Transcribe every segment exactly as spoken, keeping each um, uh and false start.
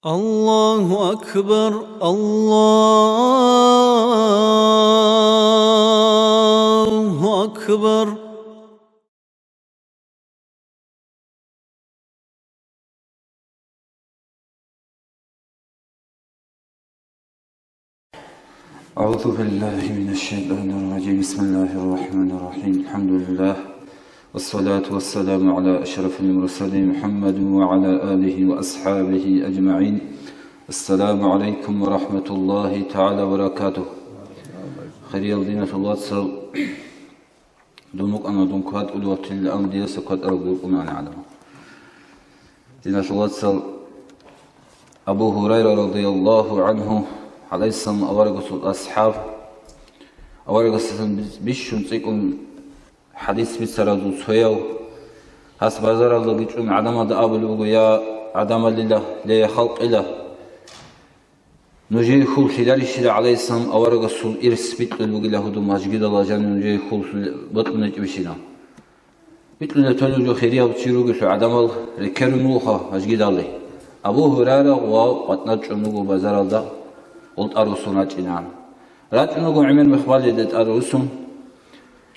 الله أكبر، الله أكبر. أعوذ بالله من الشيطان الرجيم. بسم الله الرحمن الرحيم. الحمد لله. والصلاة والسلام على أشرف المرسلين محمد وعلى آله وأصحابه أجمعين. السلام عليكم ورحمة الله تعالى وبركاته. Хириял диналъул вацал, дун вукӀана дун кватӀулев ватилан, диаса кватӀарав вукӀунани гӀадамал. Диналъул вацал, Абу Гьурайра радияллагьу гӀангьу, гӀалайгьиссалам аварагасул асхӀаб, аварагасдасан бищун цӀикӀкӀун хӀадис бицаразул цояв, гьас базаралдаги чӀун гӀадамалда абулеб буго: «Я гӀадамалила, ле, я халкъила, нужее хьул лъиларищила гӀалайгьиссалам аварагасул ирс бикьулеб бугила гьудул мажгидалда жанив нужее хьул бокьун гьечӀебищила?» Бикьулеб толеб жо хирияб чи ругелъул гӀадамал рекерун вуго мажгидалде. Абу Гьурайра ва къватӀнар чӀун вуго базаралда, гъултӀа руссун рачӀинегӀан. РачӀун вуго гӀемер мехбалида тӀад руссун.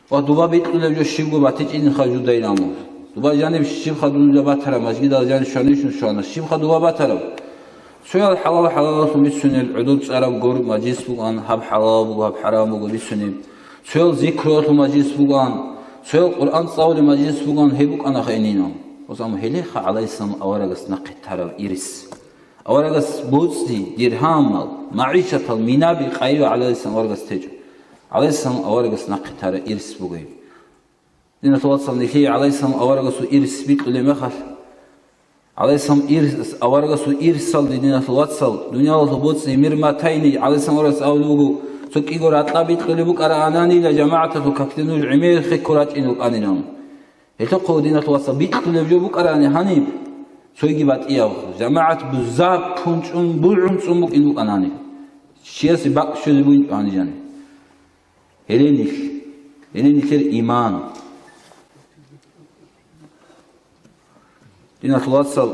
Ва дуба бикьулеб жо щибго батичӀинха жудайин абун. Дуба жаниб щибха дунила батараб, мажгидалда жаниб щванищун щвана, щибха дуба батараб? Цоял хӀалал-хӀарамалъун бицунел гӀодор цӀараб гор мажлис бугоан, гьаб хӀалал буго, гьаб хӀарам буго бицунеб. Цоял зикруялъул мажлис бугоан, цоял Къуръан цӀалулеб мажлис бугоан, гьеб букӀанаха гьениб. Ва гьелеха гӀалайгьиссалам аварагас нахъе тараб ирс. Аварагас боцӀи, диргьамал, магӀишатал, минаби къайи гӀалайгьиссалам аварагас течӀо. ГӀалайгьиссалам аварагас нахъе тараб ирс буго гьеб. Диналъул вацал, нилъее гӀалайгьиссалам аварагасул ирс бикьулеб мехалъ, гӀалайгьиссалам ирс, аварагасул ирсалде, диналъул вацал, дуниялалъул боцӀи мир матайни, гӀалайгьиссалам аварагас абулеб буго, цо кӀиго ракьа бикьулеб букӀараананила жамагӀаталъул какде нуж гӀемер хехго рачӀине рукӀанилан. Гьелъухъ, диналъул вацал, бикьулеб жо букӀарани гьаниб, цойги батӀияб, жамагӀат бузаб пунчӀун, бугӀун цӀун букӀин букӀана гьаниб. Чиясе бакӀ щвезе бугин гьаниб жаниб. Гьеле нилъ, гьеле нилъер иман. Диналъул вацал,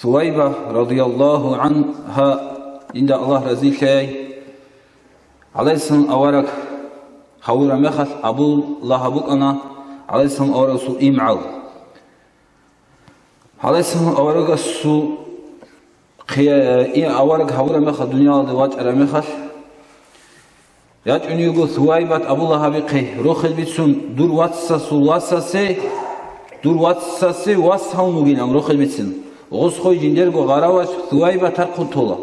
Сувайба радияллагьу гӀангьа, динда Аллагь разилъаяй, гӀалайгьиссалам авараг гьавураб мехалъ Абу Лагьаб букӀана гӀалайгьиссалам аварагасул имгӀал. ГӀалайгьиссалам аварагасул хъия-, и авараг гьавураб мехалъ, дуниялалде вачӀараб мехалъ, ячӀун йиго Сувайбат Абу Лагьабихъе, рохел бицун, дур вацасул васасе, дур вацасе вас гьавун вугилан рохел бицин. Гъосхой жиндирго гъараваш Сувайба тархъун тола.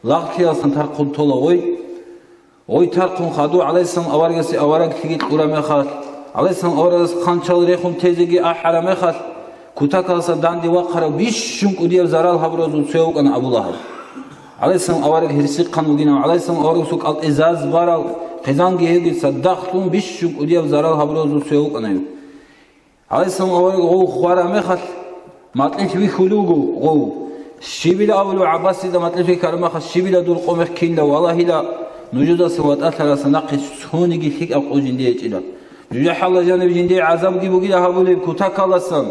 Лагълъиялсан тархъун тола гъой. Гъой тархъун хадув гӀалайгьиссалам аварагасе авараглъиги кьураб мехалъ, гӀалайгьиссалам аварагас хъанчал рехун тезеги ахӀараб мехалъ, кутакалдаса данде вахъарав бищун кӀудияб зарал гьабуразул цояв вукӀана Абу Лагьаб. ГӀалайгьиссалам авараг гьерсихъан вугинав, гӀалайгьиссалам аварагасул кӀалтӀе заз барал, хъизанги гьевги цадахълъун бищун кӀудияб зарал гьабуразул цояв вукӀана гьев. ГӀалайгьиссалам авараг гъов хвараб мехалъ, макьилъ вихьулев вуго гъов. Щибила абулев ГӀаббасида макьилъ вихьараб мехалъ, щибила дур къо мехкинда, валагьила, нужедаса ватӀалъараса нахъе цониги лъикӀаб къо жиндие гьечӀила. ЖужахӀалда жаниб жиндие гӀазабги бугила гьабулеб кутакаласан.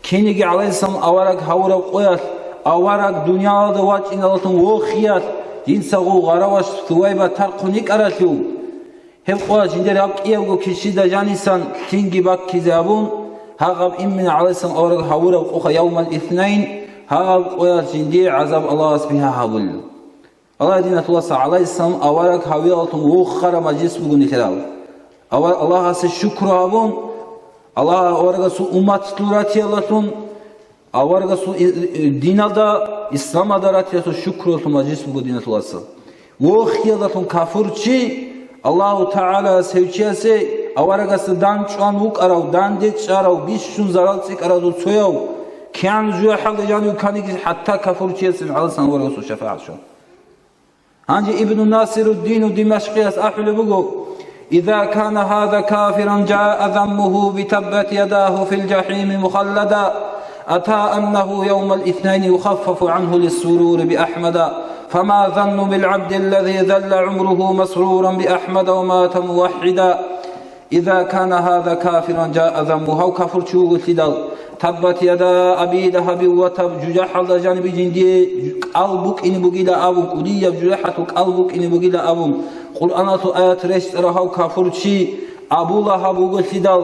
Кинеги гӀалайгьиссалам авараг гьавураб къоялъ, авараг дуниялалда вачӀиналдалъун вохиялъ, дица гъов гъараваш Сувайба тархъун йикӀаралъув. Гьеб къоялъ жиндир гьаб кӀиябго килщида жанисан лъинги баккизе гьабун, гьагъаб имина гӀалайгьиссалам авараг гьавураб къоха явмал итнайн, гьагъаб къоялъ жиндие гӀазаб Аллагьас бигьа гьабулел. Аллагь, диналъул вацал, гӀалайгьиссалам авараг гьавиялдалъун вухараб мажлис буго нилъерал. Авар Аллагьасе шукру гьабун, Аллагь аварагасул уммат лъуратиялдалъун, аварагасул и-, и-, диналда, исламалда ратиялъул шукрулъул мажлис буго, диналъул вацал. Вохиялдалъун кафурчи, Аллагьу ТагӀалас гьев чиясе аварагасда дандчӀван вукӀарав, данде чӀарав, бищун зарал цӀикӀкӀаразул цояв, кигӀан жуяхӀалда жанив кканиги, хӀатта кафурчиясе гӀаласан аварагасул шафагӀат щван. Гьанже Ибну Насируддину Димашкъияс ахӀулеб буго: «Иза кана гьаза кафиран, жаа заммугьу битаббат ядагьу фил жахӀими мухаллада, ата аннагьу явмал итнайни юхаффафу гӀангьу лиссурури биахӀмада, фама занну билгӀабди аллази залла гӀумругьу масруран биахӀмада ва мата мувахӀхӀида». Иза кана гьаза кафиран, жаа замму, гьав кафурчи вугелъидал, «Таббат яда Аби Лагьабин ва таб», жужахӀалда жаниб жиндие кӀал букӀине бугила абун, кӀудияб жужахӀалъул кӀал букӀине бугила абун, Къуръаналъул аят рещтӀарав гьав кафурчи Абу Лагьаб вуголъидал,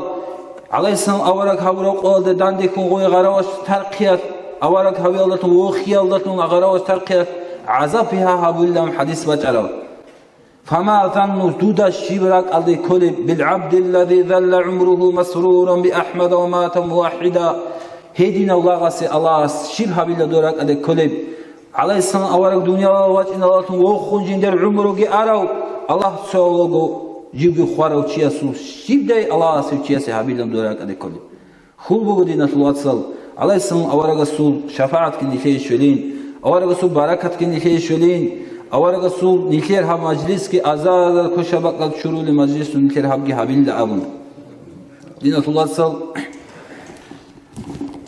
гӀалайгьиссалам авараг гьабураб къоялда дандехун гъой гъараваш тархъиялъ, авараг гьавиялдалъун вохиялдалъун гъараваш тархъиялъ гӀазаб бигьа гьабулилан хӀадис бачӀарав. «Фама занну», дуда щиб ракӀалде кколеб, «билгӀабдиллади залла гӀумругьу масруран биахӀмада ва мата мувахӀида», гьединав лагъасе Аллагьас щиб гьабила дой ракӀалде кколеб? ГӀалайгьиссалам авараг дуниялалда вачӀиналдалъун вохун жиндир гӀумруги арав, Аллагь цояв вуго, живги хварав чиясул щибдай Аллагьас гьев чиясе гьабилан дой ракӀалде кколеб? Хьул буго, диналъул вацал, гӀалайгьиссалам аварагасул шафагӀатги нилъее щвелин, аварагасул баракатги нилъее щвелин, аварагасул нилъер гьаб мажлисги азар-азар квешаб бакӀалда чурулел мажлисун нилъер гьабги гьабилила абун. Диналъул вацал,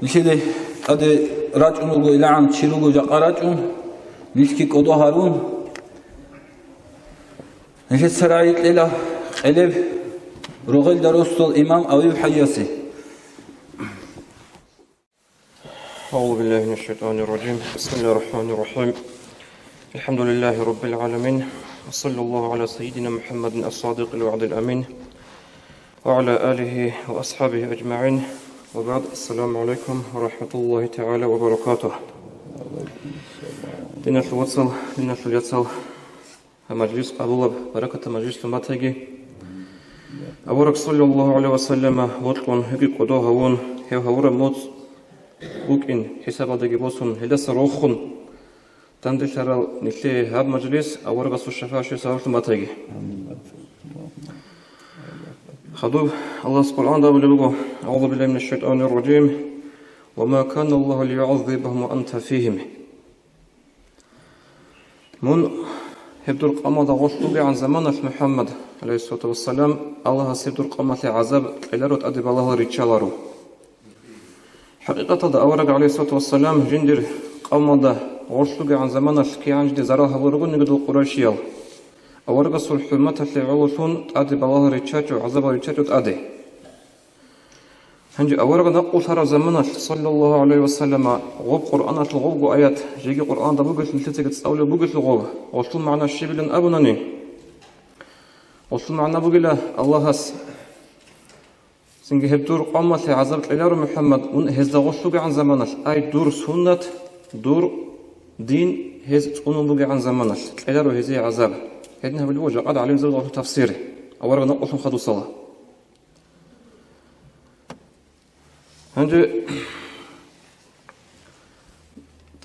нилъеде тӀаде рачӀун руго, илагӀан чи руго жакъа рачӀун, нилъги кӀодо гьарун, нилъеца рагӀи кьела къелеб рогъелда росдал имам Авив-хӀажиясе. أعوذ بالله من الشيطان الرجيم. بسم الله الرحمن الرحيم. الحمد لله رب العالمين. وصلى الله على سيدنا محمد الصادق الوعد الأمين وعلى آله وأصحابه أجمعين. وبعد، السلام عليكم ورحمة الله تعالى وبركاته. Диналъул вацал, диналъул яцал, гьаб мажлис къабулаб, баракатаб мажлислъун батаги. Авараг саллаллагьу гӀалайгьи ва саллама вокьун, гьевги кӀодо гьавун, гьев гьавураб моцӀ букӀин, хӀисабалдаги босун, гьелдаса рохун данделъарал нилъее гьаб мажлис аварагасул шафагӀат щвей сабаблъун батаги. Хадуб Аллагьас Къуръанда абулеб буго: أعوذ بالله من الشيطان الرجيم. وما كان الله ليعذبهم وأنت فيهم. Мун гьеб дур къавмалда гъорлъ вугегӀан заманалъ, МухӀаммад, гӀалайгьиссалату вассалам, Аллагьас гьеб дур къавмалъе гӀазаб кьеларо, тӀаде балагьал риччаларо. ХӀакъикъаталда авараг, гӀалайгьиссалату вассалам, жиндир къавмалда гъорлъ вугегӀан заманалъ кигӀан жиндир зарал гьабуларогониги дол къурайшиял, аварагасул хӀурматалъе гӀололъун тӀаде балагьал риччачӀо, гӀазабал риччачӀо тӀаде. Гьанже аварагас накъулъараб заманалъ, саллаллагьу гӀалайгьи ва саллама, гъоб Къуръаналъул гъобго аят, жеги Къуръанда бугелъул, нилъецаги цӀалулеб бугелъул гъоб, гъолъул магӀна щибилан абунани, гъолъул магӀна бугила, Аллагьас цинги гьеб дур къавмалъе гӀазаб кьеларо, МухӀаммад, мун гьезда гъорлъ вугегӀан заманалъ, ай, дур суннат, дур дин гьез цӀунун бугегӀан заманалъ кьеларо гьезие гӀазаб. Гьедин гьабулеб буго жакъа гӀалимзабазул тафсир, авараг накъулъун хадусала. Гьанже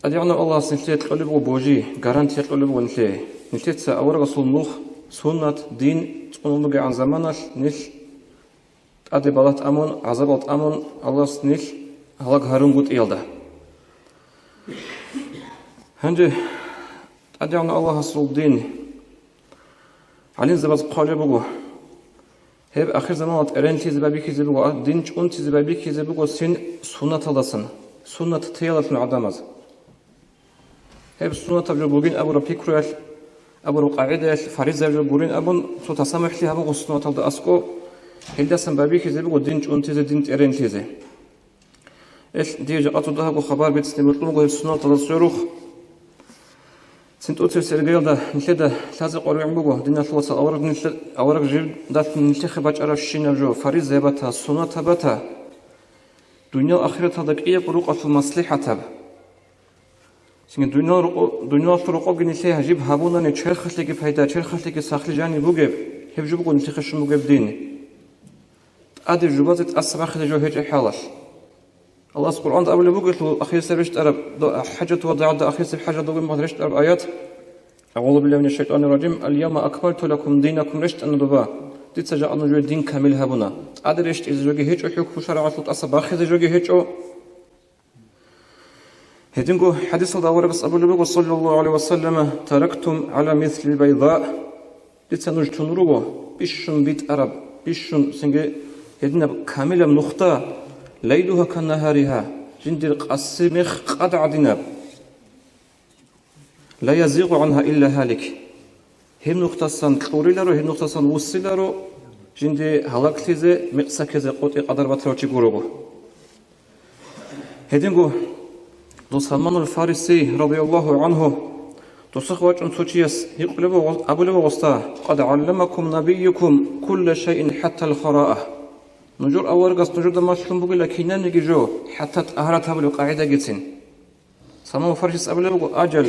ТӀадегӀанав Аллагьас нилъее кьолеб буго божи, гарантия кьолеб буго нилъее. Нилъеца аварагасул нух, суннат, дин цӀунун бугегӀан заманалъ нилъ тӀаде балагь тӀамун, гӀазабал тӀамун, Аллагьас нилъ гьалаг гьарунгутӀиялда. Гьанже ТӀадегӀанав Аллагьасул дин гӀалимзабаз хъвалеб буго. Гьеб ахирзаманалда тӀеренлъизе байбихьизе буго, а, дин чӀунтизе байбихьизе буго цин суннаталдасан, суннат теялалъун гӀадамаз. Гьеб суннатаб жо бугин абураб пикруялъ, абураб къагӀидаялъ фаризаяб жо гурин абун, цо тасамухӀлъи гьабуго суннаталда аскӀо, гьелдасан байбихьизе буго дин чӀунтизе, дин тӀеренлъизе. Эл, дие жакъа цо дагьабго хабар бицни бокьун буго гьеб суннаталда сверухъ. Цин тӀоцебесеб иргаялда нилъеда лъазе къваригӀун буго, диналъул вацал, авараг нилъ-, авараг жибдалъун нилъехъе бачӀарабщинаб жо, фаризаяб бата, суннатаб бата, дуниял ахираталда кӀиябго рукъалъул маслихӀатаб. Цинги дуниял рокъо-, дуниялалъул рокъобги нилъее гьажиб гьабунани черхалъеги пайда, черхалъеги сахлъи жаниб бугеб, гьеб жо буго нилъехъе щун бугеб дин. ТӀаде жубазе тӀаса бахъизе жо гьечӀеб хӀалалъ. Аллагьас Къуръанда абулеб бугелъул, ахирисеб рещтӀараб, до-, хӀажату вадагӀалда ахирисеб хӀажаталда бугеб мехалъ рещтӀараб аят: «أعوذ بالله من الشيطان الرجيم. اليوم أكملت لكم دينكم», рещтӀана доба, дица жакъа нужее дин камил гьабуна. ТӀаде рещтӀизе жоги гьечӀо, хӀукму шаргӀалъул тӀаса бахъизе жоги гьечӀо. Гьединго хӀадисалда аварагас абулеб буго, саллаллагьу гӀалайгьи ва саллама: «تركتكم على مثل البيضاء». Дица нуж тун руго, бищун битӀараб, бищун цинги гьединаб камилаб нухда, «ليلها كنهارها», жиндир къаси мех къад гӀадинаб. «لا يزيغ عنها إلا هالك». Гьеб нухдасан кьуриларо, гьеб нухдасан вуссиларо, жинди гьалаглъизе, мекъсаккизе къотӀи къадар батарав чи гурого. Гьединго дов Салманул Фариси, радияллагьу гӀангьу, досухъ вачӀун цо чияс гьикъулеб буго, абулеб буго гъосда: «Къад гӀалламакум набиюкум кулла шайин хӀаттал хараа». Нужер аварагас нужеда малъун бугила кинабниги жо, хӀатта тӀагьарат гьабулеб къагӀидагицин. Салманул Фарисис абулеб буго: «Ажал,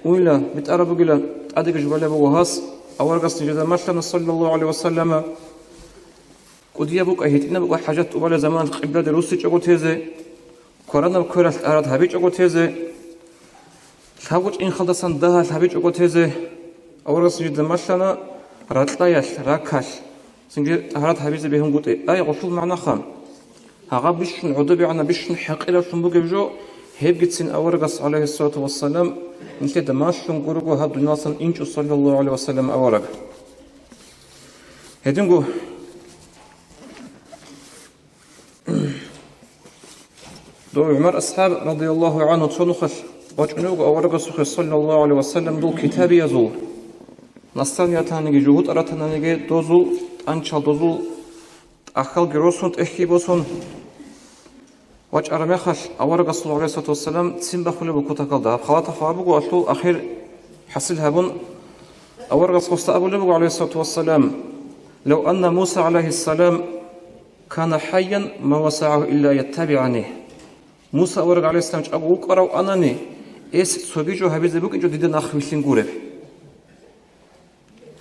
уйла, битӀараб бугила, тӀадеги жубалеб буго гьас, аварагас нижеда малъана, саллаллагьу гӀалайгьи ва саллама, кӀудияб букӀа, гьитӀинаб букӀа хӀажат тӀубалеб заманалъ къибладе руссичӀого тезе, кваранаб квералъ тӀагьарат гьабичӀого тезе, лъабго чӀинхалдасан дагьалъ гьабичӀого тезе, аварагас нижеда малъана ракьаялъ, ракалъ, цинги тӀагьарат гьабизе бегьунгутӀи». Ай, гъолъул магӀнаха, гьагъаб бищун гӀодобегӀанаб, бищун хӀакъираблъун бугеб жо, гьебгицин аварагас, гӀалайгьиссалату вассалам, нилъеда малъун гурого гьаб дунияласан инчӀо, саллаллагьу гӀалайгьи ва саллам, авараг. Гьединго дов ГӀумар асхӀаб, радияллагьу гӀангьу, цо нухалъ вачӀунев вуго аварагасухъе, саллаллагьу гӀалайгьи ва саллам, дол китабиязул, настаниятаниги, жугьутӀаратананиги дозул тӀанчал, дозул тӀахьалги росун, тӀехьги босун вачӀараб мехалъ, аварагасул, гӀалайгьиссалату вассалам, ццин бахулеб буго кутакалда. Гьаб халатаб хабар буго гьалъул ахир хӀасил гьабун, аварагас гъосда абулеб буго, гӀалайгьиссалату вассалам: «Лав анна Муса, гӀалайгьиссалам, кана хӀайян ма васагӀагьу илла яттабигӀани». Муса авараг, гӀалайгьиссалам, чӀаго вукӀаравани, гьес цоги жо гьабизе букӀинчӀо дида нахъ вилълъин гуреб.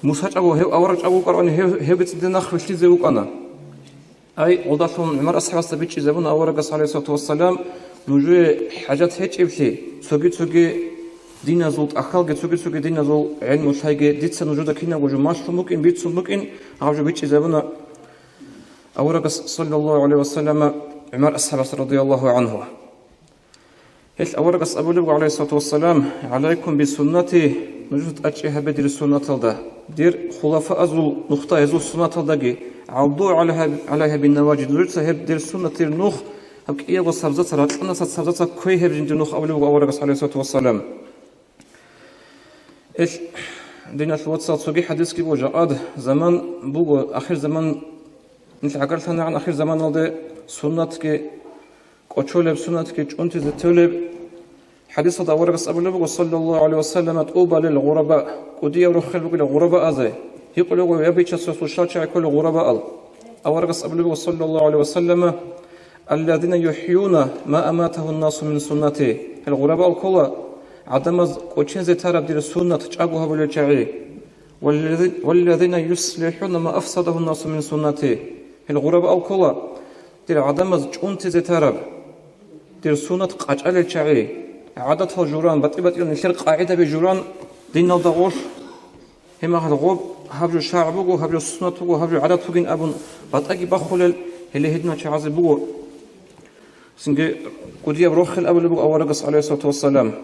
Муса чӀаго, гьев авараг чӀаго вукӀаравани, гьев, гьевги цӀидасан нахъ вилълъизе вукӀана. Ай, гъолдалъун ГӀумар асхӀабасда бичӀчӀизабуна аварагас, гӀалайгьиссалату вассалам, нужее хӀажат гьечӀеблъи, цоги-цоги диназул тӀахьалги, цоги-цоги диназул гӀелму лъайги, дица нужеда кинабго жо малъун букӀин, бицун букӀин, гьаб жо бичӀчӀизабуна аварагас, саллаллагьу гӀалайгьи ва саллама, ГӀумар асхӀабас, радияллагьу гӀангьу. Гьел аварагас абулеб буго, гӀалайгьиссалату вассалам: «ГӀалайкум бисуннати», нужеца тӀадчӀи гьабе дир суннаталда, дир хулафаазул нухда гьезул суннаталдаги, «гӀадду гӀалайгьа, гӀалайгьа биннаважид», нужеца гьеб дир суннат, дир нух, гьаб кӀиябго сабзаца, ракьанаса сабзаца кквей гьеб жиндир нух, абулеб буго аварагас, гӀалайгьиссалату вассалам. Ил, диналъул вацал, цоги хӀадисги буго, жакъад заман буго, ахир заман, нилъ гӀагарлъанагӀан ахир заманалде суннатги кӀочолеб, суннатги чӀунтизе толеб. ХӀадисалда аварагас абулеб буго, саллаллагьу гӀалайгьи ва саллама: «ТӀуба лил гъураба», кӀудияв рохел бугила гъурабаазе. Гьикъулего, я Бичасул щал чагӀи ккола гъурабаал. Аварагас абулеб буго, саллаллагьу гӀалайгьи ва саллама: «Аллазина юхӀюна ма аматагьун насу мин суннати». Гьел гъурабаал ккола, гӀадамаз кӀочензе тараб дир суннат чӀаго гьабулел чагӀи. «Валлази-, валлазина юслихӀуна ма афсадагьун насу мин суннати». Гьел гъурабаал ккола, дир гӀадамаз чӀунтизе тараб, дир суннат къачӀалел чагӀи, гӀадатал журан, батӀи-батӀиял нилъер къагӀидаби журан диналда гъорлъ. Гьеб мехалъ гъоб, гьаб жо шаргӀ буго, гьаб жо суннат буго, гьаб жо гӀадат бугин абун батӀаги бахулел, гьеле гьединал чагӀазе буго. Цинги кӀудияб рохел абулеб буго аварагас, гӀалайгьиссалату вассалам.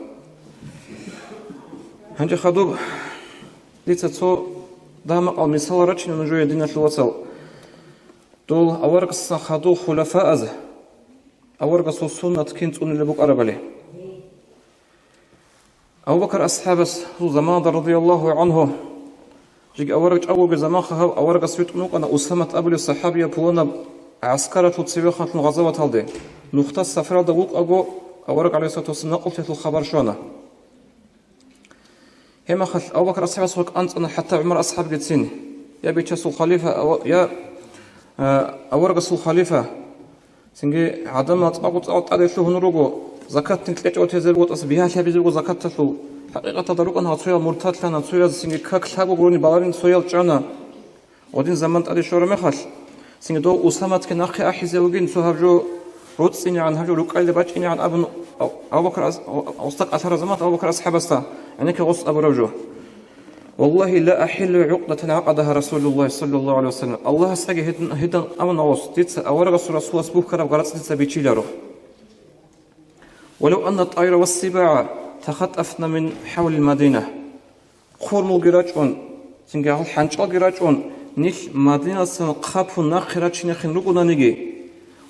Гьанже хадуб дица цо дагьа-макъал мисалал рачина нужее, диналъул вацал. Дол аварагасдасан хадув хулафааз аварагасул суннат кин цӀунилеб букӀарабали. Абу-Бакр асхӀабасул заманалда, радияллагьу гӀангьу, жеги авараг чӀаго вугеб заманха, гьав аварагас витӀун вукӀана Усамат абулев сахӀабияв пуланаб гӀаскаралъул цевеханлъун гъазаваталде. Нухда сапаралда вукӀаго, авараг, гӀалайгьиссалату вассалам, накъулъиялъул хабар щвана. Гьеб мехалъ Абу-Бакр асхӀабасухъе кӀанцӀана хӀатта ГӀумар асхӀабгицин: «Я Бичасул халифа, ава-, я, а, аварагасул халифа, цинги гӀадамал цӀакъ-цӀакъ тӀаде лъугьун руго, закатни кьечӀого тезе буго, тӀаса бигьалъ гьабизе буго закаталъул. ХӀакъикъаталда рукӀана гьал цоял муртадлъана, цояз цинги как лъабго гурони баларин цоял чӀана». Гъодин заман тӀаде щвараб мехалъ, цинги дов Усаматги нахъе ахӀизе вугин, цо гьаб жо роцӀцӀинегӀан, гьаб жо рукӀалде бачӀинегӀан абун, Абу-, Абу-Бакр ас-, гъосда кӀалъараб заман Абу-Бакр асхӀабасда гӀенекке гъос абураб жо: «Валлагьи, ла ахӀиллу гӀукъдатан гӀакъадагьа Расулуллагьи саллаллагьу гӀалайгьи ва саллам». Аллагьасдаги гьедин, гьедан абуна гъос: «Дица аварагасул Расулас бухьараб гарацӀ дица бичиларо». «Валав анна тӀайра ва сибагӀа тахаттафна мин хӀавлил Мадина». Хурмулги рачӀун, цинги гьал хӀанчӀалги рачӀун, нилъ Мадиналъан хъапун нахъе рачинехин ругонаниги,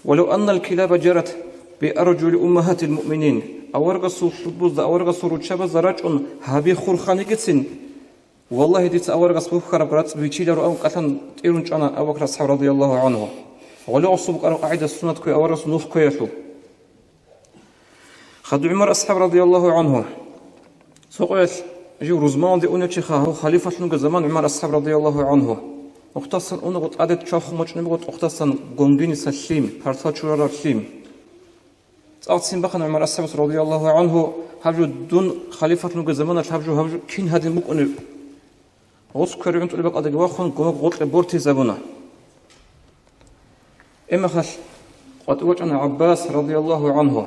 «валав аннал килаба жарат би аржули уммагьатил муъминин», аварагасул лъудбузда, аварагасул руччабазда рачӀун гьаби хурханигицин, валлагьи, дица аварагас бухьараб гарацӀ бичиларо абун кӀалъан тӀирун чӀана Абу Бакр асхӀаб, радияллагьу гӀангьу. Гъоле гъосул букӀараб къагӀида суннат кквей, аварагасул нух кквеялъул. Хадуб ГӀумар асхӀаб радияллагьу гӀангьу. Цо къоялъ жив рузманалде унев чи ха, гьав халифалъунго заман ГӀумар асхӀаб радияллагьу гӀангьу. Нухтасан унаго тӀаде чвахун бачӀунеб буго, тӀухъдасан гонгиниса лъим, партал чурараб лъим. ЦӀакъ ццин бахъана ГӀумар асхӀабас радияллагьу гӀангьу, гьаб жо дун халифалъунго заманалъ гьаб жо, гьаб жо кин гьадин букӀунеб? Гъос кверугӀин тӀулеб бакӀалдаги вахун, гомог гъоркье бортизабуна. Гьеб мехалъ къватӀив вачӀана ГӀаббас радияллагьу гӀангьу.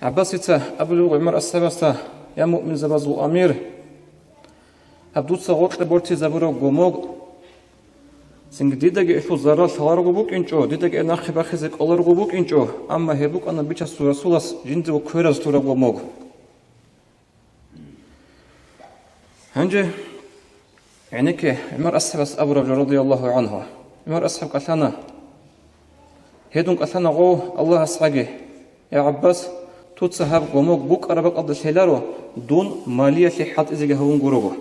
ГӀаббасица абулеб буго ГӀумар асхӀабасда: «Я муъминзабазул амир, гьаб дуца гъоркье бортизабураб гомог, цинги дидаги гьелъул зарал лъаларого букӀинчӀо, дидаги гьеб нахъе бахизе кӀоларого букӀинчӀо, амма гьеб букӀана бичасул расулас жиндирго квераз тураб гомог». Гьанже гӀенекке ГӀумар асхӀабас абураб жо радияллагьу гӀангьу. ГӀумар асхӀаб кӀалъана. Гьедун кӀалъана гъов Аллагьасдаги: «Я ГӀаббас, дуца гьаб гомог букӀараб бакӀалда лъеларо, дун малиялъе хӀалтӀизеги гьавун гурого».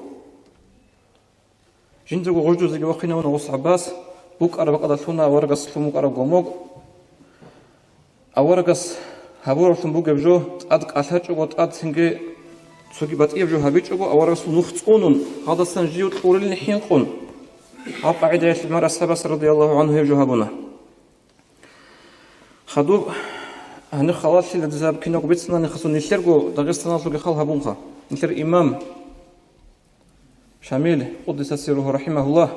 Жиндирго гъуждузеги вахъинавуна гъос ГӀаббас, букӀараб бакӀалда лъуна аварагас лъун букӀараб гомог. Аварагас гьабураблъун бугеб жо тӀад кӀалъачӀого, тӀад цинги цоги батӀияб жо гьабичӀого, аварагасул нух цӀунун, гьадасан жив кьурилин хӀинкъун. Гьаб къагӀидаялъ ГӀумар асхӀабас радияллагьу гӀангьу гьеб жо гьабуна. Хадуб, гьаниб халалъила дица гьаб кинабго бицунани хасун, нилъерго Дагъистаналъулги хал гьабунха. Нилъер имам Шамил, къуддиса сирругьу, рахӀимагьуллагь.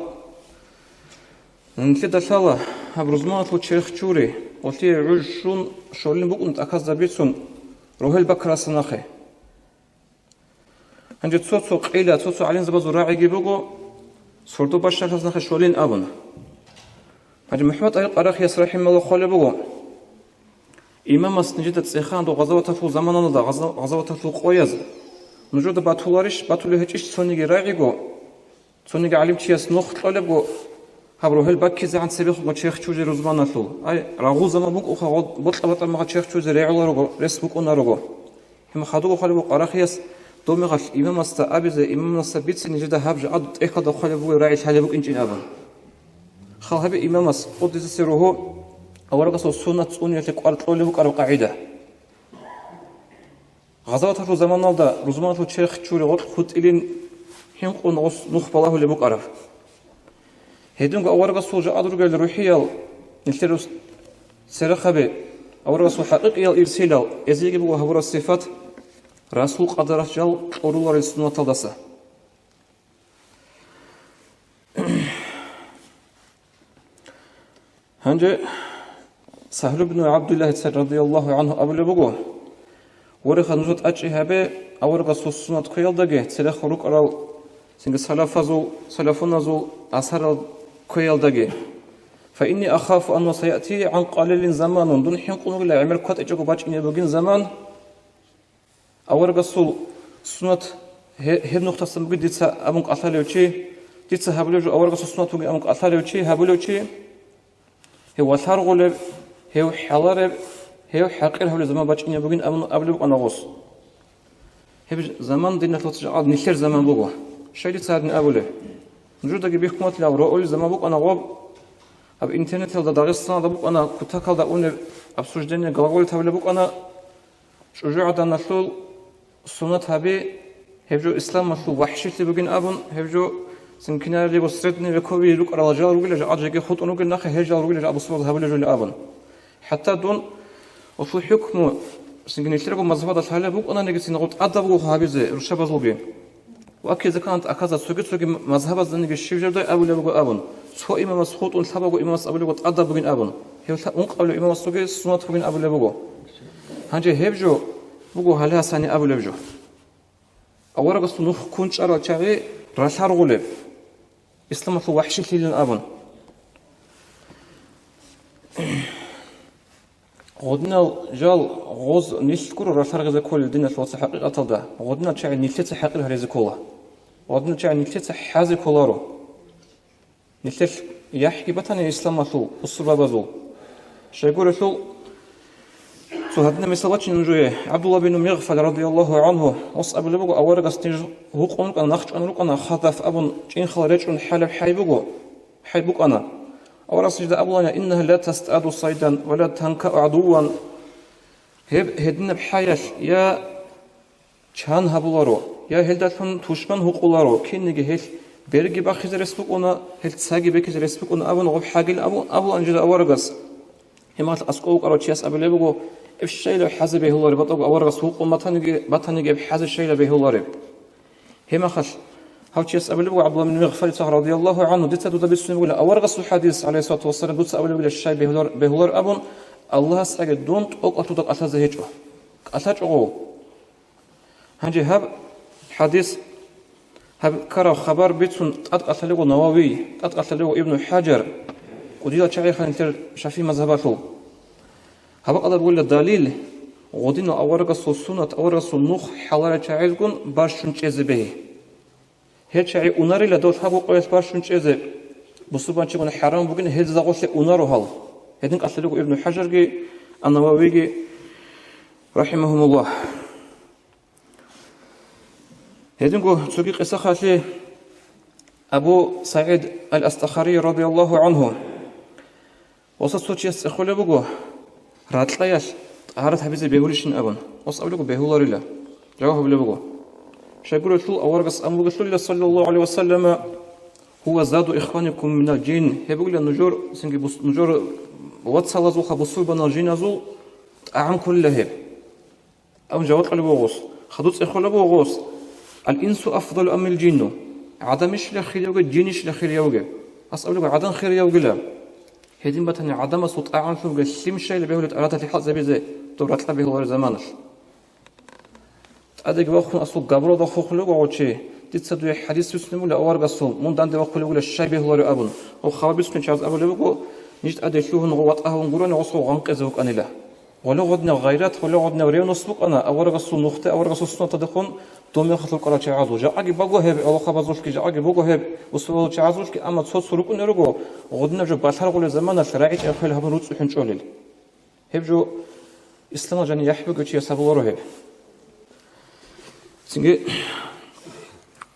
Нилъеда лъала гьаб рузманалъул черх чури, гъолъие гӀуж щун щолин букӀун тӀаказда бицун, рогьел бакараса нахъе. Гьанже цо-цо къила, цо-цо гӀалимзабазул рагӀиги буго, сордо бащалъаз нахъе щолин абун. Гьанже МухӀаммад ТӀагьир Къарахияс рахӀимагьуллагь хъвалеб буго, имамас нижеда цӀеханго гъазаваталъул заманалда, гъаза-, гъазаваталъул къояз, нужеда батуларищ, батулев гьечӀищ цониги рагӀиго, цониги гӀалимчияс нух кьолебго, гьаб рогьел баккизегӀан цебехунго черх чузе рузманалъул. Ай, рагъул заман букӀуха, гъо-, бокьа-батӀа мехалъ черх чузе регӀуларого, рес букӀунараго. Гьеб мехалъ хадуб хъвалеб буго Къарахияс, доб мехалъ имамасда абизе, имамасда бице нижеда гьаб жо гӀадаб тӀехьалда хъвалеб бугеб рагӀи лъалеб букӀинчӀин абун. Хал гьабе имамас, къуддиса сирругьу, аварагасул суннат цӀуниялъе кӀвар кьолеб букӀараб къагӀида. Гъазаваталъул заманалда рузманалъул черх чури гъоркь хутӀилин хӀинкъун гъос нух балагьулеб букӀараб. Гьединго аварагасул жакъад ругел рухӀиял, нилъер рус-, церехъаби, аварагасул хӀакъикъиял ирсилал, гьезиеги буго гьабураб сипат, расул къадаралъ жал кьуруларел суннаталдаса. Гьанже Сагьлу бну ГӀабдуллагьица радияллагьу гӀангьу абулеб буго: «Вореха, нужа тӀачӀи гьабе аварагасул суннат кквеялдаги, церехъ рукӀарал цинги салафазул, салафуназул асарал кквеялдаги. Фаинни ахафу анна саяти гӀан къалилин заманун, дун хӀинкъун вугила гӀемер кватӀичӀого бачӀине бугин заман». Аварагасул суннат гье-, гьеб нухтасан бугин дица абун кӀалъалев чи, дица гьабулев жо аварагасул суннат бугин абун кӀалъалев чи, гьабулев чи, гьев валъаргъулеб, гьев хӀалареб, гьев хӀакъир гьавулеб заман бачӀине бугин абун абулеб букӀана гъос. Гьеб заман, диналъул вацал, жакъа нилъер заман буго. Щай дица гьадин абулеб? Нужедаги бихьун батила, роулел заман букӀана гъоб, гьаб интернеталда, Дагъистаналда букӀана, кутакалда унеб обсуждение, глаголит гьабулеб букӀана, чӀужугӀаданалъул суннат гьаби, гьеб жо исламалъул вахӀшилъи бугин абун, гьеб жо цинги кинабго средневековье рукӀарал жал ругила, жакъа жеги хутӀун ругел нахъе, гьел жал ругила, жакъа бусурбабаз гьабулел жо абун. ХӀатта дун гьелъул хӀукму цинги нилъерго мазгьабалда лъалеб букӀананиги, цинги гъоб тӀадаб буго гьабизе рушабазулги. Ваккизе ккана тӀахьазда цоги-цоги мазгьабазданиги щиб жебдай абулеб буго абун, цо имамас хутӀун лъабабго имамас абулеб буго тӀадаб бугин абун, гьев лъа-, ункъабилеб имамасулги суннат бугин абулеб буго. Гьанже гьеб жо буго гьале гьасани абулеб жо. Аварагасул нух ккун чӀарал чагӀи ралъаргъулеб, исламалъул вахӀшилъилин абун. Гъодинал жал гъоз нилъ гуро ралъаргъизе кколел, диналъул вацал, хӀакъикъаталда. Гъодинал чагӀи нилъеца хӀакъир гьаризе ккола. Гъодинал чагӀи нилъеца хӀазе кколаро. Нилъелъ яхӀги батани исламалъул бусурбабазул. Щайгурелъул, цо гьадинаб мисал бачине нужее. ГӀабдулла бин Мигъфал радияллагьу гӀангьу, гъос абулеб буго, аварагас ниж гьукъун рукӀана, нахъчӀван рукӀана, Хадаф абун чӀинхал речӀчӀун хӀалеб хӀай буго, хӀай букӀана. Аварагас нижда абулана: «Иннагьа ла тастаду сайдан ва ла танкау гӀадувван». Гьеб гьединаб хӀаялъ я чан гьабуларо, я гьелдалъун тушман гьукъуларо, кинниги гьелъ берги бахизе рес букӀуна, гьелъ цаги бекизе рес букӀуна абун гъуб хӀагил абу-, абулаан жида аварагас. Гьеб мехалъ аскӀов вукӀарав чияс абулеб буго, гьеб щайилаб хӀазе бегьулареб батӀаго аварагас гьукъун батаниги, батаниги гьеб хӀазе щайилаб бегьулареб. Гьеб мехалъ гьав чияс абулеб буго ГӀабдуллагь бин Мигъфарица радияллагьу гӀангьу, дица дуда бицунеб бугила аварагасул хӀадис, гӀалайгьиссалату вассалам, дуца абулеб бугила щай бегьулар-, бегьулар абун, Аллагьас гьаги дун тӀокӀалъ дуда кӀалъазе гьечӀо. КӀалъачӀого. Гьанже гьаб хӀадис, гьаб ккараб хабар бицун тӀадкъалъалего Нававий, тӀадкъалъалего Ибну ХӀажар, кӀудиял чагӀи ханилъер шафигӀи мазгьабалъул. Гьаб къадаб бугила далил, гъодинал аварагасул суннат, аварагасул нух хӀаларай чагӀазгун барщун чӀезе бегьи. Гьел чагӀи унарила дол гьаб къоялъ барщун чӀезе, бусурбанчигун хӀарам бугин гьел загъулъе унаро гьал. Гьедин кӀалъалего Ибну ХӀажарги, Ан-Нававиги, рахӀимагьумуллагь. Гьединго цоги къисахалъи Абу СагӀид ал-Астахари радияллагьу гӀангьу. Гъоса цо чияс цӀехолеб буго, ракьаялъ тӀагьарат гьабизе бегьулищин абун. Гъос абулеб буго, бегьуларила. Жаваб гьабулеб буго. Щайгурелъул аварагас абун бугелъулила, саллаллагьу гӀалайгьи ва саллама, «Гьува заду ихваникум минал жин», гьеб бугила нужер, цинги бус-, нужер вацалазулха бусурбанал жиназул тӀагӀам кколила гьеб. Абун жаваб кьолеб буго гъос. Хадуб цӀехолеб буго гъос. «Ал-инсу афдалу амил жинну?» ГӀадамищила хириявги, жинищила хириявги? Гьас абулеб буго, гӀадан хириявгила. Гьедин батани, гӀадамасул тӀагӀамлъунги лъим щайилаб бегьулеб тӀагьараталъе хӀалтӀизабизе доб ракьа бегьулареб заманалъ. ТӀадеги вахун асул габуралда хухулев вуго чи, дица дуе хӀадис бицунеб бугила аварагасул, мун данде вахулев вугила щай бегьуларев абун. Гъов хабар бицунев чияс абулеб буго, ниж тӀаде лъугьун гъов ватӀа гьавун гурони гъосул гъанкъизе вукӀанила. Гъоле гъодинаб гъайрат, гъоле гъодинаб ревность букӀана аварагасул нухде, аварагасул суннаталдехун доб мехалъ рукӀарал чагӀазул. Жакъаги буго гьеб гӀолохъабазулъги, жакъаги буго гьеб бусурбабазул чагӀазулъги, амма цо-цо рукӀунел руго гъодинаб жо балъаргъулел заманалъ рагӀичӀеб хвел гьабун руцӀцӀухӀун чӀолел. Гьеб жо исламалъ жаниб яхӀ бугев чияс гьабуларо гьеб. Цинги,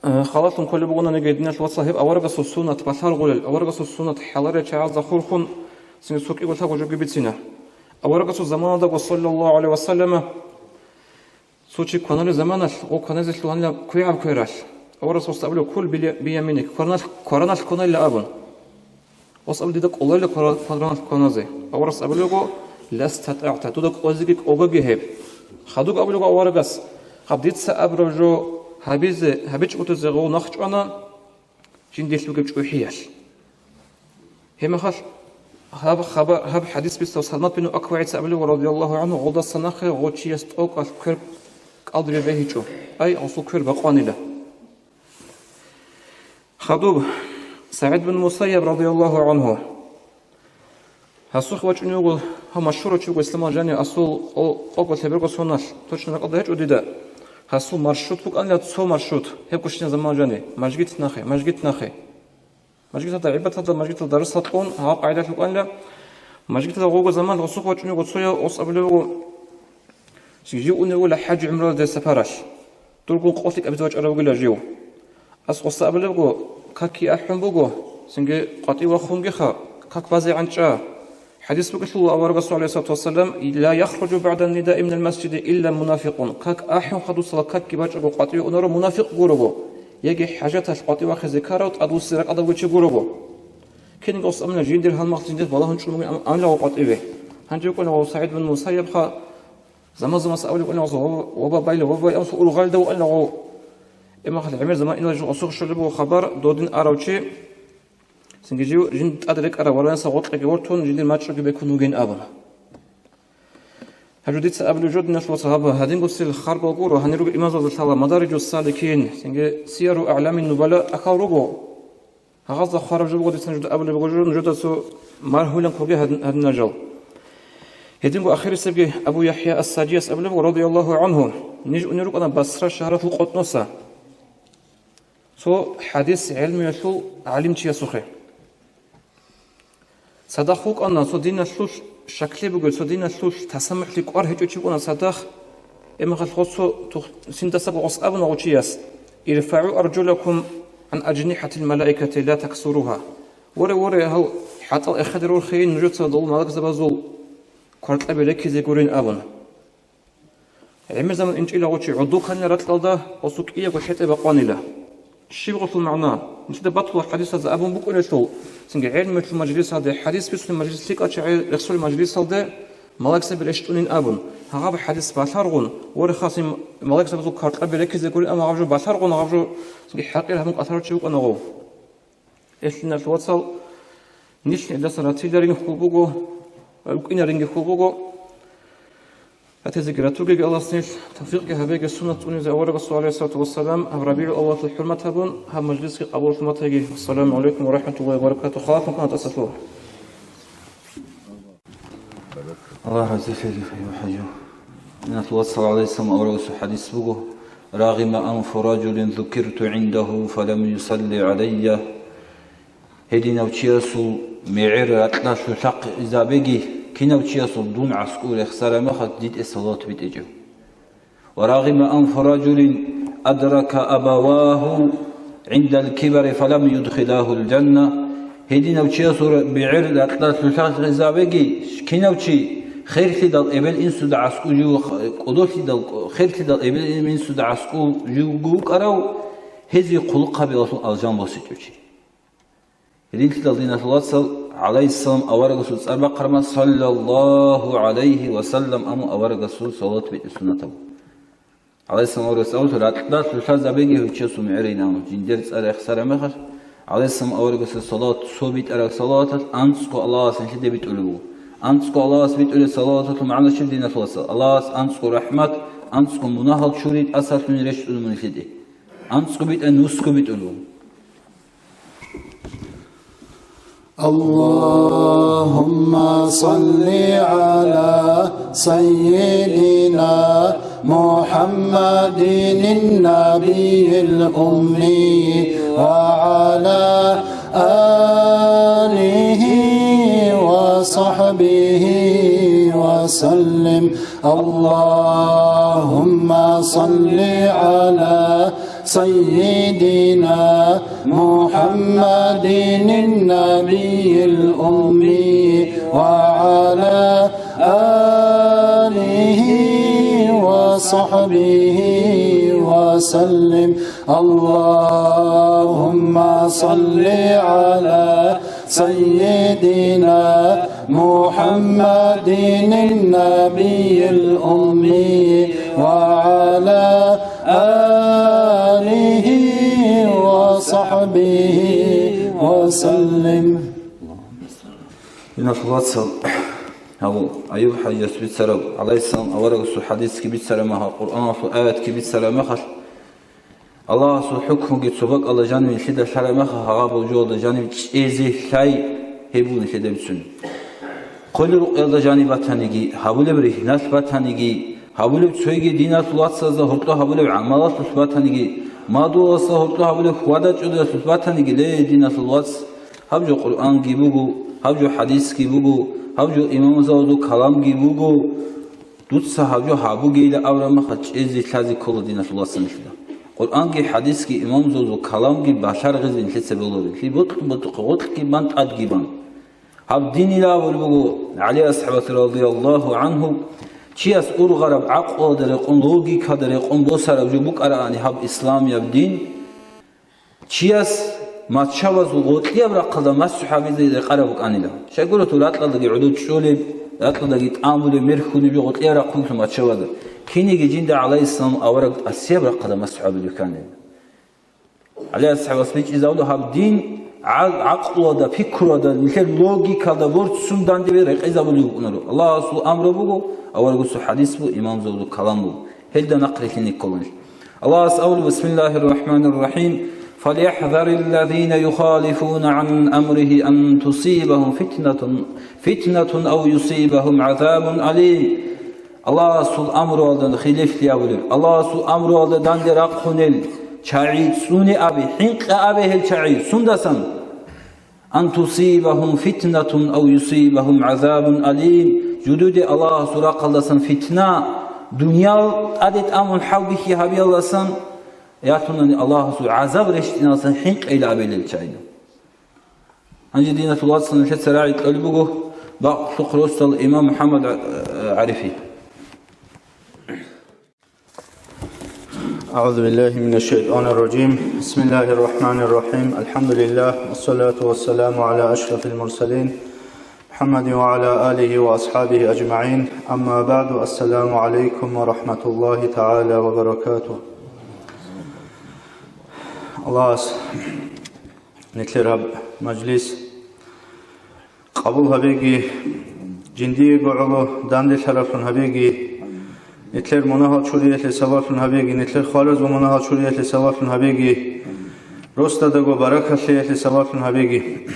э, халалъун кколеб бугонаниги, диналъ вацал, гьеб аварагасул суннат балъаргъулел, аварагасул суннат хӀаларел чагӀазда хурхун, цинги цо кӀиго лъабго жоги бицина. Аварагасул заманалдаго, саллаллагьу гӀалайгьи ва саллама, цо чи кваналеб заманалъ, гъов кваназе лъугьанила квегӀаб квералъ. Аварагас гъосда абулеб, «Кул били-, бияминик», квараналъ, квараналъ кванайила абун. Гъос абулеб, дида кӀоларила квара-, квараналъ кваназе. Аварагас абулеб буго, «Ла статӀагӀта», дуда кӀвазеги кӀогаги гьеб. Хадуб абулеб буго аварагас, гьаб дица абураб жо гьабизе, гьабичӀого дизе гъов нахъчӀвана, жиндилъ бугеб чӀухӀиялъ. Гьеб мехалъ гьаб хабар, гьаб хӀадис бицарав Салмат бин АквагӀица абулеб буго, радияллагьу гӀангьу, гъолдаса нахъе гъов чияс тӀокӀалъ квер кӀалдибе бегьичӀо, ай, гъосул квер бакъванила. Хадуб, СагӀид бин Мусайяб, радияллагьу гӀангьу, гьасухъ вачӀунев вуго, гьав машгьурав чи вуго исламалъ жанив, асул къо-, къокъо лъеберго соналъ, точно ракъалда гьечӀо дида, гьасул маршрут букӀанила цо маршрут, гьеб гущина заман жани, мажгит нахъе, мажгит нахъе. Мажгиталда гӀибадаталда, мажгиталда дарсал кьун, гьаб къагӀидалъ букӀанила. Мажгиталда гъого заман гъосухъ вачӀунев вуго цояв, гъос абулеб буго, жив унев вугила хӀаж-гӀумраялде сапаралъ. Дургун къо лъикӀабизе вачӀарав вугила жив. Ас гъосда абулеб буго, какги ахӀун буго, цинги къватӀив вахунгиха, как базегӀан чӀа. ХӀадис бугелъул аварагасул, гӀалайгьиссалату вассалам, «Ла яхруджу багӀда ннидаи минал масжиди илла мунафикъун», как ахӀун хадусала какги бачӀаго къватӀиве унаро мунафикъ гурого, яги хӀажаталъ къватӀив вахизе ккарав тӀадвуссизе ракӀалдавго чи гурого. Кинги гъос амна жиндир гьалмагълъи жиндир балагьун чӀун бугин ам-, амлаго къватӀиве. Гьанже вукӀана ва СагӀид бин Мусайябха, заман-заманас абулеб вукӀана гъос, ва, ва, ва, байла, ва, ва, амсу ургъалда вукӀана гъов. Эмахал гӀемер заман инал жо осухъ щолеб буго хабар, додин арав чи, цинги жив жин тӀад рекӀарав варанса гъоркьаги вортун, жиндир мачӀуги бекун вугин абуна. Гьаб жо дица абулеб жо, диналъ вацал, гьаб гьадингосил харбал гуро, гьанир руго имамзабазда лъала Мадариджус Саликин, цинги Сияру АгӀламин Нубала тӀахьал руго. Гьагъазда хвараб жо буго дица нужеда абулеб буго жо, нужеда цо маргьулин ккоге гьадин-, гьадинал жал. Гьединго ахирисебги Абу ЯхӀя ас-Сажияс абулеб буго, радияллагьу гӀангьу, ниж унел рукӀана Басра шагьаралъул къотӀноса. Цо хӀадис гӀелмуялъул гӀалимчиясухъе. Цадахъ вукӀана цо диналъулъ щаклъи бугев, цо диналъулъ тасамухӀлъи кӀвар гьечӀев чи вукӀана цадахъ. Эмахал гъосо тух-, синдасаб гъос абуна гъов чияс: «ИрфагӀу аржулакум гӀан ажнихӀатил малаикати ла таксуругьа». Воре, воре, гьал хӀатӀал эхеде рорхейин нужеца дол малакзабазул кваркьаби рекизе гурин абун. ГӀемер заман инчӀила гъов чи гӀодов кканила ракьалда, гъосул кӀиябго хӀетӀе бакъванила. Щиб гъолъул магӀна? Нилъеда батула хӀадисазда абун букӀунелъул, цинги гӀелмуялъул мажлисалде, хӀадис бицунеб мажлис лъикӀал чагӀи рехсолеб мажлисалде малаикзаби рещтӀунин абун, гьагъаб хӀадис балъаргъун, ва рехасин малаикзабазул каркьаби реккизе гурин, амма гьаб жо балъаргъун, гьаб жо цинги хӀакъир гьабун кӀалъарав чи вукӀана гъов. Гьелъиналъ, вацал, нилъ гьелдаса ратиларин хьул буго, рукӀинаринги хьул буго. Гьатезеги ратугеги Аллагьас нилъ, тавфикъги гьабеги суннат цӀунизе аварагасул, гӀалайгьиссалату вассалам, гьаб РабигӀул аввалалъул хӀурмат гьабун, гьаб мажлисги къабул хӀурматаги. Ассаламу гӀалайкум ва рахӀматуллагьи ва баракатугьу. Халатун кван тӀасалъугьа. Аллагь разилъеги, я ХӀажу. Диналъул вацал, гӀалайгьиссалам аварагасул хӀадис буго: «Рагъима анфу ражулин зукирту гӀиндагьу фалам юсалли гӀалайя». Гьединав чиясул мегӀер ракьалъулъахъизабеги, кинав чиясул дун гӀаскӀул рехсараб мехалъ дитӀе салават битӀичӀев. «Ва рагъима анфу ражулин адрака абавагьу гӀиндал кибари фалам юдхилагьул жанна». Гьединав чиясул бегӀер ракьалъулъахъизабеги, кинав чи херлъидал эбел-инсуда гӀаскӀул жив, кӀодолъидал херлъидал эбел-инсуда гӀаскӀул живго вукӀарав, гьезие хъулухъ гьабиялъул алжан босичӀев чи. Гьединлъидал, диналъул вацал, гӀалайгьиссалам аварагасул цӀар бахъарма, саллаллагьу гӀалайгьи ва саллам, амма аварагасул салават битӀи суннатаб. ГӀалайгьиссалам аварагас абулеб, ракьалъулъазабеги гьучасул мегӀерин, амма жиндер цӀар рехсараб мехалъ, гӀалайгьиссалам аварагасул салават, цо битӀараб салаваталъ анцӀго Аллагьас нилъеде битӀулеб буго. АнцӀго Аллагьас битӀулеб салаваталъул магӀна щиб, диналъул вацал? Аллагьас анцӀго рахӀмат, анцӀго мунагьал чури тӀасалъугьин рещтӀулеб буго нилъеде. АнцӀго битӀа, нусго битӀулеб буго. اللهم صل على سيدنا محمد النبي الأمي وعلى آله وصحبه وسلم. اللهم صل على سيدنا محمد النبي الأمي وعلى آله وصحبه وسلم. اللهم صل على سيدنا محمد النبي الأمي وعلى آله وصحبه وسلم. Диналъул вацал, гьав Аюб хӀажияс бицараб, гӀалайгьиссалам аварагасул хӀадисги бицараб мехалъ, Къуръаналъул аятги бицараб мехалъ, Аллагьасул хӀукмуги цо бакӀалда жаниб нилъеда лъараб мехалъ, гьагъаб жоялда жаниб чӀезе лъай, гьеб буго нилъеда бицунеб. Хъулил рукъиялда жаниб батаниги, гьабулеб ригьналъ батаниги, гьабулеб цойги диналъул вацазда гьоркьо гьабулеб гӀамалалъулъ батаниги, мадугьаласда гьоркьо гьабулеб хьвада-чӀвадиялъулъ батаниги, ле, диналъул вац, гьаб жо Къуръанги буго, гьаб жо хӀадисги буго, гьаб жо имамзабазул каламги буго. Дуца гьаб жо гьабугейилан абураб мехалъ чӀезе лъазе ккола, диналъул вацал, нилъеда. Къуръанги хӀадисги имамзабазул каламги балъаргъизе нилъеца бегьуларо. Лъи бокьун-бокьун, гъоркьги бан, тӀадги бан. Гьаб динилан абулеб буго ГӀали асхӀабас радияллагьу гӀангьу, чияс ургъараб гӀакълуялда рекъон, логикалда рекъон босараб жо букӀараани гьаб исламияб дин, чияс маччабазул гъоркьияб рахъалда масухӀ гьабизе рекъараб букӀанила. Щайгурелъул ракьалдаги гӀодов чӀолеб, ракьалдаги тӀамулеб, мерхьунеб жо гъоркьияб рахъ бугелъул маччабазда. Кинеги жинда гӀалайгьиссалам авараг тӀасияб рахъалда масухӀ гьабулеб букӀанила. ГӀали асхӀабас бичӀчӀизабула гьаб дин гӀа-, гӀакълуялда, пикруялда, нилъер логикалда борцун данде рекъезабулеб букӀунаро. Аллагьасул амру буго, аварагасул хӀадис буго, имамзабазул калам буго. Гьелда нахърилълъине ккола. Аллагьас абула: بسم الله الرحمن الرحيم. فليحذر الذين يخالفون عن أمره أن تصيبهم فتنة، فتنة أو يصيبهم عذاب أليم. Аллагьасул амруялда хилифлъи абулеб, Аллагьасул амруялда данде рахъунел чагӀи цӀуне абе, хӀинкъи абе гьел чагӀи, сундасан? أن تصيبهم فتنة أو يصيبهم عذاب أليم. Жудуде Аллагьасул рахъалдасан фитна, дуниял тӀаде тӀамун хӀалбихьи гьабиялдасан, ялъунани Аллагьасул гӀазаб рещтӀиналдасан хӀинкъейилан абе гьел чагӀи. Гьанже, диналъул вацал, нилъеца рагӀи кьолеб буго бакълъухъ росдал имам МухӀаммад ГӀа-, ГӀарифи. أعوذ بالله من الشيطان الرجيم. بسم الله الرحمن الرحيم. الحمد لله، والصلاة والسلام على أشرف المرسلين، محمد وعلى آله وأصحابه أجمعين. أما بعد، السلام عليكم ورحمة الله تعالى وبركاته. Аллагьас нилъер гьаб мажлис къабул гьабеги, жиндиего гӀоло данделъараблъун гьабеги, нилъер мунагьал чуриялъе сабаблъун гьабеги, нилъер хваразул мунагьал чуриялъе сабаблъун гьабеги, росдадаго баракат лъеялъе сабаблъун гьабеги.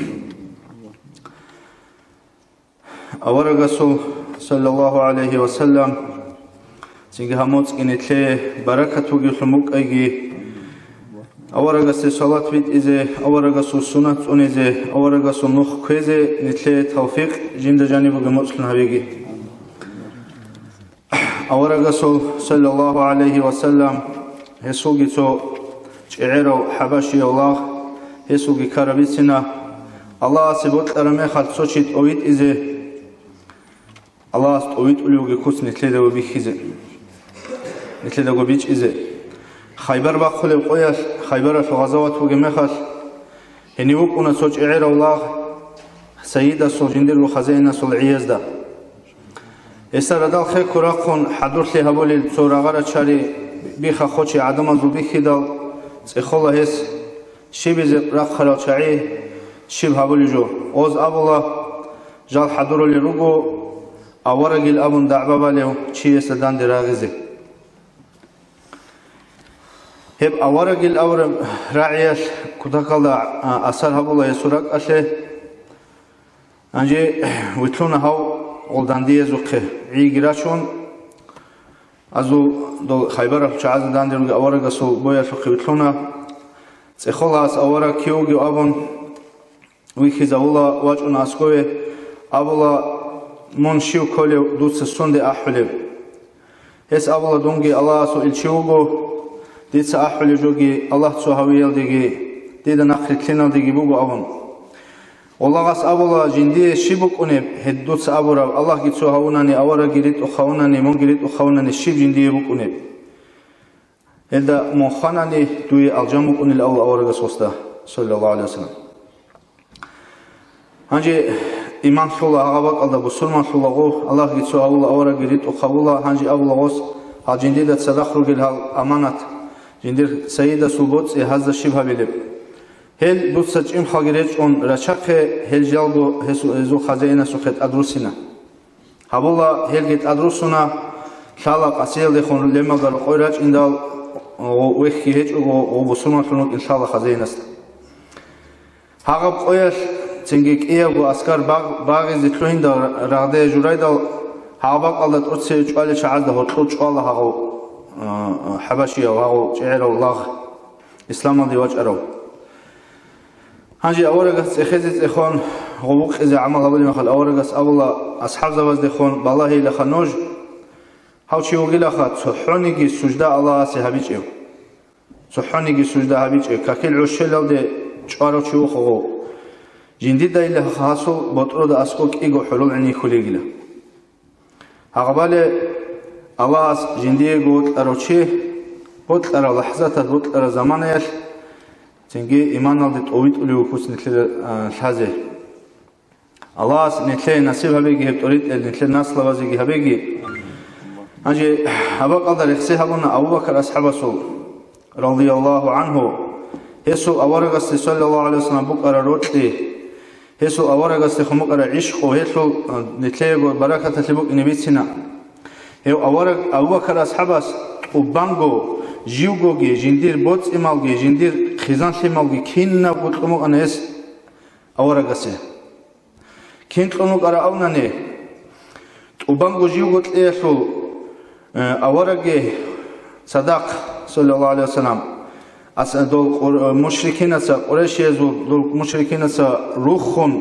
Аварагасул, саллаллагьу гӀалайгьи ва саллам, цинги гьаб моцӀги нилъее баракат бугевлъун букӀайги, аварагасде салат битӀизе, аварагасул суннат цӀунизе, аварагасул нух кквезе нилъее тавфикъ жинда жаниб бугеб моцӀлъун гьабеги. Аварагасул, саллаллагьу гӀалайгьи ва саллам, гьесулги цо чӀегӀерав хӀабашияв лагъ, гьесулги ккараб бицина, Аллагьасе бокьараб мехалъ цо чи тӀовитӀизе, Аллагьас тӀовитӀулев вугеб куц нилъедаго бихьизе, нилъедаго бичӀчӀизе. Хайбар бахъулеб къоялъ, Хайбаралъул гъазават бугеб мехалъ, гьенив вукӀуна цо чӀегӀерав лагъ, сайидасул, жиндирго хазаинасул гӀиязда. Гьесда радал хехго рахъун хӀадурлъи гьабулел цо рагъа-рачари биха-хочи гӀадамазул бихьидал, цӀехола гьес, щибизе рахъарал чагӀи, щиб гьабулеб жо. Гъоз абула, жал хӀадурулел руго, аварагил абун дагӀба балев чиясда данде рагъизе. Гьеб аварагил абураб рагӀиялъ кутакалда, а, асар гьабула гьесул ракӀалъе. Гьанже вилълъуна гьав гъолдандиязухъе гӀиги рачун, азул дол Хайбаралъул чагӀазда данде ругел аварагасул боялъухъе вилълъуна. ЦӀехола гьас авараг кив вугев абун, вихьизавула, вачӀуна аскове, абула: «Мун щив кколев, дуца сунде ахӀулев?» Гьес абула: «Дунги Аллагьасул илчи вуго, дица ахӀулеб жоги Аллагь цо гьавиялдеги, дида нахърилълъиналдеги буго», — абун. Гъолагъас абула: «Жиндие щиб букӀунеб гьеб дуца абураб, Аллагьги цо гьавунани, аварагги ритӀухъ гьавунани, мунги ритӀухъ гьавунани, щиб жиндие букӀунеб?» Гьелда мун хванани, дуе алжан букӀунилан абула аварагас гъосда, саллаллагьу гӀалайгьи ва саллам. Гьанже иман лъула гьагъа бакӀалда, бусурман лъулаго, Аллагьги цо гьавула, аварагги ритӀухъ гьавула, гьанже абула гъос, гьал жиндида цадахъ ругел гьал аманат, жиндир сайидасул боцӀи гьазда щиб гьабилеб? Гьел дуца чӀимхъалги речӀчӀун рачахъе, гьел жалго гьесу-, гьезул хазаинасухъе тӀадруссина. Гьабула, гьелги тӀадруссуна, лъала къасиялдехун лемалда рокъой рачӀиндал, о, вехьги гьечӀого, о, бусурманлъун вукӀин лъала хазаинасда. Гьагъаб къоялъ цинги кӀиябго аскар багъ-, багъизе лъугьиндал рагъде журайдал, гьагъаб бакӀалда тӀоцеве чӀвалел чагӀазда гьоркьор чӀвала гьагъав, а, хӀабашияв, гьагъав чӀегӀерав лагъ, исламалде вачӀарав. Гьанже аварагас цӀехезе цӀехон, гъобукъизе гӀамал гьабулеб мехалъ аварагас абула асхӀабзабаздехун: «Балагьейилаха нуж, гьав чи вугилаха цохӀониги сужда Аллагьасе гьабичӀев. ЦохӀониги сужда гьабичӀев, какил гӀурщелалде чӀварав чи вухъ гъов. Жиндидайилаха гьасул ботӀрода аскӀов кӀиго хӀурул гӀин йихьулейила». Гьагъабали Аллагьас жиндиего вокьарав чи, бокьараб лахӀзаталъ, бокьараб заманаялъ цинги иманалде тӀовитӀулев вукӀуц нилъер, а, лъазе. Аллагьас нилъее насиб гьабеги гьеб тӀоритӀел, нилъер наслабазеги гьабеги. Гьанже гьаб бакӀалда рехсей гьабуна Абу Бакар асхӀабасул, радияллагьу гӀангьу, гьесул аварагасде, саллаллагьу гӀалайгьи ва саллам, букӀараб рокьи, гьесул аварагасдехун букӀараб гӀишкъу, гьелъул, а, нилъеего баракаталъе букӀине бицина. Гьев авараг Абу Бакар асхӀабас тӀубанго, живгоги, жиндир боцӀи-малги, жиндир хъизан-лъималги кинабго кьун букӀана гьес аварагасе. Кин кьун букӀараб абунани, тӀубанго живго кьеялъул, э, аварагги цадахъ, саллаллагьу гӀалайгьи ва саллам, ас-, дол къур-, мушрикинаца, къурайшиязул дол мушрикинаца руххун,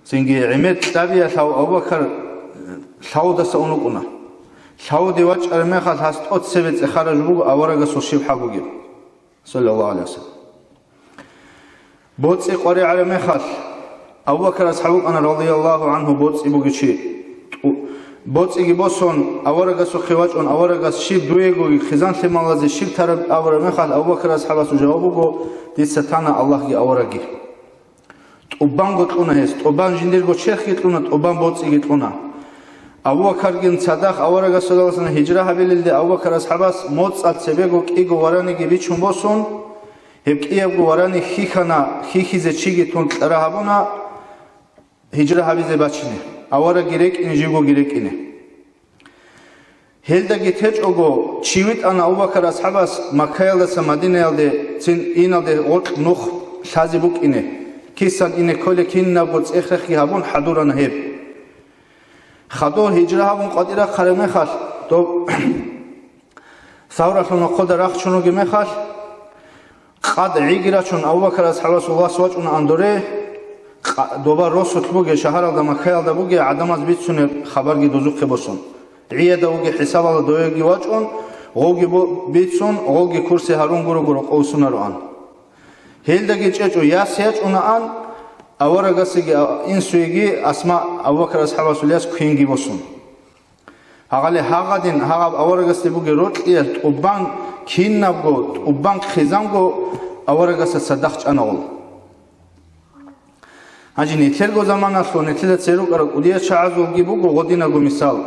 цинги гӀемер кьабиялъ гьав Абу Бакар лъавудаса ун вукӀуна. Лъавуде вачӀараб мехалъ гьас тӀоцебе цӀехараб жо буго аварагасул щиб хӀал бугеб, саллаллагьу гӀалайгьи ва саллам. БоцӀи къваригӀараб мехалъ, Абу Бакар асхӀаб вукӀана, радияллагьу гӀангьу, боцӀи бугев чи. ТӀу-, БоцӀиги босун, аварагасухъе вачӀун, аварагас щиб дуегоги хъизан-лъималазе щиб тараб абураб мехалъ, Абу Бакр асхӀабасул жаваб буго: «Дица тана Аллагьги аварагги». ТӀубанго кьуна гьес, тӀубан жиндирго черхги кьуна, тӀубан боцӀиги кьуна. Абу Бакаргин цадахъ аварагас саллаллагьу гӀалайгьи ва саллам гьижра гьабилелде Абу Бакр асхӀабас моцӀалъ цебего кӀиго вараниги бичун босун, гьеб кӀиябго варани хьихьана, хьихьизе чиги тун кьара гьабуна, гьижра гьабизе бачине, аварагги рекӀине, живгоги рекӀине. Гьелдаги течӀого, чи витӀана Абу Бакр асхӀабас Маккаялдаса Мадинаялде цин иналде гъоркь нух лъазе букӀине, кисан ине кколеб кинабго цӀех-рехги гьабун хӀадурана гьеб. Хадур гьижра гьабун къватӀир рахъараб мехалъ, доб Савралъул нохъода рахчун вугеб мехалъ, къад гӀиги рачун, Абу Бакр асхӀабасул вас вачӀунаан доре, къа-, доба росулъ бугеб шагьаралда, Маккаялда бугеб гӀадамаз бицунеб хабарги дозухъе босун. ГӀияда вугеб хӀисабалда довеги вачӀун, гъовги бо-, бицун, гъовги курсе гьарун гуро-гуро къовсунароан. Гьелдаги чӀечӀо, яс ячӀунаан, аварагасеги а-, инсуеги Асма, Абу Бакр асхӀабасул яс, квенги босун. Гьагъале гьагъадин гьагъаб аварагасде бугеб рокьиялъ тӀубан кинабго, тӀубан хъизанго аварагасда цадахъ чӀана гъол. Гьанже нилъерго заманалъул нилъеда церукӀараб кӀудиял чагӀазулги буго гъодинабго мисал.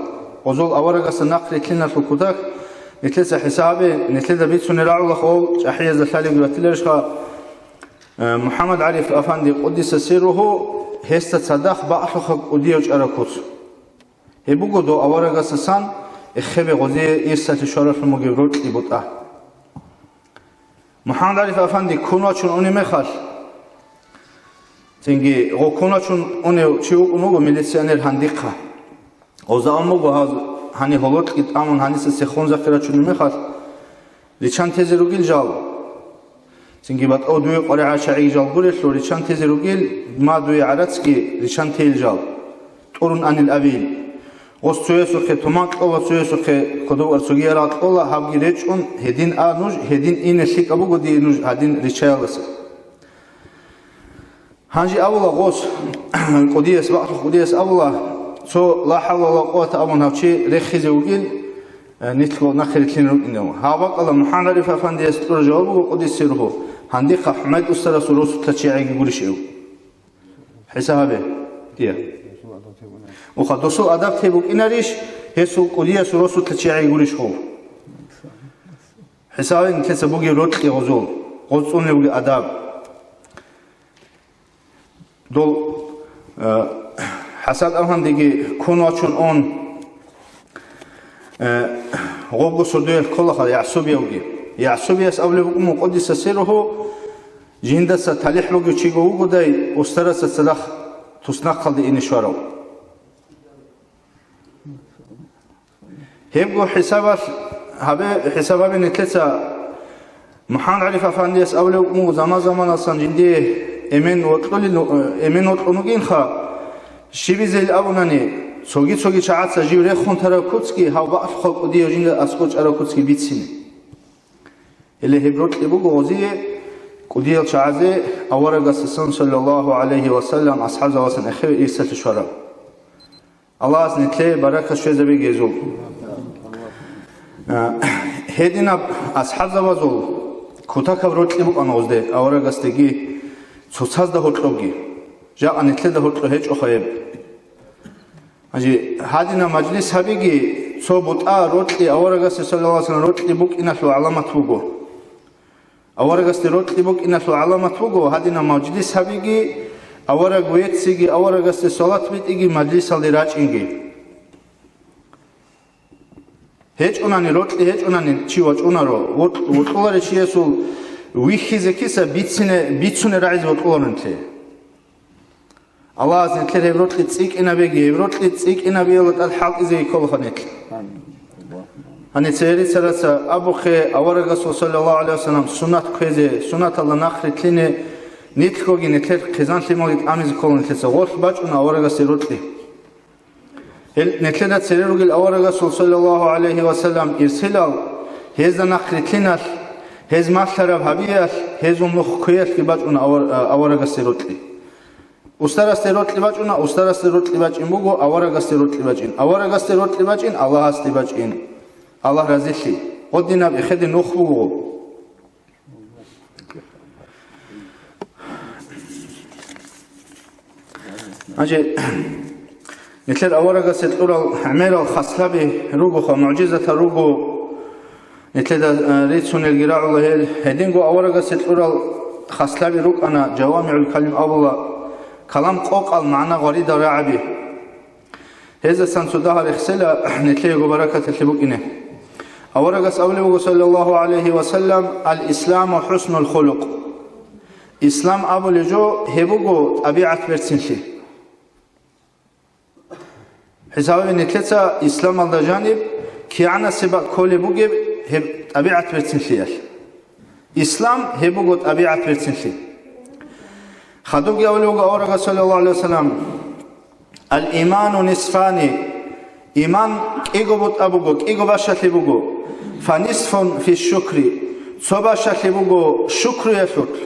Гъозул аварагасда нахърилълъиналъул кутакалъ нилъеца хӀисабе, нилъеда бицунеб рагӀула гъол, чӀахӀиязда лъалебги батиларищха, э, МухӀаммад ГӀариф афанди къуддиса сирругьу, гьесда цадахъ бакълъухъа кӀудияв чӀараб куц. Гьеб буго дов аварагасдасан эххебе гъозие ирсалъе щваралъун бугеб рокьи бутӀа. МухӀаммад ГӀариф афанди ккун вачун унеб мехалъ, цинги гъо ккун вачун унев чи вукӀун вуго милиционер гьандихъа. Гъоза ун буго гьаз гьаниб гьолокьги тӀамун гьаниса цехун захъи рачунеб мехалъ, риччан тезе ругел жал. Цинги батӀав дуе къваригӀел чагӀиги жал гурелъул, риччан тезе ругел, ма дуе гӀарацги риччан тейил жал. ТӀурун анил абил. Гъос цоясухъе туман кьола, цоясухъе кодов ар цоги ярагъ кьола, гьабги речӀун, гьедин а нуж, гьедин ине лъикӀаб буго дие нуж гьадин риччаялдаса. Гьанже абула гъос, кӀудияс, бакълъухъ кӀудияс абула, цо ла хӀавла ва ла къуввата абун гьав чи рехизе вугил, э, нилъго нахъе рилълъине рукӀинев. Гьаб бакӀалда МухӀаммад ГӀариф афандияс кьура жаваб буго къуддиса сирругьу, гьандихъа ХӀумайд устарасул росулъа чагӀиги гурищ гьев. ХӀисаб гьабе. Дия. Уха, досул адаб те букӀинарищ, гьесул кӀудиясул росулъа чагӀиги гурищ гъов? ХӀисабе нилъеца бугеб рокьи гъозул, гъоз цӀунев вугеб адаб. Дол, э, ХӀасан афандиги ккун вачун ун, э, гъобго сордоялъ кколаха ЯгӀсубиявги. ЯгӀсубияс абулеб букӀун къуддиса сирругьу, жиндаса талихӀ бугев чиго вугодай, устараса цадахъ туснахъалде ине щварав. Гьебго хӀисабалъ гьабе, хӀисаб гьабе нилъеца МухӀаммад ГӀариф афандияс абулеб буго, заман-заманалсан жиндие эмен вокьулел, эмен вокьун вугинха, щибизел абунани, цоги-цоги чагӀаца жив рехун тараб куцги, гьав бакълъухъа кӀудияв жинда аскӀов чӀараб куцги бицине. Гьеле гьеб рокьи буго гъозие, кӀудиял чагӀазе аварагасдасан, саллаллагьу гӀалайгьи ва саллам, асхӀабзабаздасан эххеве ирсалъе щвараб. Аллагьас нилъее баракат щвезабеги гьезул. Э, гьединаб асхӀабзабазул кутакаб рокьи букӀана гъозде, аварагасдеги цоцазда гьоркьобги. Жакъа нилъеда гьоркьоб гьечӀоха гьеб. Гьанже гьадинаб мажлис гьабиги цо бутӀа рокьи, аварагасде, саллаллагьу гӀалайгьи ва саллам, рокьи букӀиналъул гӀаламат буго. Аварагасде рокьи букӀиналъул гӀаламат буго гьадинаб мажлис гьабиги, авараг вецциги, аварагасде салат битӀиги, мажлисалде рачӀинги. ГьечӀунани, рокьи гьечӀунани чи вачӀунаро, вокь-, вокьуларев чиясул вихьизе киса бицине, бицуне рагӀизе вокьуларо нилъее. Аллагьас нилъер гьеб рокьи цӀикӀкӀинабеги, гьеб рокьи цӀикӀкӀинабиялда тӀад хӀалтӀизеги кколаха нилъ. Гьаниб церецараца абухъе, аварагасул, саллаллагьу гӀалайгьи ва саллам, суннат кквезе, суннаталда нахърилълъине, нилъгоги нилъер хъизан-лъималги тӀамизе ккола нилъеца, гъорлъ бачӀуна аварагасде рокьи. Гьел нилъеда цере ругел аварагасул, саллаллагьу гӀалайгьи ва саллам, ирсилал, гьезда нахърилълъиналъ, гьез малъараб гьабиялъ, гьезул нух кквеялъги бачӀуна авар-, аварагасде рокьи. Устарасде рокьи бачӀуна, устарасде рокьи бачӀин буго, аварагасде рокьи бачӀин, аварагасде рокьи бачӀин, Аллагьасде бачӀин. Аллагь разилъи. Гъодинаб эхеде нух буго. Гьанже нилъер аварагасе кьурал гӀемерал хаслаби ругоха, мугӀжизатал руго, нилъеда, э, рицунелги рагӀула гьел. Гьединго аварагасе кьурал хаслаби рукӀана, жавамигӀул калим абула, калам къокъал, магӀна гъваридал рагӀаби. Гьезасан цо дагьа рехсела нилъеего баракаталъе букӀине. Аварагас абулеб буго, саллаллагьу гӀалайгьи ва саллам: «Ал-исламу хӀуснул хулукъ». Ислам абулеб жо гьеб буго тӀабигӀат берцинлъи. ХӀисабе нилъеца исламалда жаниб кигӀанасеб бакӀ кколеб бугеб гьеб тӀабигӀат берцинлъиялъ. Ислам гьеб буго тӀабигӀат берцинлъи. Хадубги абулеб буго аварагас, саллаллагьу гӀалайгьи ва саллам: «Ал-иману нисфани», иман кӀиго бутӀа буго, кӀиго башалъи буго. «Фанисфун фи шукри», цо башалъи буго шукруялъулъ,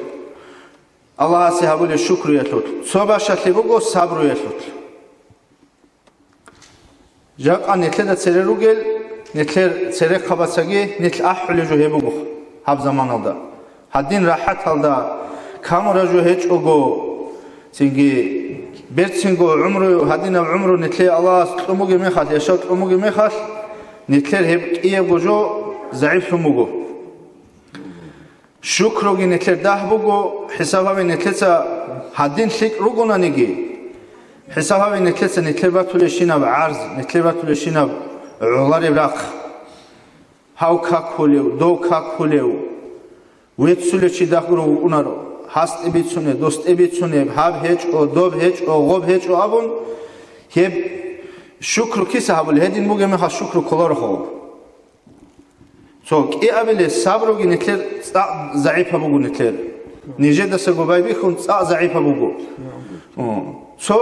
Аллагьасе гьабулеб шукруялъулъ, цо башалъи буго сабруялъулъ. Жакъа нилъеда цере ругел, нилъер церехъабацаги нилъ ахӀулеб жо гьеб буго гьаб заманалда. Гьадин рахӀаталда, камураб жо гьечӀого, цинги берцинго гӀумру, гьадинаб гӀумру нилъее Аллагьас кьун бугеб мехалъ, яшав кьун бугеб мехалъ, нилъер гьеб кӀиябго жо загӀиплъун буго. Шукруги нилъер дагь буго, хӀисаб гьабе нилъеца гьадин лъикӀ ругонаниги, хӀисаб гьабе нилъеца нилъер батулебщинаб гӀарз, нилъер батулебщинаб гӀолареб рахъ. Гьав какулев, дов какулев, веццулев чи дагьгуро вукӀунаро, гьасде бицунеб, досде бицунеб, гьаб гьечӀо, доб гьечӀо, гъоб гьечӀо абун, гьеб шукру киса гьабулеб, гьедин бугеб мехалъ шукру кколаро хъо. Цо кӀиабилеб сабруги нилъер цӀакъ загӀипаб буго нилъер. Нижедасаго байбихьун цӀакъ загӀипаб буго. О. Цо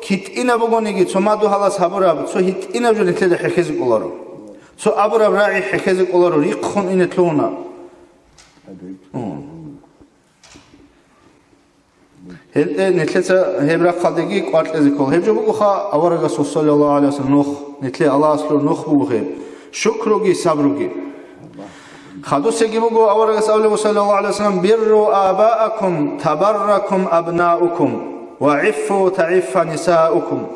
китӀинаб бугониги, цо мадугьалас гьабураб, цо гьитӀинаб жо нилъеда хӀехьезе кӀоларо. Цо абураб рагӀи хӀехьезе кӀоларо, рихъун ине лъугьуна. О. ГьелтӀе нилъеца гьеб рахъалдеги кӀвар кьезе ккола. Гьеб жо бугоха аварагасул, саллаллагьу гӀалайгьи ва саллам, нух, нилъее Аллагьас лъур нух буго гьеб, шукруги сабруги. Хадусеги буго аварагас абулеб, саллаллагьу гӀалайгьи ва саллам: «Бирру абаакум табарракум абнаукум, ва гӀиффу тагӀиффа нисаукум».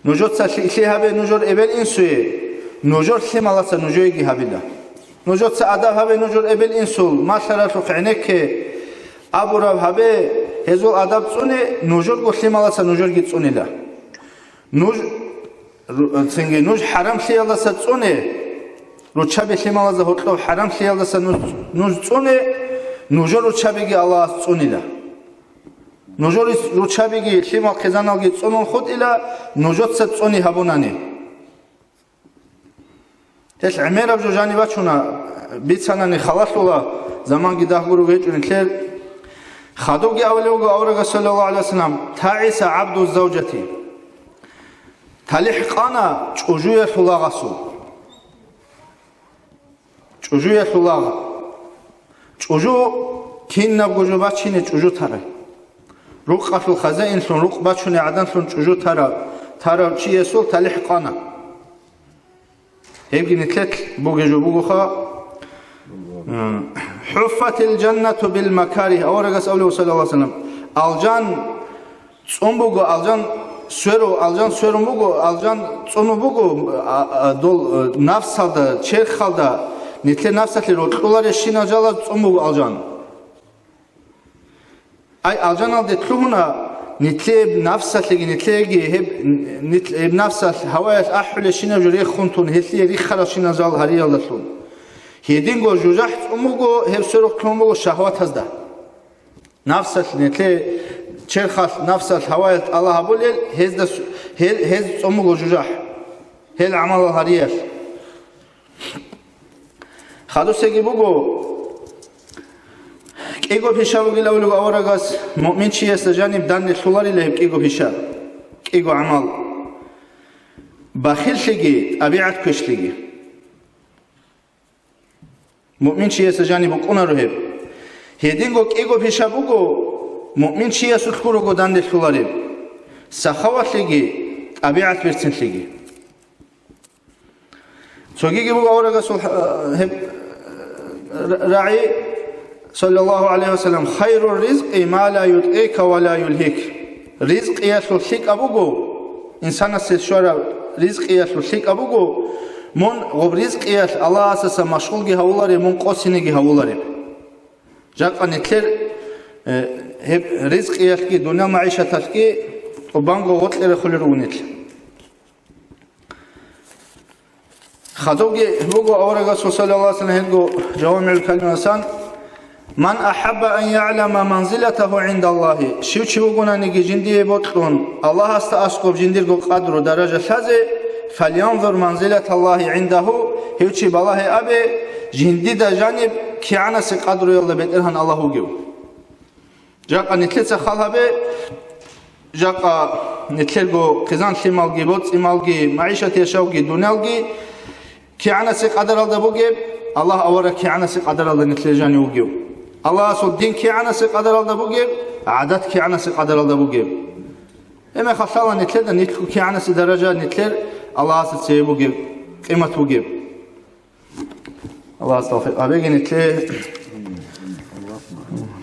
Нужеца лъи-, лъи гьабе нужер эбел-инсуе, нужер лъималаца нужееги гьабила. Нужеца адаб гьабе нужер эбел-инсул, малъаралъухъ гӀенекке, абураб гьабе, гьезул адаб цӀуне, нужерго лъималаца нужерги цӀунила. Нуж, ру-, цинги нуж хӀарамлъиялдаса цӀуне, руччаби лъималазда гьоркьоб хӀарамлъиялдаса нуж, нуж цӀуне, нужер руччабиги Аллагьас цӀунила. Нужер рис-, руччабиги лъимал хъизаналги цӀунун хутӀила, нужеца цӀуни гьабунани. Гьелъ гӀемераб жо жаниб бачуна, бицанани халалъула, заманги дагьгуро гьечӀо нилъер. Хадубги абулеб буго аварагас, саллаллагьу гӀалайгьи ва саллам: «ТагӀиса гӀабду завжати». ТалихӀ къана чӀужуялъул лагъасул. ЧӀужуялъул лагъ. ЧӀужу, кинабго жо бачине чӀужу тарай. Рукъалъул хазаинлъун, рукъ бачуней гӀаданлъун чӀужу тарав, тарав чиясул талихӀ къана. Гьебги нилъелъ бугеб жо бугоха. М, «ХӀуффатил жаннату бил макарих», аварагас абулеб, саллаллагьу гӀалайгьи ва саллам, алжан цӀун буго, алжан сверу-, алжан сверун буго, алжан цӀунун буго, а, а, дол, э, нафсалда, черхалда, нилъер нафсалъе рокьуларещинал жалаз цӀун буго алжан. Ай, алжаналде лъугьуна, нилъее нафсалъеги, нилъееги гьеб, нилъ-, гьеб нафсалъ гьаваялъ ахӀулещинаб жо рехун тун, гьелъие риххаралщинал жал гьариялдалъун. Гьединго жужахӀ цӀун буго, гьеб сверухъ лъугьун буго шагьватазда. Нафсалъ, нилъее черхалъ, нафсалъ гьаваялъ тӀала гьабулел, гьезда с-, гьел, гьез цӀун буго жужахӀ, гьел гӀамалал гьариялъ. Хадусеги буго, кӀиго пиша бугилан аварагас, муъминчиясда жаниб данде лъоларила гьеб кӀиго пиша, кӀиго гӀамал. Бахиллъиги, тӀабигӀат квешлъиги. Муъминчиясда жаниб букӀунаро гьеб. Гьединго кӀиго пиша буго, Муъмин чиясулъго руго данделъулареб сахавалъиги тӀабигӀат берцинлъиги. Цогиги буго аварагасул, э, гьеб, э, рагӀи, саллаллагьу гӀалайгьи ва саллам: «Хайру ризкъи ма ла ютӀика ва ла юлгьик». Ризкъиялъул лъикӀаб буго, инсанасе щвараб ризкъиялъул лъикӀаб буго, мун гъоб ризкъиялъ Аллагьасаса машгъулги гьавулареб, мун къосинеги гьавулареб. Жакъа нилъер, э, гьеб ризкъиялъги дуниял магӀишаталъги тӀубанго гъоркье рехулел руго нилъ. Хадубги буго аварагасул, саллаллагьу гӀалайгьи ва саллам, гьелго ЖавамигӀул Калимасан: «Ман ахӀабба ан яълама манзилатагьу гӀиндаллагьи», щив чи вугонаниги жиндие бокьун, Аллагьасда аскӀоб жиндирго къадру даража лъазе, «фалянзур манзилаталлагьи гӀиндагьу», гьев чи балагье абе, жиндида жаниб кигӀанасе къадруялда БетӀергьан Аллагь вугев. Жакъа нилъеца хал гьабе, жакъа нилъерго хъизан-лъималги, боцӀи-малги, магӀишат-яшавги, дуниялги кигӀанасе къадаралда бугеб, Аллагь авараг кигӀанасе къадаралда нилъер жанив вугев. Аллагьасул дин кигӀанасе къадаралда бугеб, гӀадат кигӀанасе къадаралда бугеб. Гьеб мехалъ лъала нилъеда нилъго кигӀанасе даража, нилъер Аллагьасда цеве бугеб, къимат бугеб. Аллагьас тавфикъ гьабеги нилъее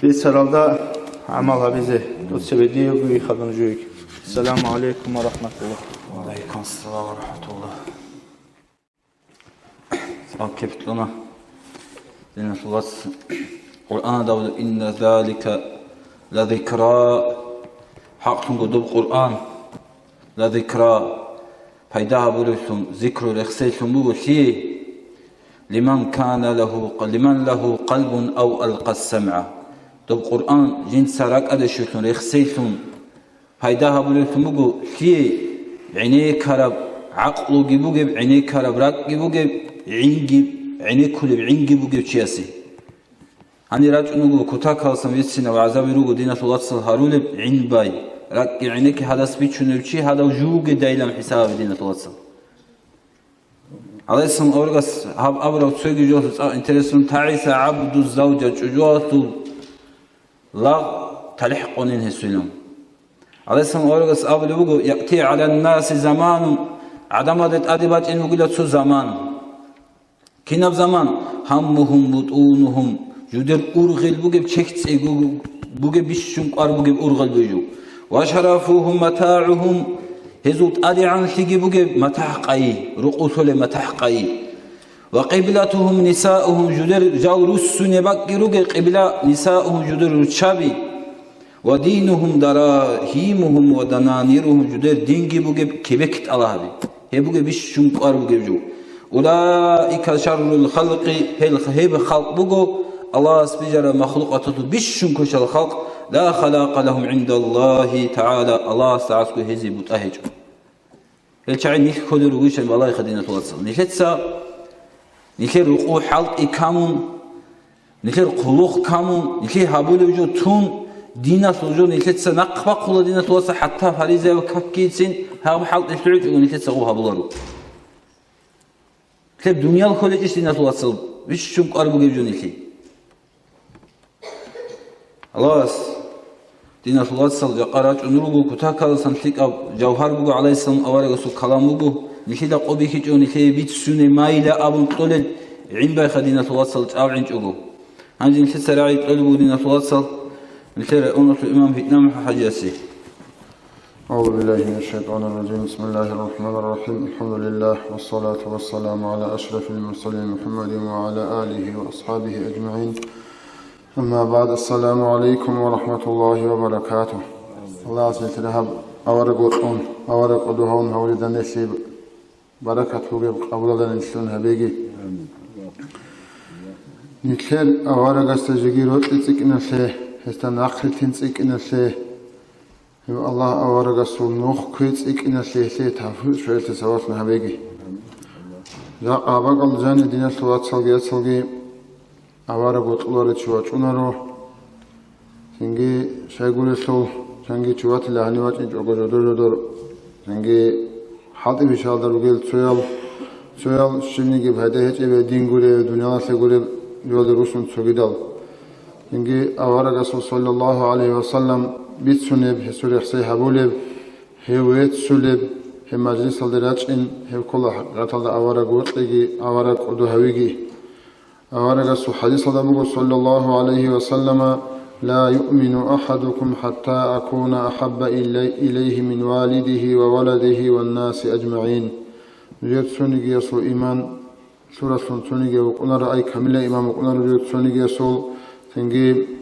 бицаралда гӀамал гьабизе. Дуца цебе диего хадуб жуйги. Ассаламу гӀалайкум ва рахӀматуллагь. Ва гӀалайкум ассалам ва рахӀматуллагь. Суал кепкъуна. Диналъул вацал, Къуръан давла: «Инна залика ла зикра». ХӀакълъунго доб Къуръан, ла зикра, пайда гьабулевлъун, зикру рехсейлъун буго лъие? «Лиман кана лагьу, лиман лагьу къалбун ав алкъас самгӀа». Доб Къуръан жинца ракӀалде щвелъун, рехсейлъун пайда гьабулевлъун буго лъие? ГӀенеккараб гӀакълуги бугеб, гӀенеккараб ракӀги бугеб, гӀинги, гӀенеккулеб гӀинги бугев чиясе. Гьанир рачӀун руго кутакаласан вицина ва гӀазаби руго диналъул вацал гьарулеб гӀин бай, ракӀги гӀенекки гьадас бичунев чи гьадав жугедайилан хӀисаб гьабе диналъул вацал. Гьаласан аварагас гьаб абураб цоги жоялъул цӀакъ интересун: «ТагӀиса гӀабду завжа», чӀужуялъул лагъ талихӀ къонин гьесулин. Гьаласан аварагас абулеб буго: «Яъти гӀалан-наси заманун», гӀадамазда тӀаде бачӀин бугила цо заман. Кинаб заман? «Гьаммугьум бутӀунугьум», жудер ургъел бугеб, чехь цӀе гу-, бугеб, бищун кӀвар бугеб ургъел бугеб жо. «Ва шарафугьум матагӀугьум», гьезул тӀадегӀанлъиги бугеб матахӀ-къайи, рукъулъулеб матахӀ-къайи. «Ва къиблатугьум нисаугьум», жудер жал руссунеб бакӀги ругел къибла, «нисаугьум», жудер руччаби. «Ва динугьум дарагьимугьум ва дананиругьум», жудер динги бугеб кебек тӀалаб гьаби. Гьеб бугеб бищун кӀвар бугеб жо. «Улаика шаррул халкъи», гьел, гьеб халкъ буго Аллагьас бижараб махлукъаталъул бищун квешал халкъ, «ла халакъа лагьум гӀиндаллагьи тагӀала», Аллагьасда гӀасго гьезие бутӀа гьечӀо. Гьел чагӀи нилъ кколел ругищан балагьиха, диналъул вацал. Нилъеца, нилъер рукъу хӀалтӀи камун, нилъер хъулухъ камун, нилъее гьабулев жо тун, диналъул жо нилъеца нахъ бахъула, диналъул вацал, хӀатта фаризаяв какицин гьаб хӀалтӀи лъугӀичӀого нилъеца гъоб гьабуларо. Нилъер дуниял кколечӀищ, диналъул вацал, бищун кӀвар бугеб жо нилъее. Аллагьас, диналъул вацал, жакъа рачӀун руго, кутакаласан лъикӀаб жавгьар буго, гӀалайгьиссалам аварагасул калам буго, нилъеда къо бихьичӀо, нилъее бицунеб майила абун кьолел гӀин байха, диналъул вацал, чӀав гӀинчӀого. Гьанже нилъеца рагӀи кьолеб буго, диналъул вацал, нилъер районалъул имам ГьитӀинамухӀа хӀажиясе. أعوذ بالله من الشيطان الرجيم. بسم الله الرحمن الرحيم. الحمد لله، والصلاة والسلام على أشرف المرسلين محمد وعلى آله وأصحابه أجمعين. أما بعد، السلام عليكم ورحمة الله وبركاته. Аллагьас нилъер гьаб авараг вокьун, авараг кӀодо гьавун гьаврида нилъее баракат бугеб къабулалда нилъун гьабеги. Нилъер аварагасда жеги рокьи цӀикӀкӀиналъе, гьесда нахъе тин цӀикӀкӀиналъе, Гьев Аллагь аварагасул нух кве цӀикӀкӀиналъе гьелъие тавфикъ щвелалъе савалъун гьабеги. Жакъа гьаб бакӀалда жаниб, диналъул вацалги яцалги, авараг вокьуларев чи вачӀунаро. Цинги щайгурелъул, цинги чи ватила гьанив вачӀинчӀого жодор-жодор, цинги хӀалтӀи бищалда ругел цоял, цоял щибниги пайда гьечӀеб дин гуреб, дуниялалъе гуреб жоялде руссун цогидал. Цинги аварагасул саллаллагьу гӀалайгьи ва саллам бицунеб, гьесул рехсей гьабулеб, гьев веццулеб, гьеб мажлисалде рачӀин, гьев ккола хӀакъикъаталда авараг вокьиги, авараг кӀодо гьавиги. Аварагасул хӀадисалда буго, саллаллагьу гӀалайгьи ва саллама: «Ла юъмину ахӀадукум хӀатта акуна ахӀабба илай-, илайгьи мин валидигьи ва валадигьи ван наси ажмагӀин». Нужер цонигиясул иман лъуралъун цонигияв вукӀунаро, ай, камилай иман вукӀунаро нужер цонигиясул, цинги,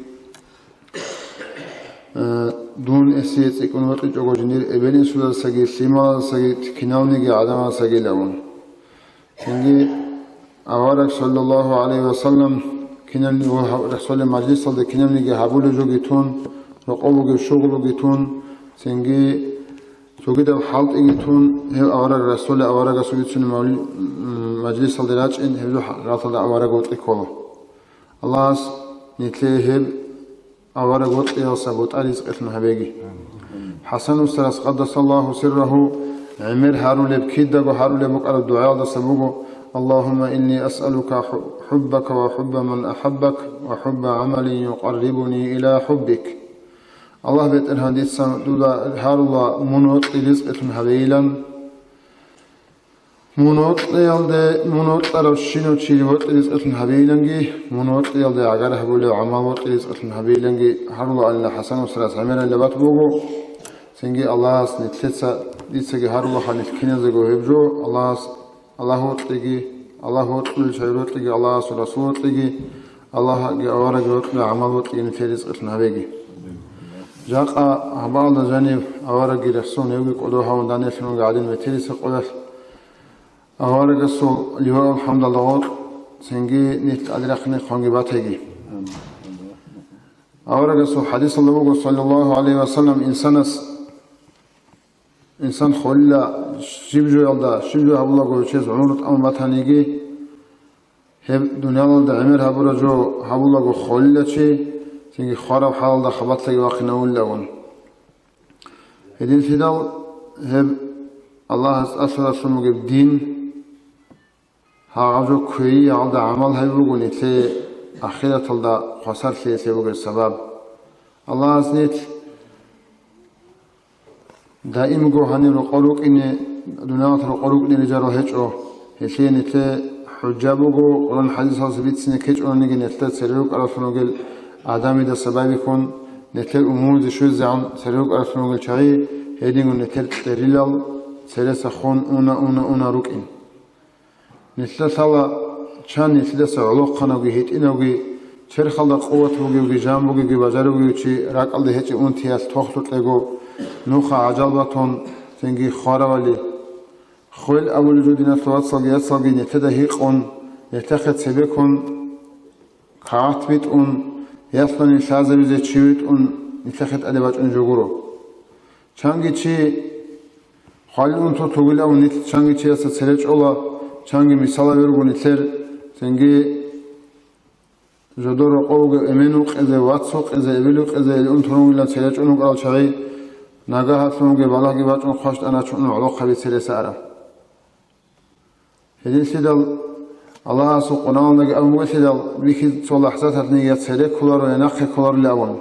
э, дун эсие цӀикӀкӀун вокьичӀого жиндир эбел-инсудасаги, лъималазасаги, киналниги гӀадамазасагилавун. Цинги авараг, саллаллагьу гӀалайгьи ва саллам, кинабни ва гьав-, рехсолеб мажлисалда кинабниги гьабулеб жоги тун, рокъов бугеб шугълуги тун, цинги цогидаб хӀалтӀиги тун, гьев авараг рехсолеб аварагасул бицунеб мавли-, м, мажлисалде рачӀин, гьеб жо хӀакъикъаталда авараг вокьи ккола. Аллагьас нилъее гьеб авараг вокьиялдаса бутӀа ризкъилъун гьабеги. ХӀасан устарас, къаддасаллагьу сиррагьу, гӀемер гьарулеб, кидаго гьарулеб букӀараб дугӀаялдаса буго: «Аллагьумма инни асъалука хӀу-, хӀуббака ва хӀубба ман ахӀаббак ва хӀубба гӀамалин юкъаррибуни иля хӀуббик». Аллагь, БетӀергьан, дица дуда гьарула мун вокьи ризкъилъун гьабейилан. Мун вокьиялде, мун вокьарав щинав чи вокьи ризкъилъун гьабейиланги, мун вокьиялде гӀагар гьабулев гӀамал вокьи ризкъилъун гьабейиланги гьарулаанила ХӀасан устарас гӀемерал лабат буго. Цинги Аллагьас нилъеца, дицаги гьарулаха нилъ киназего гьеб жо, Аллагьас, Аллагь вокьиги, Аллагь вокьулел чагӀи рокьиги, Аллагьасул Расул вокьиги, Аллагьги аварагги вокьулел гӀамал вокьиги нилъее ризкъилъун гьабеги. Жакъа гьабаалда жанив аварагги рехсон, гьевги кӀодо гьавун данделъун вугев гӀадин метерисеб къоялъ, аварагасул ливаул хӀамдалда гъоркь цинги нилъ тӀаде рахъине хъванги батаги. Аварагасул хӀадисалда буго, саллаллагьу гӀалайгьи ва саллам, инсанас, инсан холила щиб жоялда, щиб жо гьабулаго гьев чияс гӀумру тӀамун батаниги, гьеб дуниялалда гӀемер гьабураб жо гьабулаго холила чи, цинги хвараб хӀалалда хабалъаги вахъинавуллагун. Гьединлъидал гьеб Аллагьас тӀалъуралъун бугеб дин, гьагъаб жо кквеялда гӀамал гьабизе буго нилъее ахираталда хвасарлъиялъе бугеб сабаб. Аллагьас нилъ даимго гьаниб рокъор рукӀине, дуниялалъ рокъор рукӀине рижарал гьечӀо, гьелъие нилъее хӀужа буго, Къуран хӀадисалъ бицине ккечӀониги нилъер цере рукӀаралъун ругел гӀадамидаса байбихьун, нилъер умумузе щвезегӀан цере рукӀаралъун ругел чагӀи, гьединго нилъер кьерилал цереса хун уна, уна, уна рукӀин. Нилъеда лъала чан нилъидаса гӀолохъанавги гьитӀинавги, черхалда къуват бугевги, жан бугевги, бажарулев чи ракӀалде гьечӀеб унтиялъ тохлъукьего, нуха гӀажал батун, цинги хваравали. Хвел абулеб жо, диналъул вацалги яцалги, нилъеда гьикъун, нилъехъе цебеккун, кагъат битӀун, ясалъуни лъазабизе чи витӀун, нилъехъе тӀаде бачӀунеб жо гуро. Чанги чи хвалил унтулъ вугилан нилъ чанги чиясда цере чӀола, чанги мисалал руго нилъер, цинги жодор рокъов вугев эмен вукъизе, вац вукъизе, эбел вукъизе, ил унтун вугилан цере чӀун вукӀарал чагӀи, нагагьалъун вугеб балагьги бачӀун хъващтӀаначӀун гӀолохъаби цереса араб. Гьединлъидал Аллагьасул Къуръаналдаги абун бугелъидал, бихьи цо лахӀзаталъни я цере кколаро, я нахъе кколарели абун.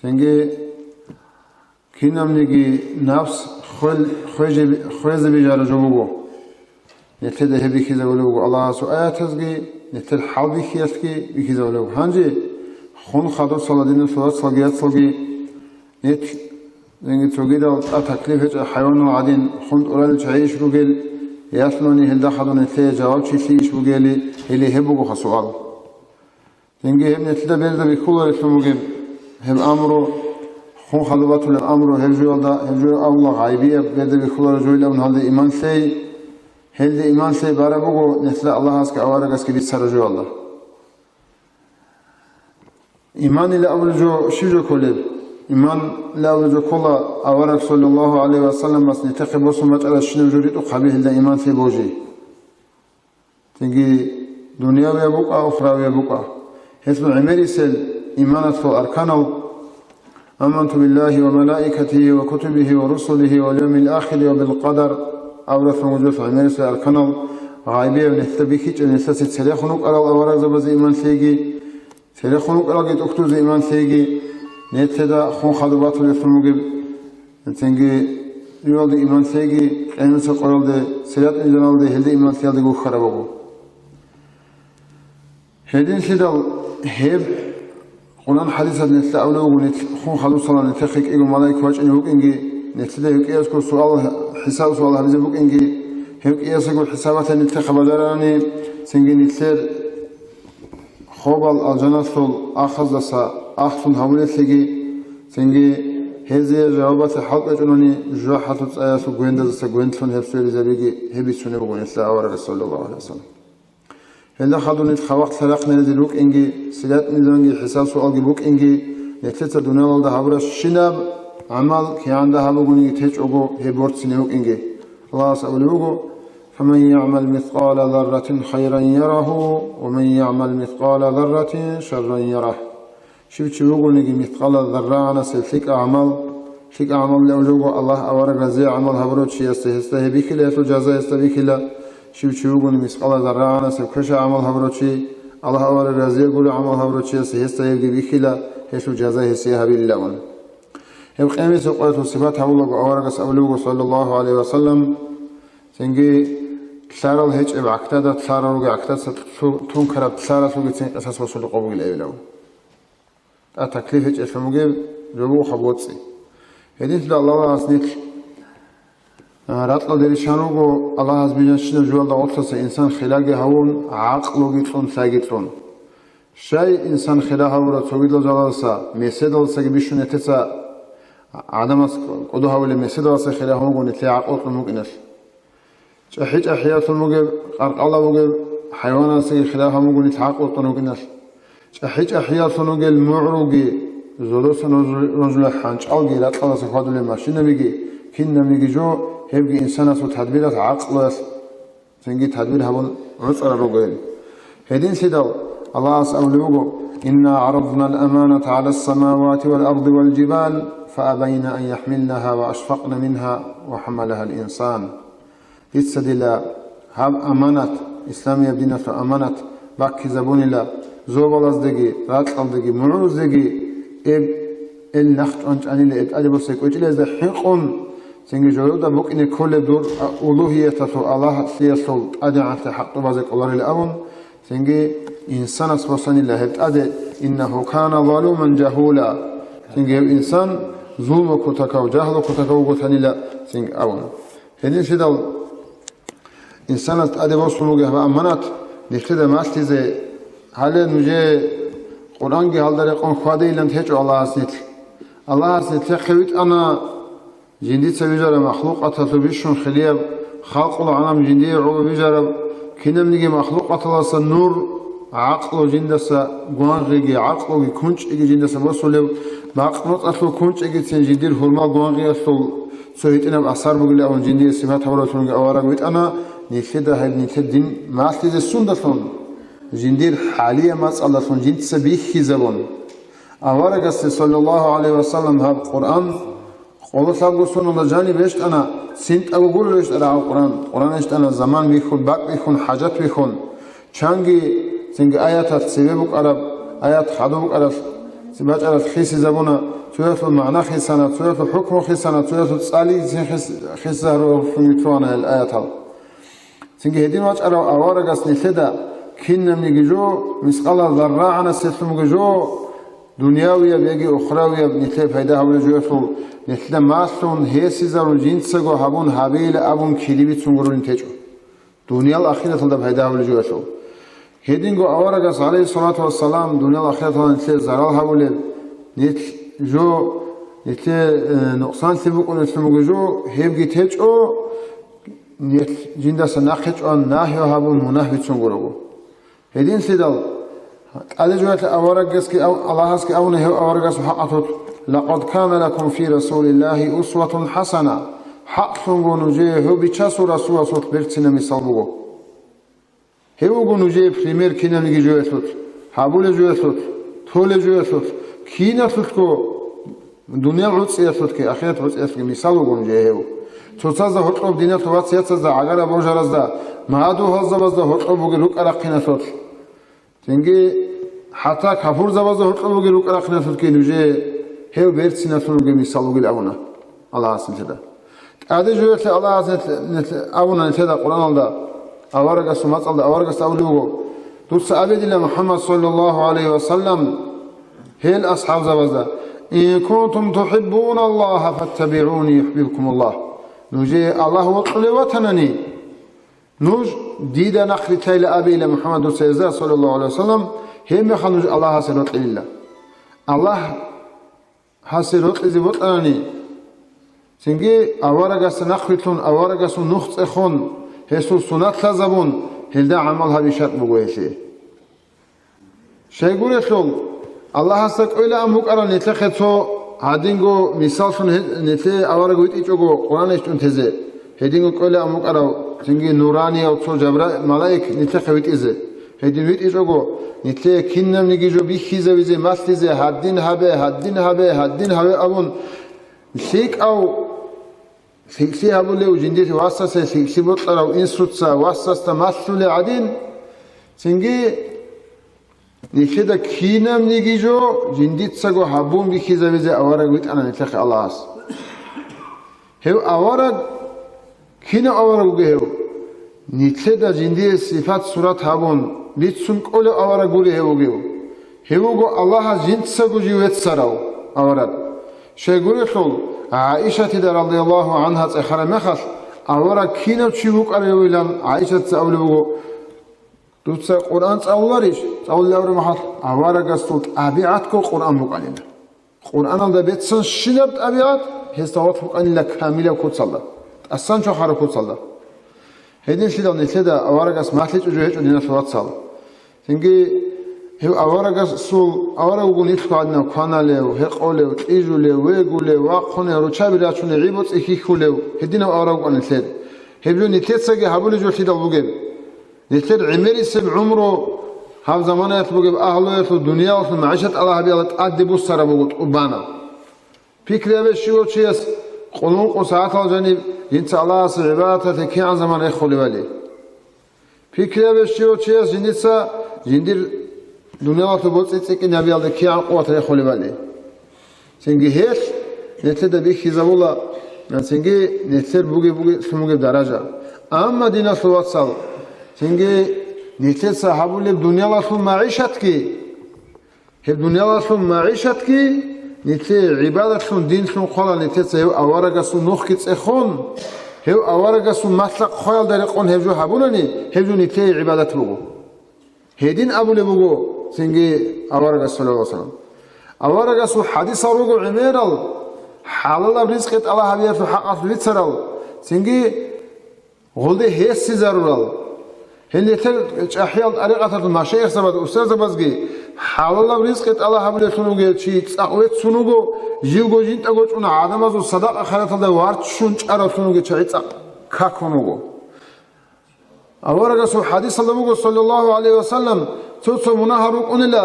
Цинги кинабниги напс хвел-, хвезе-, хвезе бижараб жо буго. Нилъеда гьеб бихьизабулеб буго Аллагьасул аятазги, нилъер хӀалбихьиялъги бихьизабулеб буго. Гьанже хун хадусала, диналъул вацалги яцалги, нилъ Цинги цогидал тӀад таклиф гьечӀеб хӀайванал гӀадин хун тӀуралел чагӀи иш ругел, ялъуни гьелда хадур нилъее жавабчилъи иш бугели, гьеле гьеб бугоха суал. Цинги гьеб нилъеда берда бихьуларелъун бугеб гьеб амру, хун хадуб батулеб амру, гьеб жоялда, гьеб жо авла гъайбияб берда бихьулареб жоял абун гьалде иман лъей, гьелде иман лъей бараб буго нилъеда Аллагьасги аварагасги бицараб жоялда. Иманила абулеб жо щиб жо кколеб? Иманила абулеб жо ккола авараг, саллаллагьу гӀалайгьи ва салламас, нилъехъе босун бачӀарабщинаб жо ритӀухъаби гьелда иман лъей божи. Цинги дунявияб букӀа, ухравияб букӀа. Гьелъул гӀемерисел иманалъул арканал: «Аманту биллагьи ва малаикатигьи ва кутубигьи ва русулигьи вал явмил ахири ва бил къадар», аварагасул гӀемерисел арканал, гъайбияб нилъеда бихьичӀеб, нилъеца церехун рукӀарал аварагзабазе иман лъейги, Церехун вукӀаралги тӀухьдузе иман лъейги, нилъеда хун хадуб батулелъун бугеб, цинги юралде иман лъейги, къиямасеб къоялде, сират мизаналде гьелде иман лъиялде гухьараб буго. Гьединлъидал гьеб Къуръан хӀадисалда нилъеда абулеб буго, нилъ хун хадусалан нилъехъе кӀиго малаик вачӀине вукӀинги, нилъеда гьев кӀиясго суал, хӀисаб-суал гьабизе букӀинги, гьев кӀиясго хӀисабалъе нилъехъе бажарарани, цинги нилъер хобал алжаналъул ахаздаса ахлъун гьавулелъеги, цинги гьезие жавабалъе хӀал кьечӀунани жужахӀалъул цӀаялъул гвендаздаса гвендлъун гьеб сверизабиги гьеб бицунеб буго нилъеда аварагас, саллаллагьу гӀалайгьи вассалам. Гьелда хадур нилъ хабалъ рахъинарезил рукӀинги, сират-мизанги, хӀисаб-суалги букӀинги, нилъеца дуниялалда гьабурабщинаб гӀамал кигӀанда гьабугониги течӀого гьеб борцине вукӀинги. Аллагьас абулеб буго: «Фаман ягӀмал мискъала зарратин хайран ярагьу, ва ман ягӀмал мискъала зарратин шарран ярагь». Щив чи вугониги мискъала заррагӀанасеб лъикӀа гӀамал, лъикӀа гӀамал левлего Аллагь авараг разие гӀамал гьабурав чиясда, гьесда гьеб бихьила, гьелъул жаза гьесда бихьила. Щив чи вугони мискъала заррагӀанасеб квеша гӀамал гьабурав чи, Аллагь авараг разие гурев гӀамал гьабурав чиясда, гьесда гьебги бихьила, гьелъул жаза гьесие гьабилилавун. Гьеб къиямасеб къоялъул сипат гьабулаго аварагас абулеб буго, саллаллагьу гӀалайгьи вассалам, цинги лъарал гьечӀеб гӀахьдада лъарал ругел гӀахьдаса ту-, тункараб лъаралъулгицин къисас босулеб бугилан абилавун. ТӀад таклиф гьечӀелъун бугеб жо буго хаб боцӀи. Гьединлъидал Аллагьас нилъ, а, ракьалде риччан руго, Аллагьас бижанщинаб жугьалда гъорлъаса инсан хилаги гьавун, гӀакълуги кьун, лъайги кьун. Щай инсан хира гьавураб цогидал жалалдаса, меседалдасаги бищун нилъеца гӀадамас кӀодо гьавулеб меседалдаса хира гьавун вуго нилъее гӀакълу кьун вукӀиналъ? ЧӀахӀи-чӀахӀиялъун бугеб, къаркъала бугеб хӀайванасдаги хира гьавун вуго нилъ гӀакълу кьун вукӀиналъ. ЧӀахӀи-чӀахӀиялъун вугел мугӀруги, зодосан рожуле хӀанчӀалги, ракьалдаса хьвадулел машинабиги, кинабниги жо, гьебги инсанасул тадбиралъ, гӀакълуялъ цинги тадбир гьабун гӀуцӀарал руго гьел. Гьединлъидал Аллагьас абулеб буго: «Инна гӀараднал аманата гӀалас самавати вал арди вал жибал, фа абайна ан яхӀмилнаха ва ашфакъна минха ва хӀамалагьал инсан». Дица дила гьаб аманат, исламияб диналъул аманат баккизабунила зобалаздеги, ракьалдеги, мугӀрузеги, эб, эл нахъ чӀванчӀанила, эб тӀаде босай кӀвечӀилазда хӀинкъун, цинги жолда букӀине кколеб дур улугьияталъул, Аллагьлъиялъул тӀадегӀанлъи хӀакъ тӀубазе кӀоларила абун, цинги инсанас босанила гьеб тӀаде: «Иннагьу кана залуман жагьула». Цинги гьев инсан зулму кутакав, жагьлу кутакав вуготанила цинги абун. Гьединлъидал инсанас тӀаде босун бугеб гьаб аманат нилъеда малъизе, гьале нужее Къуръанги гьалда рекъон хьвадейилан течӀо Аллагьас нилъ. Аллагьас нилъехъе витӀана жиндица вижараб махлукъаталъул бищун хирияб халкъул гӀалам жиндие гӀоло вижараб, кинабниги махлукъаталдаса нур, гӀакълу жиндаса гвангъиги, гӀакълуги кунчӀиги жиндаса босулеб, бакъ-моцӀалъул кунчӀигицин жиндир гьурмал гвангъиялъул цо гьитӀинаб асар бугилан жиндие сипат гьабураллъунги авараг витӀана, нилъеда гьеб нилъер дин малъизе сундалъун, жиндир хӀалияб мацӀалдалъун жинца бихьизабун. Аварагасде, саллаллагьу гӀалайгьи вассалам, гьаб Къуръан къоло лъабго соналда жаниб рещтӀана, цинтӀаго гуро рещтӀарагӀав Къуръан. Къуръан рещтӀана заман бихьун, бакӀ бихьун, хӀажат бихьун. Чанги цинги аяталъ цебе букӀараб, аят хадуб букӀаралъ бачӀаралъ хисизабуна, цоялъул магӀна хисана, цоялъул хӀукму хисана, цоялъул цӀализе хис-, хисизаруллъунги лъугьана гьел аятал. Цинги гьедин вачӀарав аварагас нилъеда кинабниги жо, мискъала заррагӀанасеб лъунги жо, дунявияб яги ухравияб нилъее пайда гьабулеб жоялъул нилъеда малъун, гьесизарун жинцаго гьабун гьабейила абун кири бицун гурони течӀо. Дуниял ахираталда пайда гьабулеб жоялъул. Гьединго аварагас, гӀалайгьиссалату вассалам, дуниял ахираталда нилъее зарал гьабулеб, нилъ жо, нилъее, э, нукъсанлъи букӀунелъун буго жо, гьебги течӀо, нилъ жиндаса нахъе чӀван, нагьи гьабун, мунагь бицун гурого. Гьединлъидал, ТӀадежоялъе аварагасги ав-, Аллагьасги авуна гьев аварагасул хӀакъалъулъ: «Лакъад кана лакум фи Расулиллагьи усватун хӀасана». ХӀакълъунго нужее гьев Бичасул Расуласулъ берцинаб мисал буго. Гьев вуго нужее пример кинабниги жоялъулъ, гьабулеб жоялъулъ, толеб жоялъулъ, киналъулъго, дуниял гӀуцӀиялъулъги, ахират гӀуцӀиялъулъги мисал вуго нужее гьев. Цоцазда гьоркьоб диналъул вацияцазда, гӀагара божаразда, мадугьалзабазда гьоркьоб бугел рукӀа-рахъиналъулъ. Цинги ХӀатта капурзабазда гьоркьоб бугел рукӀа-рахъиналъулги нужее гьев берциналъун ругел мисал ругел абуна Аллагьас нилъеда. ТӀаде жуялъе Аллагьас нилъ-, нилъ-, абуна нилъеда Къуръаналда, аварагасул мацӀалда аварагас абулеб буго: «Дуца абе дила, МухӀаммад саллаллагьу гӀалайгьи ва саллам, гьел асхӀабзабазда: „Ин кунтум тухӀиббуна Аллагьа, фаттабигӀуни, юхӀбибкумуллагь“». Нужее Аллагь вокьулев ватанани, нуж дида нахърилълъайила абейила МухӀаммад дуца гьезда, саллаллагьу гӀалайгьи ва саллам, гьебмехалъ нуж Аллагьасе рокьилила. Аллагь гьасе рокьизе бокьанани, цинги аварагасда нахърилълъун, аварагасул нух цӀехун, гьесул сунат лъазабун, гьелда гӀамал гьаби шартӀ буго гьелъие. Щайгурелъул, Аллагьасда кӀвелаан букӀарал нилъехъе цо гьадинго мисаллъун гье-, нилъее авараг витӀичӀого Къуръан рещтӀун тезе, гьединго кӀвелаан букӀарав цинги нуранияв цо Жабра-, малаик нилъехъе витӀизе. Гьедин витӀичӀого, нилъее кинабниги жо бихьизавизе, малъизе, гьадин гьабе, гьадин гьабе, гьадин гьабе абун, лъикӀав, лъикӀлъи гьабулев, жиндир васасе лъикӀлъи бокьарав инсуца васасда малъулев гӀадин, цинги нилъеда кинабниги жо жиндицаго гьабун бихьизавизе авараг витӀана нилъехъе Аллагьас. Гьев авараг, кинав авараг вугев гьев? Нилъеда жиндие сипат-сурат гьабун, бицун кӀолев авараг гури гьев вугев. Гьев вуго Аллагьас жинцаго жив веццарав авараг. Щайгурелъул, ГӀаишатида радияллагьу гӀангьа цӀехараб мехалъ, авараг кинав чи вукӀаревилан ГӀаишатица абулеб буго: «Дуца Къуръан цӀалуларищ?» ЦӀалулев абураб мехалъ, аварагасул тӀабигӀатго Къуръан букӀанила. Къуръаналда беццанщинаб тӀабигӀат гьесда вахъ букӀанила камилаб куцалда, тӀасан чвахараб куцалда. Гьединлъидал нилъеда аварагас малъичӀого гьечӀо, диналъул вацал. Цинги гьев аварагасул, авараг вуго нилъго гӀадинав кваналев, гьекъолев, кьижулев, вегулев, вахъунев, руччаби рачунев, гӀи-боцӀи хьихьулев, гьединав авараг вукӀана нилъер. Гьеб жо нилъецаги гьабулеб жолъидал бугеб. Нилъер гӀемерисеб гӀумру гьаб заманаялъ бугеб агьлуялъул дуниялалъул магӀишат тӀалаб гьабиялда тӀаде буссараб буго тӀубана. Пикри гьабе щивав чияс къулункъо сагӀатал жаниб жинца Аллагьасе гӀибадаталъе кигӀан заман рехулевали. Пикри гьабе щивав чияс жиндица жиндир дуниялалъул боцӀи цӀикӀкӀин гьабиялда кигӀан къуват рехулевали. Цинги гьелъ нилъеда бихьизабула, цинги нилъер бугеб-бугеблъун бугеб даража. Амма, диналъул вацал, цинги нилъеца гьабулеб дуниялалъул магӀишатги, гьеб дуниялалъул магӀишатги нилъее гӀибадатлъун, динлъун хъвала нилъеца гьев аварагасул нухги цӀехун, гьев аварагасул малъа-хъваялда рекъон гьеб жо гьабунани, гьеб жо нилъее гӀибадат буго. Гьедин абулеб буго цинги аварагас, саллаллагьу гӀалайгьи ва саллам. Аварагасул хӀадисал руго гӀемерал, хӀалалаб ризкъи тӀалаб гьабиялъул хӀакъалъулъ бицарал, цинги гъулде гьесизарурал. Гьел нилъер чӀахӀиял тӀарикъаталъул машаихзабаз, устарзабазги хӀалалаб ризкъи тӀалаб гьабулевлъун вугев чи цӀакъ веццун вуго, живго жинтӀаго чӀун гӀадамазул садакъа-хайраталда варччун чӀаравлъун вугев чагӀи цӀакъ какун вуго. Аварагасул хӀадисалда буго, саллаллагьу гӀалайгьи ва саллам, цо-цо мунагьал рукӀунила,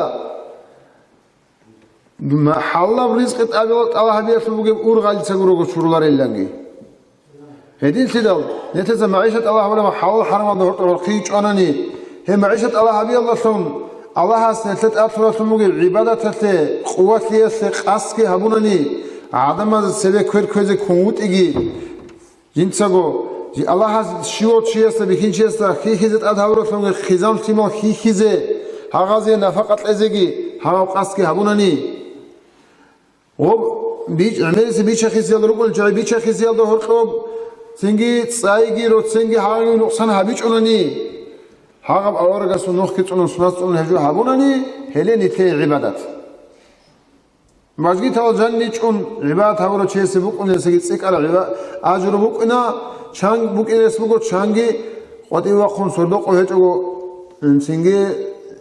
ма-, хӀалалаб ризкъи тӀабила-, тӀалаб гьабиялъул бугеб ургъалица гурого чурулареллъанги. Гьединлъидал, нилъеца магӀишат тӀалаб гьабулеб хӀалал-хӀарамалда гьоркьор хъийчӀванани, гьеб магӀишат тӀалаб гьабиялдалъун Аллагьас нилъер тӀад лъураллъун бугеб гӀибадаталъе, къуватлъиялъе къасдги гьабунани, гӀадамаз цебе квер кквезе ккун вутӀиги, Жинцаго, жи Аллагьас щивав чиясда, бихьинчиясда хьихьизе тӀад гьавуралъунги хъизан-лъимал хьихьизе, гьагъазе нафакъа кьезеги гьагъав къасдги гьабунани, гъоб бич-, гӀемерисеб бича-хисиялда рукӀунел чагӀи бича-хисиялда гьоркьоб, цинги цӀайги роценги гьагъаги нукъсан гьабичӀунани, гьагъаб аварагасул нухги цӀунун, сунат цӀунун гьеб жо гьабунани, гьеле нилъее гӀибадат. Мажгитал жанни чӀун гӀибадат гьабурав чиясе букӀунесаги цӀикӀкӀараб гӀиба-, ажру букӀина, чан букӀинес буго, чанги къватӀив вахъун сордо-къо гьечӀого, цинги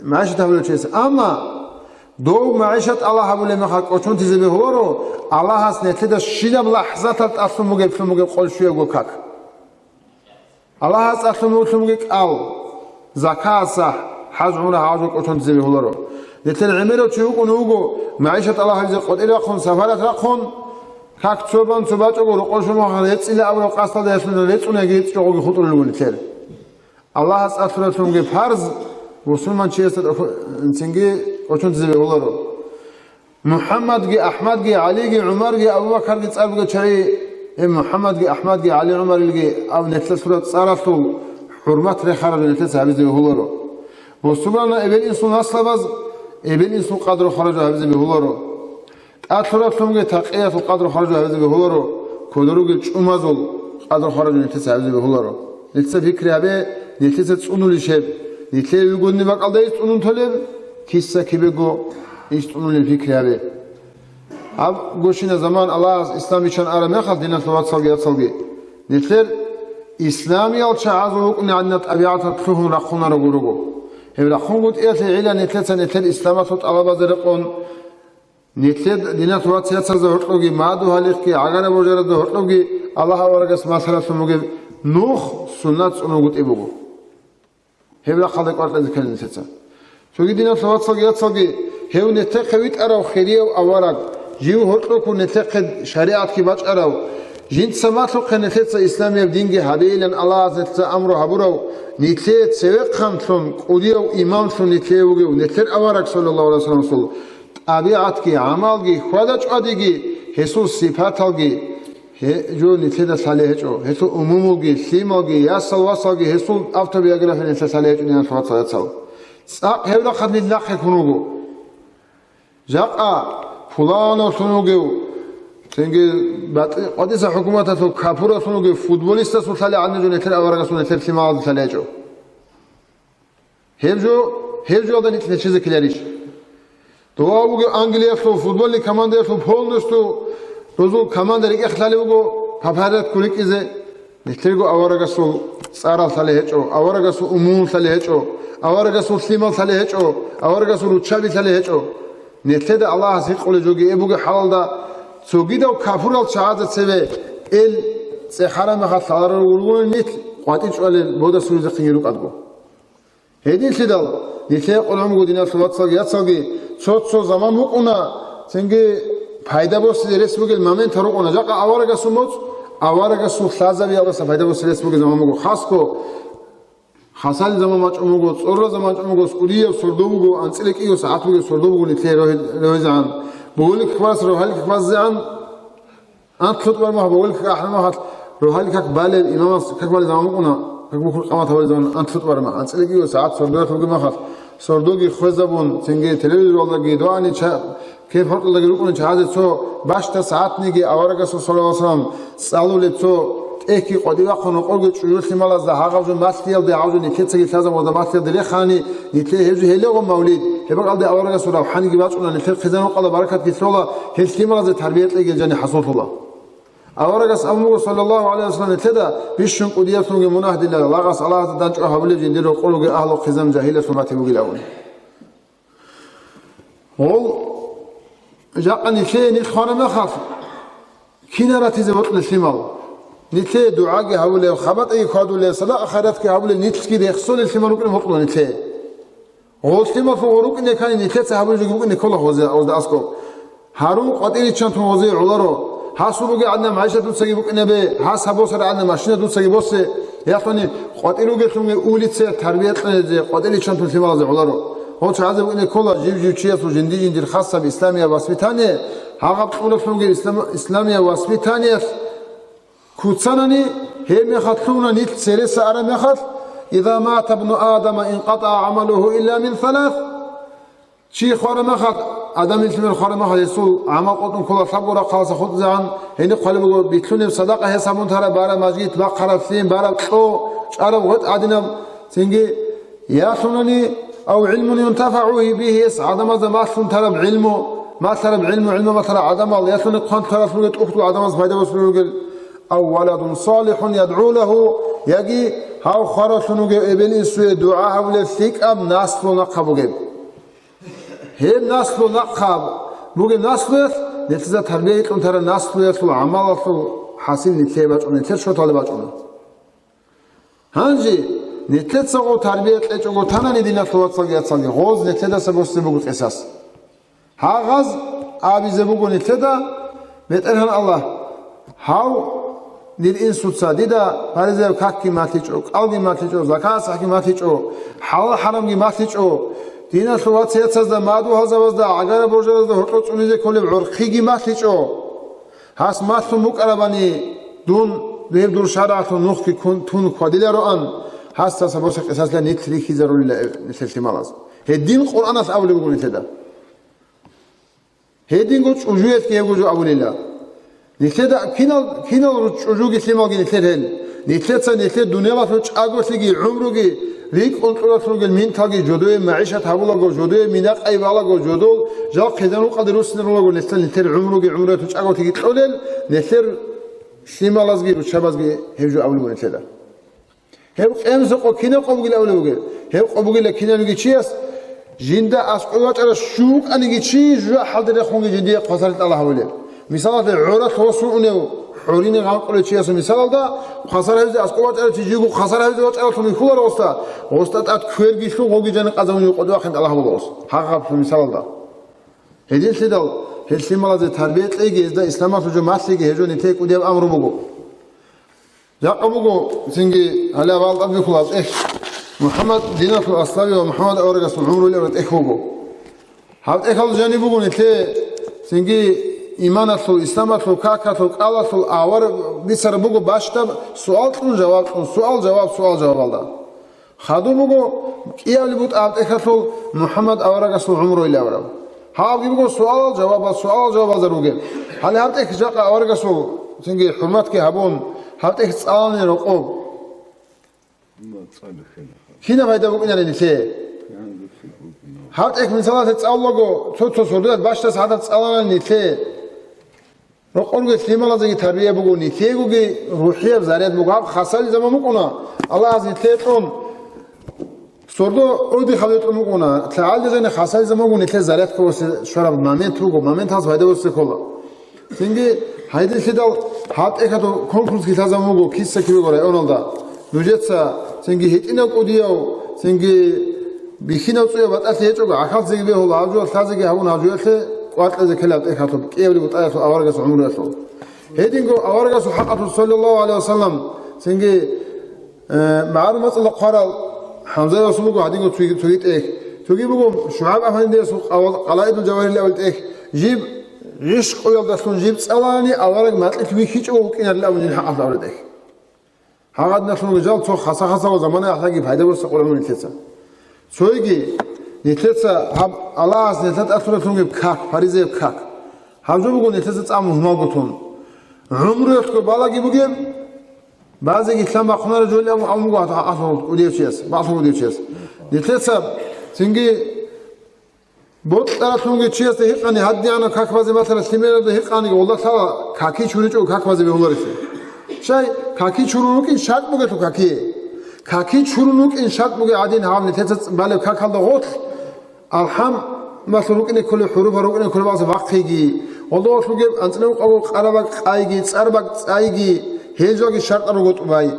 магӀишат гьабулев чиясе. Амма дов магӀишат тӀалаб гьабулеб мехалъ кӀочон тизе бегьуларо, Аллагьас нилъеда щибаб лахӀзатал тӀалъун бугеблъун бугеб къол щуябго как. Аллагьас тӀалъун вугелъунги кӀал, закат, сахӀ, хӀаж-гӀумра гьаб жо кӀочон дизе бегьуларо. Нилъер гӀемерав чи вукӀун вуго, магӀишат тӀалаб гьабизе къватӀир рахъун, сапарат рахъун, как цо бан цо бачӀого рокъор шумахъ рецӀила абураб къасдалда ясуна рецӀунаги рецӀчӀогъоги хутӀулел руго нилъер. Аллагьас тӀалъураблъунги фарз, мусулман чиясда тӀаху-, цинги бочунтизе бегьуларо. МухӀаммадги, АхӀмадги, ГӀалиги, ГӀумарги, Абу-Бакарги цӀар бугел чагӀи, гьеб МухӀаммадги, АхӀмадги, ГӀали, ГӀумарилги аб нилъер лъураб цӀаралъул хӀурмат рехараб жо нилъеца гьабизе бегьуларо. Бусурбана эбел-инсул наслабаз эбел-инсул къадру-хваражу гьабизе бегьуларо. ТӀад лъураблъунги такъиялъул къадру-хваражу гьабизе бегьуларо, кодоругел чӀумазул къадру-хваражу нилъеца гьабизе бегьуларо. Нилъеца пикри гьабе, нилъеца цӀунулищ гьеб, нилъее вугони бакӀалда гьез цӀунун толеб, киса кибего иш цӀунулел пикри гьабе. Гьаб гощина заман Аллагьас ислам бичан араб мехалъ, диналъул вацалги яцалги, нилъер исламиял чагӀазул вукӀуни гӀадинаб тӀабигӀаталъ лъугьун рахъунараго руго. Гьеб рахъунгутӀиялъе гӀила нилъеца нилъер исламалъул тӀалабазда рекъон, нилъер диналъул вацал-яцазда гьоркьоги, мадугьалихъги, гӀагара-божаразда гьоркьоги Аллагь аварагас малъаралъун бугеб нух, суннат цӀунулгутӀи буго. Гьеб рахъалда кӀвар кьезе ккела нилъеца. Цоги диналъул вацалги яцалги, гьев нилъехъе витӀарав хирияв авараг, жив гьоркьохъун нилъехъе шаригӀатги бачӀарав, жинца малъухъе нилъеца исламияб динги гьабейилан Аллагьас нилъеца амру гьабурав, нилъее цевехъанлъун, кӀудияв имамлъун нилъее вугев нилъер авараг, саллаллагьу гӀалайгьи вассаламасул тӀабигӀатги, гӀамалги, хьвада-чӀвадиги, гьесул сипаталги, Гье-, жо нилъеда лъалей гьечӀо, гьесул умумулги, лъималги, ясал-васалги, гьесул автобиография нилъеда лъалей гьечӀо, диналъул вацал-яцал. ЦӀакъ гьеб рахъалъ нилъ нахъе ккун вуго. Жакъа пуланавлъун вугев, цинги батӀи-, къватӀиса хӀукуматалъул капуралъун вугев футболистасул лъалей гӀадин жо нилъер аварагасул, нилъер лъималазул лъалей гьечӀо. Гьеб жо, гьеб жоялда нилъ нечезе ккеларищ? Дова бугеб Англиялъул футбольный командаялъул полностью дозул команда рекӀехъ лъалеб буго, по порядку рикӀкӀизе. Нилъерго аварагасул цӀарал лъалей гьечӀо, аварагасул умумул лъалей гьечӀо, аварагасул лъимал лъалей гьечӀо, аварагасул руччаби лъалей гьечӀо. Нилъеда Аллагьас гьикъулеб жоги эб бугеб хӀалалда, цогидав капурал чагӀазда цеве эл цӀехараб мехалъ лъаларал ругони нилъ къватӀир чӀвалел бода суризе хъинги рукӀадго. Гьединлъидал, нилъее къулгӀун буго, диналъул вацалги яцалги, цо-цо заман букӀуна, цинги пайда босизе рес бугел моментал рукӀуна. Жакъа аварагасул моцӀ, аварагасул лъазабиялдаса пайда босизе рес бугел заман буго. Хасго, хасалил заман бачӀун буго, цӀорраз заман бачӀун буго, скӀудияб сордо буго, анцӀила кӀиго сагӀат бугеб сордо буго нилъее рогьи-, рогьизегӀан. Бугелихъ барас рогьалихъ базегӀан. АнлъутӀ бармахъ, бавулихъ ахӀрамахъалъ, рогьалил как балел, имамас как балел заман букӀуна, как бухъун къамат гьабулел заман анлъутӀ бармахъ, анцӀила кӀиго сагӀат сордоялъ бугеб мехалъ, сордоги хвезабун, цинги телевизоралдаги, доани ча-, кеп-гьоркьалдаги рукӀунел чагӀазе цо бащдаб сагӀатниги аварагасул, саллаллагьу гӀалайгьи вассалам, цӀалулеб цо тӀехьги къватӀивахъун рокъорги чӀужу лъималазда гьагъаб жо малъиялде, гьагъаб жо нилъецаги лъазаб гьалда малъиялде рехани, нилъее гьеб жо гьелегъун мавлид, гьеб бакӀалде аварагасул равхӀаниги бачӀуна, нилъер хъизан-гьукъалда баракатги лъола, гьел лъималазе тарбия кьеги жани хӀасуллъула. Аварагас абун буго, саллаллагьу гӀалайгьи вассалам, нилъеда: «Бищун кӀудиялъунги мунагь дила, лагъас Аллагьасда дандчӀвай гьабулеб жиндир рокъор ругел агьлу хъизан жагьилалъул батиб бугилан». Гьол жакъа нилъее нилъ хвараб мехалъ, кин ратизе бокьулел лъимал? Нилъее дугӀаги гьабулел, хабатӀаги хьвадулел, садакъа-хайратги гьабулел нилъги рехсолел лъимал рукӀине бокьула нилъее. Гъолъималъул гъо рукӀине ккани нилъеца гьабулеб жоги букӀине ккола гъозе, гъозда аскӀоб. Гьарун къватӀириччантун гъозе гӀоларо. Гьасул бугеб гӀадинаб гӀайшат дуцаги букӀинабе, гьас гьабосараб гӀадинаб машина дуцаги босе. Яхъани къватӀир ругелъунги улица тарбия кьезе къватӀириччантун лъималазе гӀоларо. Гъо чагӀазе букӀине ккола жив-жив чиясул жинди-жиндир хасаб исламияб воспитание, гьагъаб кьураблъунги ислам-, исламияб воспитаниялъ Куцанани, гьеб мехалъ лъугьуна нилъ цереса араб мехалъ: «Иза мата ибну Адама инкъатӀа гӀамалуху илла мин салас». Чи хвараб мехалъ, Адам илъимер хвараб мехалъ, гьесул гӀамал къотӀун ккола лъабго рахъалдаса хутӀизегӀан, гьениб хъвалеб буго, битлъунеб садакъа, гьес гьабун тараб, бараб мажгит, бахъараб лъим, бараб кьо, чӀараб гъветӀ гӀадинаб, цинги ялъунани, ав гӀилмун юнтафагӀу бигьи, гьес гӀадамазда малъун тараб гӀилму, малъараб гӀилму, гӀилму малъарал гӀадамал, ялъуни хъван таралъуге тӀухьдул гӀадамаз пайда босулел ругел, ав валадун салихун ядгӀу лагьу, яги гьав хваралъун вугев эбел-инсуе дугӀа гьабулеб лъикӀаб наслу нахъа бугеб. Гьеб наслу нахъа бугеб наслуялъ, нилъеца тарбия гьикьун тараб наслуялъул гӀамалалъул хӀасил нилъее бачӀуна, нилъер шоталде бачӀуна. Гьанже нилъеца гъо тарбия кьечӀого танани, диналъул вацалги яцалги, гъоз нилъедаса босизе буго къисас. Гьагъаз абизе буго нилъеда, БетӀергьан Аллагь, гьав дир инсуца дида паризаяб какги малъичӀо, кӀалги малъичӀо, закат-сахӀги малъичӀо, хӀалал-хӀарамги малъичӀо, Диналъул вацияцазда, мадугьалзабазда, гӀагара божаразда гьоркьор цӀунизе кколеб гӀорхъиги малъичӀо. Гьас малъун букӀарабани, дун, гьеб дур шарагӀалъул нухги ккун, тун хьвадилароан, гьасдаса боса къисасла нилъ рихьизарулила нилъер лъималаз. Гьедин Къуръаналъ абулеб буго нилъеда. Гьединго чӀужуялъги гьебго жо абулила. Нилъеда кинал, кинал руч чӀужуги лъималги нилъер гьел. Нилъеца нилъер дуниялалъул чӀаголъиги, гӀумруги, рикӀкӀун кьуралъул ругел минталги, жодое магӀишат гьабулаго, жодое минакъай балаго, жодол жал хъизан-рукъалде руссинарулаго, нилъер, нилъер гӀумруги, гӀумруялъул чӀаголъиги кьолел, нилъер лъималазги руччабазги гьеб жо абулеб нилъеда. Гьеб къемсокъо кинаб къо бугилан абулеб бугеб? Гьеб къо бугила кинавниги чияс, жинда аскӀов вачӀарав щукӀаниги чи жужахӀалде рехунги жиндие хвасар тӀалаб гьабулеб. Мисалалъе, гӀоралъ гъосун унев, гӀорине гъанкъулев чиясул мисалалда, хвасар гьавизе аскӀов вачӀарав чи жиго хвасар гьавизе вачӀаравлъун вихьуларо гъосда, гъосда тӀад кверги лъун, гъоги жаниб къазавулев къотӀи вахъин тӀалаб гьабула гъос. Гьагъаблъун мисалалда. Гьединлъидал, гьел лъималазе тарбия кьейги, гьезда исламалъул жо малъиги, гьеб жо нилъее кӀудияб амру буго. Жакъа буго, цинги гьале авал тӀад бихьула гьаб тӀехь. МухӀаммад диналъул аслаби ва МухӀаммад аварагасул гӀумру илавра тӀехь буго. Гьаб тӀехьалда жаниб буго нилъее, цинги иманалъул, исламалъул, какалъул, кӀалалъул авар бицараб буго бащдаб суал кьун, жаваб кьун, суал, жаваб, суал, жавабалда. Хадуб буго кӀиабилеб бутӀа гьаб тӀехьалъул МухӀаммад аварагасул гӀумру илаврав. Гьабги буго суалал-жавабал, суалал-жавабалда ругел. Гьале гьаб тӀехь жакъа аварагасул цинги хӀурматги гьабун, гьаб тӀехь цӀалани рокъоб. Кинаб пайда букӀинарин нилъее? Гьаб тӀехь мисалалъе цӀалулаго, цо-цо сордоялъ бащдас гьадаб цӀаланани нилъее. Рокъорги лъималазеги тарбия буго, нилъеегоги рухӀияб заряд буго. Гьаб хасали заман букӀуна, Аллагьас нилъее кьун, сордо отдыхалде кьун букӀуна, лъагӀалде жаниб хасали заман буго, нилъее заряд кколеб щвараб момент буго, моменталъ пайда босе ккола. Цинги гьайдинлъидал гьаб тӀехьалъул конкурсги лъазабун буго, киса-кибего районалда. Нужеца цинги гьитӀинав кӀудияв, цинги бихьинав цӀуяв батӀалъи гьечӀого, гӀахьаллъизеги бегьула, гьаб жо лъазеги гьабун, гьаб жоялъе кӀвар кьезе ккелеб тӀехьалъуб кӀиабилеб бутӀаялъул аварагасул гӀумруялъул. Гьединго аварагасул хӀакъалъулъ, саллаллагьу гӀалайгьи ва саллам, цинги, э, магӀарул мацӀалда хъварал ХӀамзаги расул буго гьадинго цоги, цоги тӀехь. Цоги буго ШугӀайб афандиясул къала-, Къалаидул Жавагьирил авал тӀехь. Жиб гӀишкъуялдалъун жиб цӀалани авараг макьилъ вихьичӀого вукӀинарил абун жин хӀакъалъ авараг тӀехь. Гьагъадиналъун жал цо хаса-хасабал замана ахӀлаги пайда борса къургьун нилъеца. Цойги нилъеца гьаб Аллагьас нилъа тӀад лъуралъунгиб как, фаризаяб как. Гьаб жо буго нилъеца цӀа мугьмалгутун. ГӀумруялъго балаги бугеб, базеги лъан бахъунареб жо абун абун буго гьатӀа гьалъул удев чияс, бахъун удев чияс. Нилъеца цинги Бокьаралъунги чиясда гьикъани, гьадинана как базе, масала, лъимералда гьикъаниги, гъолда лъала каки чуричӀого как базе бегьуларелъул. Щай, каки чурун рукӀин шартӀ бугелъул какие. Каки чурун рукӀин шартӀ бугеб гӀадин, гьаб нилъеца цӀ-, балеб какалда гъолъ, алхӀамалъул рукӀине кколеб, хӀуруфал рукӀине кколеб бакӀалъа бахъиги, гъолда гъолъ бугеб анцӀила къабул къарабакь къайги, цӀарбакь цӀайги, гьел жоги шартӀал руго тӀубай.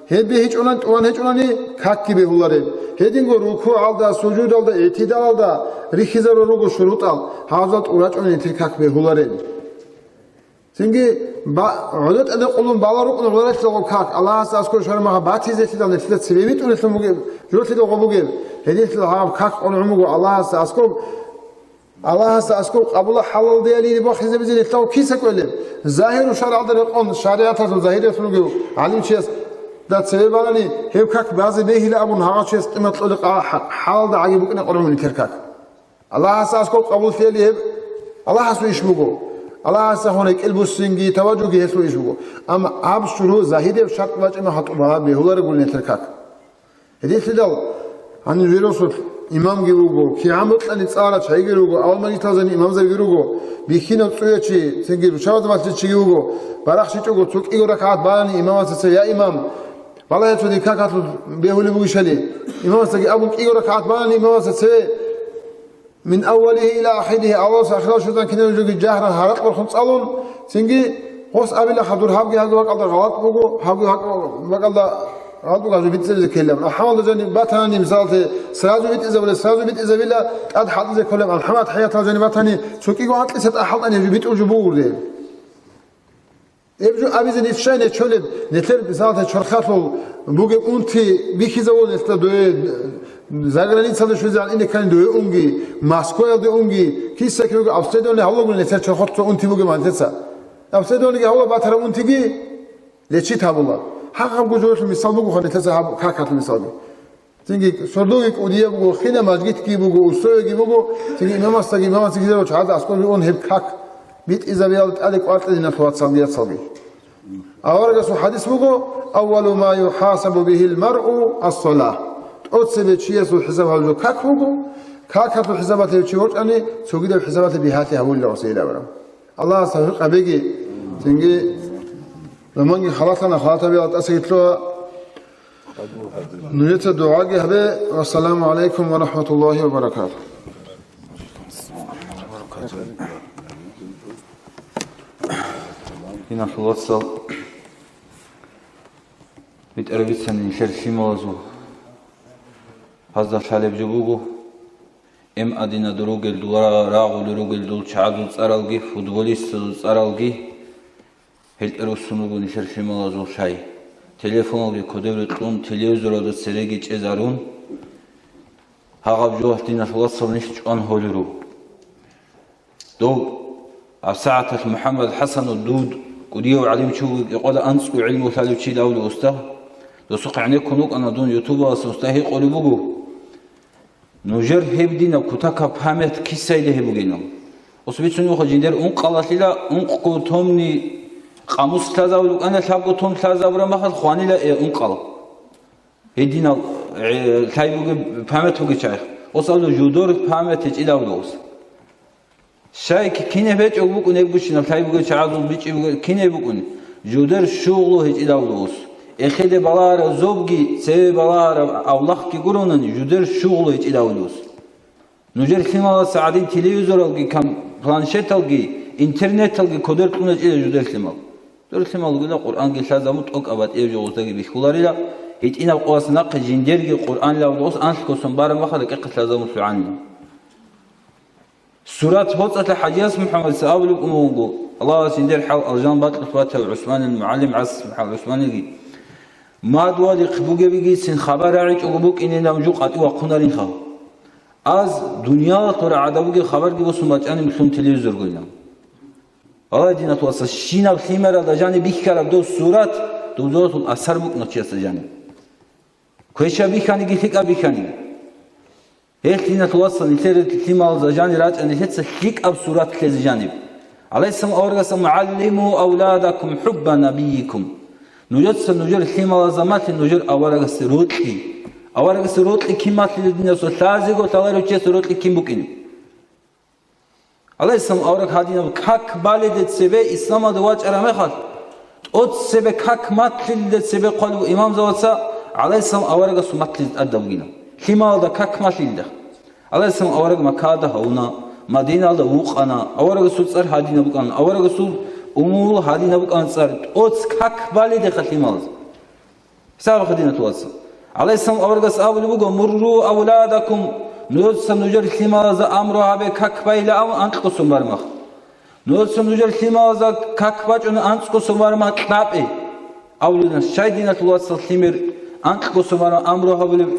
Гьеб бегьичӀунан, тӀуван гьечӀунани, какги бегьулареб. Гьединго рукугӀалда, сужудалда, игӀтидалалда рихьизарун руго шурутӀал, гьазал тӀурачӀунани нилъер как бегьулареб. Цинги ба-, гӀодотӀаде къулун бала рукӀун гӀоларелъул как, Аллагьасда аскӀор шармагъа батизелъидал нилъеда цебе битӀунелъун бугеб, жолъидал гъо бугеб, гьединлъидал гьаб как къон гӀумуго Аллагьасда аскӀоб Аллагьасда аскӀоб къабула хӀалалдеялиги бахъизабизе нилъав киса кӀвелеб? Загьиру шаргӀалда рекъон, шаригӀаталъул загьириялъул ругев гӀалимчиясда цеве балани, гьев как базе бегьила абун, гьагъав чияс къимат кьолеб хӀа-, хӀалалда гӀаги букӀине къоргьун нилъер как. Аллагьасда аскӀоб къабуллъиялиги гьеб Аллагьасул иш буго. Аллагьасда хун рекӀел буссинги таважуги гьелъул иш буго. Амма аб шуру загьирияб шартӀ бачӀина хатӀуба бегьулареб гури нилъер как. Гьединлъидал гьанив жирасулъ имамги вуго, кигӀан бокьани цӀаларал чагӀиги руго, авал мажгиталзани имамзабиги руго, бихьинав цӀуячи, цинги руччабазда малъичиги вуго, барахщичӀого цо кӀиго ракагӀат балани имамасда цеве: «Я имам, балагье цо дир какалъулъ бегьулеб бугищали?» Имамасдаги абун кӀиго ракагӀат балани имамасда цеве, Мин аввалигьи ила ахиригьи, авалалъ ахирал щвезан кинаб жоги жагьран гьаракь борхун цӀалун, цинги гъос абила хадур гьабги гьабги бакӀалда гъалатӀ буго, гьабги гьабги бакӀалда гъалатӀ буго, гьаб жо битӀизабизе ккелилан. АлхӀамалда жаниб батани, мисалалъе, сразу битӀизабулеб, сразу битӀизабила, тӀад хӀалтӀизе кколеб, алхӀамат хӀаятал жаниб батани, цо кӀиго гьанкьиса тӀад хӀалтӀани гьаб жо битӀул жо бугурде. Гьеб жо абизе нилъ щай нечолеб, нилъер, мисалалъе, чорхалъул бугеб унти бихьизавун нилъда дуе, Заграницалде щвезегӀан ине ккани дуе унги, Москваялде унги, киса-кивеги обследование гьавулаго нилъер чорхолъ цо унти бугеб нилъеца. Обследованиеги гьавула батараб унтиги лечит гьабула. Гьагъабго жоялъул мисал бугоха нилъеца гьаб какалъул мисалги. Цинги сордоги кӀудияб буго, хина мажгитги буго, устояги буго, цинги имамасдаги имамас гьезаб чагӀазда аскӀобе ун гьеб как битӀизабиялда тӀаде кӀваркье диналъул вацалги яцалги. Аварагасул хадис буго: «Аввалу ма юхасабу бихил маръу ас-салах». ТӀоцебе чиясул хӀисаб гьабулеб как буго, какалъул хӀисабалъе чи ворчӀани, цогидаб хӀисабалъе бигьалъи гьабулила гьесие абураб. Аллагьас тавфикъ гьабеги, цинги заманги халатана, халатабиялда тӀасаги лъугьа. Нужеца дугӀаги гьабе. Вассаламу гӀалайкум ва рахӀматуллагьи ва баракатугь. Диналъул вацал, битӀараб бицани нилъер лъималазул гьазда лъалеб жо буго, эм адинал ругел, дура рагъулел ругел дол чагӀазул цӀаралги, футболистазул цӀаралги, гьелтӀе руссун руго нилъер лъималазул лъай. Телефоналги кодобе кьун, телевизоралда цереги чӀезарун, гьагъаб жоялъ, диналъул вацал, нилъ чӀван гьолел руго. Дов, гьабсагӀаталъ МухӀаммад ХӀасанов, дуд кӀудияв гӀалимчи вугев, кӀикъоялда анцӀго гӀилму лъалев чи лъавлу уста. Досухъ гӀенеккун вукӀана дун ютубалъуса, уста гьикъулеб буго: «Нужер гьеб динаб кутакаб память кисайилан гьеб бугинаб». Ус бицунеб буго жиндер ункъалалъила, ункъго томни къамус лъазабулеб букӀана, лъабго том лъазабураб мехалъ хванила, э, ункъал. Гьединал, э, лъай бугеб, память бугеб чагӀи. Ус абула, жудор память гьечӀилан абула ус. Щай ки-, кинаб гьечӀого букӀун гьеб гущинаб лъай бугел чагӀазул бичӀчӀи бугел кинаб букӀун? Жудер шугълу гьечӀилан абула ус. Эхеде балагьараб зобги, цеве балагьараб авлахъги гуронани, жудер шугълу гьечӀилан абула ус. Нужер лъималаз гӀадин телевизоралги, кам-, планшеталги, интернеталги кодер кьун гьечӀила жудер лъимал. Жудер лъимал ругила Къуръанги лъазабун, тӀокӀаб батӀияб жо гъоздаги бихьуларила, гьитӀинаб къояс нахъе жиндерги Къуръан лъазабун, анлъго сон бараб мехалда кӀикъе лъазабун лъугӀанила. Сурат боцӀалъе ХӀажияс МухӀаммадица абулеб умугъунго, Аллагьас жиндер хӀал алжан бакьулъ батав ГӀусманил мугӀалим ГӀас МухӀаммад ГӀусманиги, мад валихъ бугебигицин хабар рагӀичӀого букӀинилан жо къватӀив вахъунаринха. Аз дуниялалъул рагӀада бугеб хабарги босун бачӀани муслъун телевизоргойилан. Гьале, диналъул вацал, щинаб лъимералда жаниб бихьараб дов сурат, дов суратул асар букӀуна чиясда жаниб. Квешаб бихьаниги, лъикӀаб бихьаниги. Гьелъ, диналъул вацал, нилъер лъималазда жанир рачӀа нилъеца лъикӀаб сурат лъезе жаниб. ГӀалайгьиссалам аварагас: «ГӀаллиму авладакум хӀубба набийикум». Нужеца нужер лъималазда малъе нужер аварагасде рокьи. Аварагасде рокьи кин малъила, диналъул вацал, лъазего лъаларев чиясда рокьи кин букӀин? ГӀалайгьиссалам авараг гьадинаб как баледе цебе исламалде вачӀараб мехалъ, тӀоцебе как малъилде цебе хъвалев имамзабаца гӀалайгьиссалам аварагасул малъизе тӀадаб бугила. Лъималазда как малъилда. ГӀалайгьиссалам авараг Маккада гьавуна, Мадиналда вукъана, аварагасул цӀар гьадинаб букӀана, аварагасул умумул гьадинаб букӀана цӀар, тӀоц как баледеха лъималаз. ХӀисаб гьабе, диналъул вацал. ГӀалайгьиссалам аварагас абулеб буго: «Мурру авладакум», нужеца нужер лъималазда амру гьабе как байилан абун анкьго сон бармах. Нужеца нужер лъималазда как бачӀун анцӀго сон бармах кьабе. Абулеб, щай, диналъул вацал, лъимер анкьго сон бармах амру гьабулеб,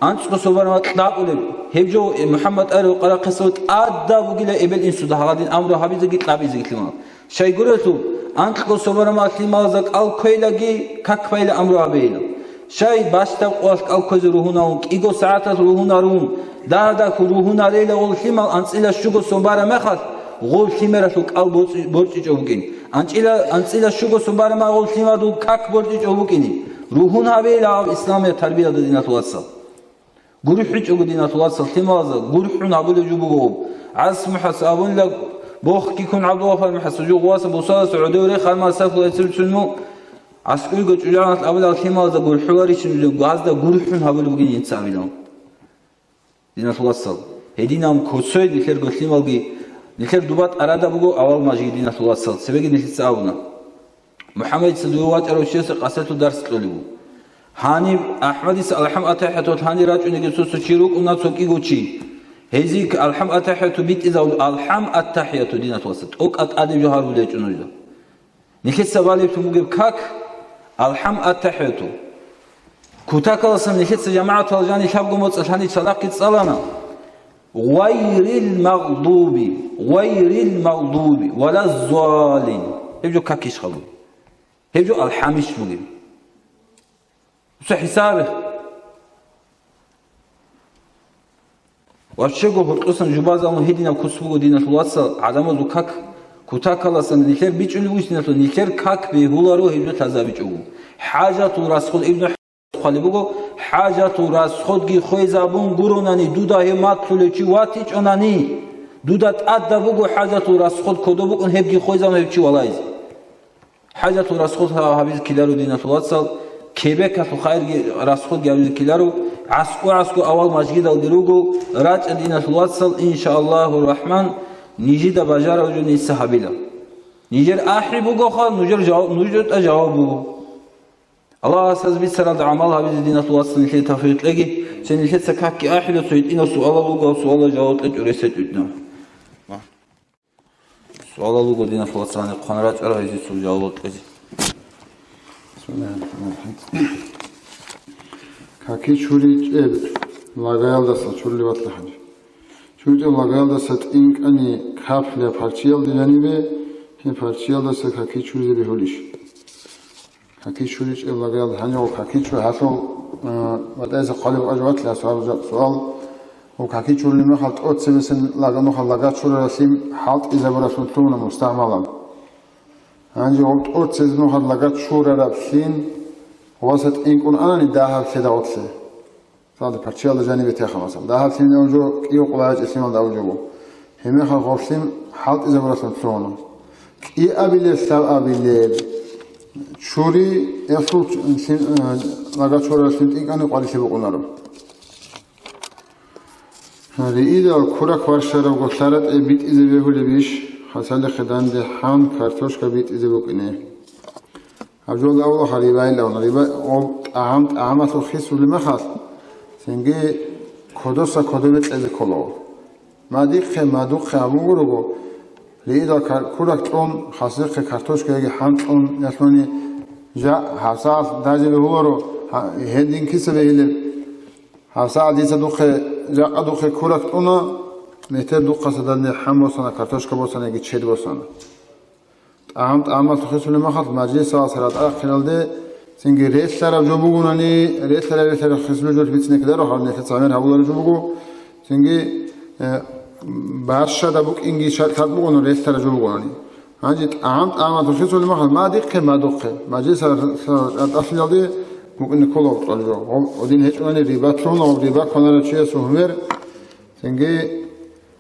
анцӀго сон бармах кьабулеб? Гьеб жо, э, МухӀаммад арив къарахъесав тӀадаб бугила эбел-инсуда гьагъадин амру гьабизеги кьабизеги лъимал. Щай гурелъул, анкьго сон бармах лъималазда кӀал кквейлаги, как байилан амру гьабейилан. Щай бащдаб къоялъ кӀал кквезе ругьунавун, кӀиго сагӀаталъ ругьунарун, дагь-дагь ругьунарейила гъол лъимал анцӀила щуго сон бараб мехалъ, гъол лъимералъул кӀал борцӀи-, борчӀичӀо букӀин. АнцӀила, анцӀила щуго сон бараб мехалъ гъол лъимадул как борчӀичӀо букӀине. Ругьун гьабейила гьаб исламияб тарбиялда, диналъул вацал. ГурхӀичӀого, диналъул вацал, лъималазда гурхӀун гьабулеб жо буго. ГӀас МухӀас абунила, бохги ккун ГӀабдулгъафар МухӀас жугъ васа бусалас гӀодов рехармал сахлугьецин цун му, аскӀойго чӀужугӀаналъ абулеб лъималазда гурхӀуларищин, гьазда гурхӀун гьабулеб бугин инса абилан. Диналъул вацал, гьединаб куцай нилъерго лъималги, нилъер дуба тӀарада буго авал мажги, диналъул вацал, цебеги нилъеца абуна. МухӀаммадица дуе вачӀарав чиясе къасиятул дарс кьолеб буго. Гьаниб АхӀмадица алхӀам аттахӀияту гьанир рачӀунеги цо-цо чи рукӀуна, цо кӀиго чи. Гьезие алхӀам аттахӀияту битӀизабун, алхӀам аттахӀияту, диналъул вацал, тӀокӀаб тӀадеб жо гьарулел гьечӀо нужда. Нилъеца балеблъун бугеб как, алхӀам аттахӀияту. Кутакаласан нилъеца жамагӀатал жани лъабго моцӀалъ гьанив цадахъги цӀалана: «Гъайрил магъдуби, гъайрил магъдуби, вала ззалин». Гьеб жо какищ гьабури? Гьеб жо алхӀамищ бугеб? Дуца хӀисабе. Ваччего гьоркьосан жубазалун гьединаб куц буго, диналъул вацал, гӀадамазул как, кутакаласан нилъер бичӀчӀулеб бугищ, диналъул, нилъер как бегьуларо гьеб жо лъазабичӀого. ХӀажатул расход, Ибну хъвалеб буго, хӀажатул расходги хвезабун гуронани, дуда гьев матлъулев чи ватичӀонани, дуда тӀадаб буго хӀажатул расход кодоб букӀун гьебги хвезабун гьев чи валаизе. ХӀажатул расход гьабизе ккеларо, диналъул вацал, кебекалъул хайрги расходги гьабизе ккеларо, гӀаскӀо-гӀаскӀо авал мажгидалги руго, рачӀа, диналъул вацал, иншааллагьу рахӀман, нижеда бажарав жо нижеца гьабила. Нижер ахӀи бугоха, нужер жав-, нужерда жаваб буго. Аллагьас гьаз бицаралда гӀамал гьабизе, диналъул вацал, нилъее тавфикъ кьеги, цин нилъеца какги ахӀила, цо гьитӀинав суалал буго, гьав суалал жаваб кьечӀо ресетӀуйтӀинав. Суалал руго, диналъул вацал, гьаниб хъван рачӀарал гьезие цо жаваб кьезе. Бисмиллагьир рахӀманир рахӀим. Каки чуричӀеб лагаялдаса чурулеб батла гьаниб. ЧуричӀеб лагаялдаса тӀинкӀани каплъи парчиялде жанибе, гьеб парчиялдаса каки чуризе бегьулищ? Каки чуричӀеб лагаялда гьанив каки чу-, гьалъул, а, батӀайса хъвалеб ажватлъи асуал жа-, суал. Гьеб каки чурулеб мехалъ тӀоцебесеб лага-, нухалъ лага чураралъин хӀалтӀизабуралъун лъугьуна мустагӀмалал. Гьанже гьеб тӀоцебесеб нухалъ лага чураралъин васа тӀинкӀун анани дагьаб лъеда гъорлъе. Цалда парччалда жанибе теха, масала. Дагьаб лъимал жо кӀиго къула гьачӀи лъимал дагьаб жо буго. Гьебмехалъ гъорлъин хӀалтӀизабуралъун лъугьуна. КӀиабилеб, лъабабилеб чури, гьелъул лъим-, э, лага чураралъин тӀинкӀани къварилъи букӀунаро. Риидал курак варшаравго лъаратӀе битӀизе бегьулебищ, хасалихъе данде хӀан картошка битӀизе букӀине? Гьаб жолда авлаха рибайилан, риба-, гъоб тӀагӀам тӀагӀамалъул хисулеб мехалъ, цинги кодоса кодобе кьезе ккола. Мадихъе, мадухъе абун гурого, риидал кар-, курак кьун, хасихъе картошка яги хӀан кьун, ялъуни жа-, гьабсагӀат даже бегьуларо, гьа-, гьедин киса бегьилеб? ГьабсагӀат дица духъе, жакъа духъе курак кьуна, метер духъаса данде хӀан босана, картошка босана яги чед босана. ТӀагӀам-, тӀагӀамалъул хисулеб мехалъ мажлисалъ ратӀа ахъиналде, цинги релълъараб жо бугунани, релълъараб, релълъараб хисулеб жо бицине ккеларо, гьаб нилъеца гӀемер гьабулареб жо буго, цинги, э, барщада букӀинги ша-, шарт бугони, релълъараб жо бугунани. Гьанже тӀагӀам-, тӀагӀамалъул хисулеб мехалъ мадихъе, мадухъе, мажлисалъ ратӀалъиналде букӀине ккола гьоркьор жо. Гьоб гьедин гьечӀунани риба лъугьуна, гьоб риба кванарав чиясул гьумер, цинги,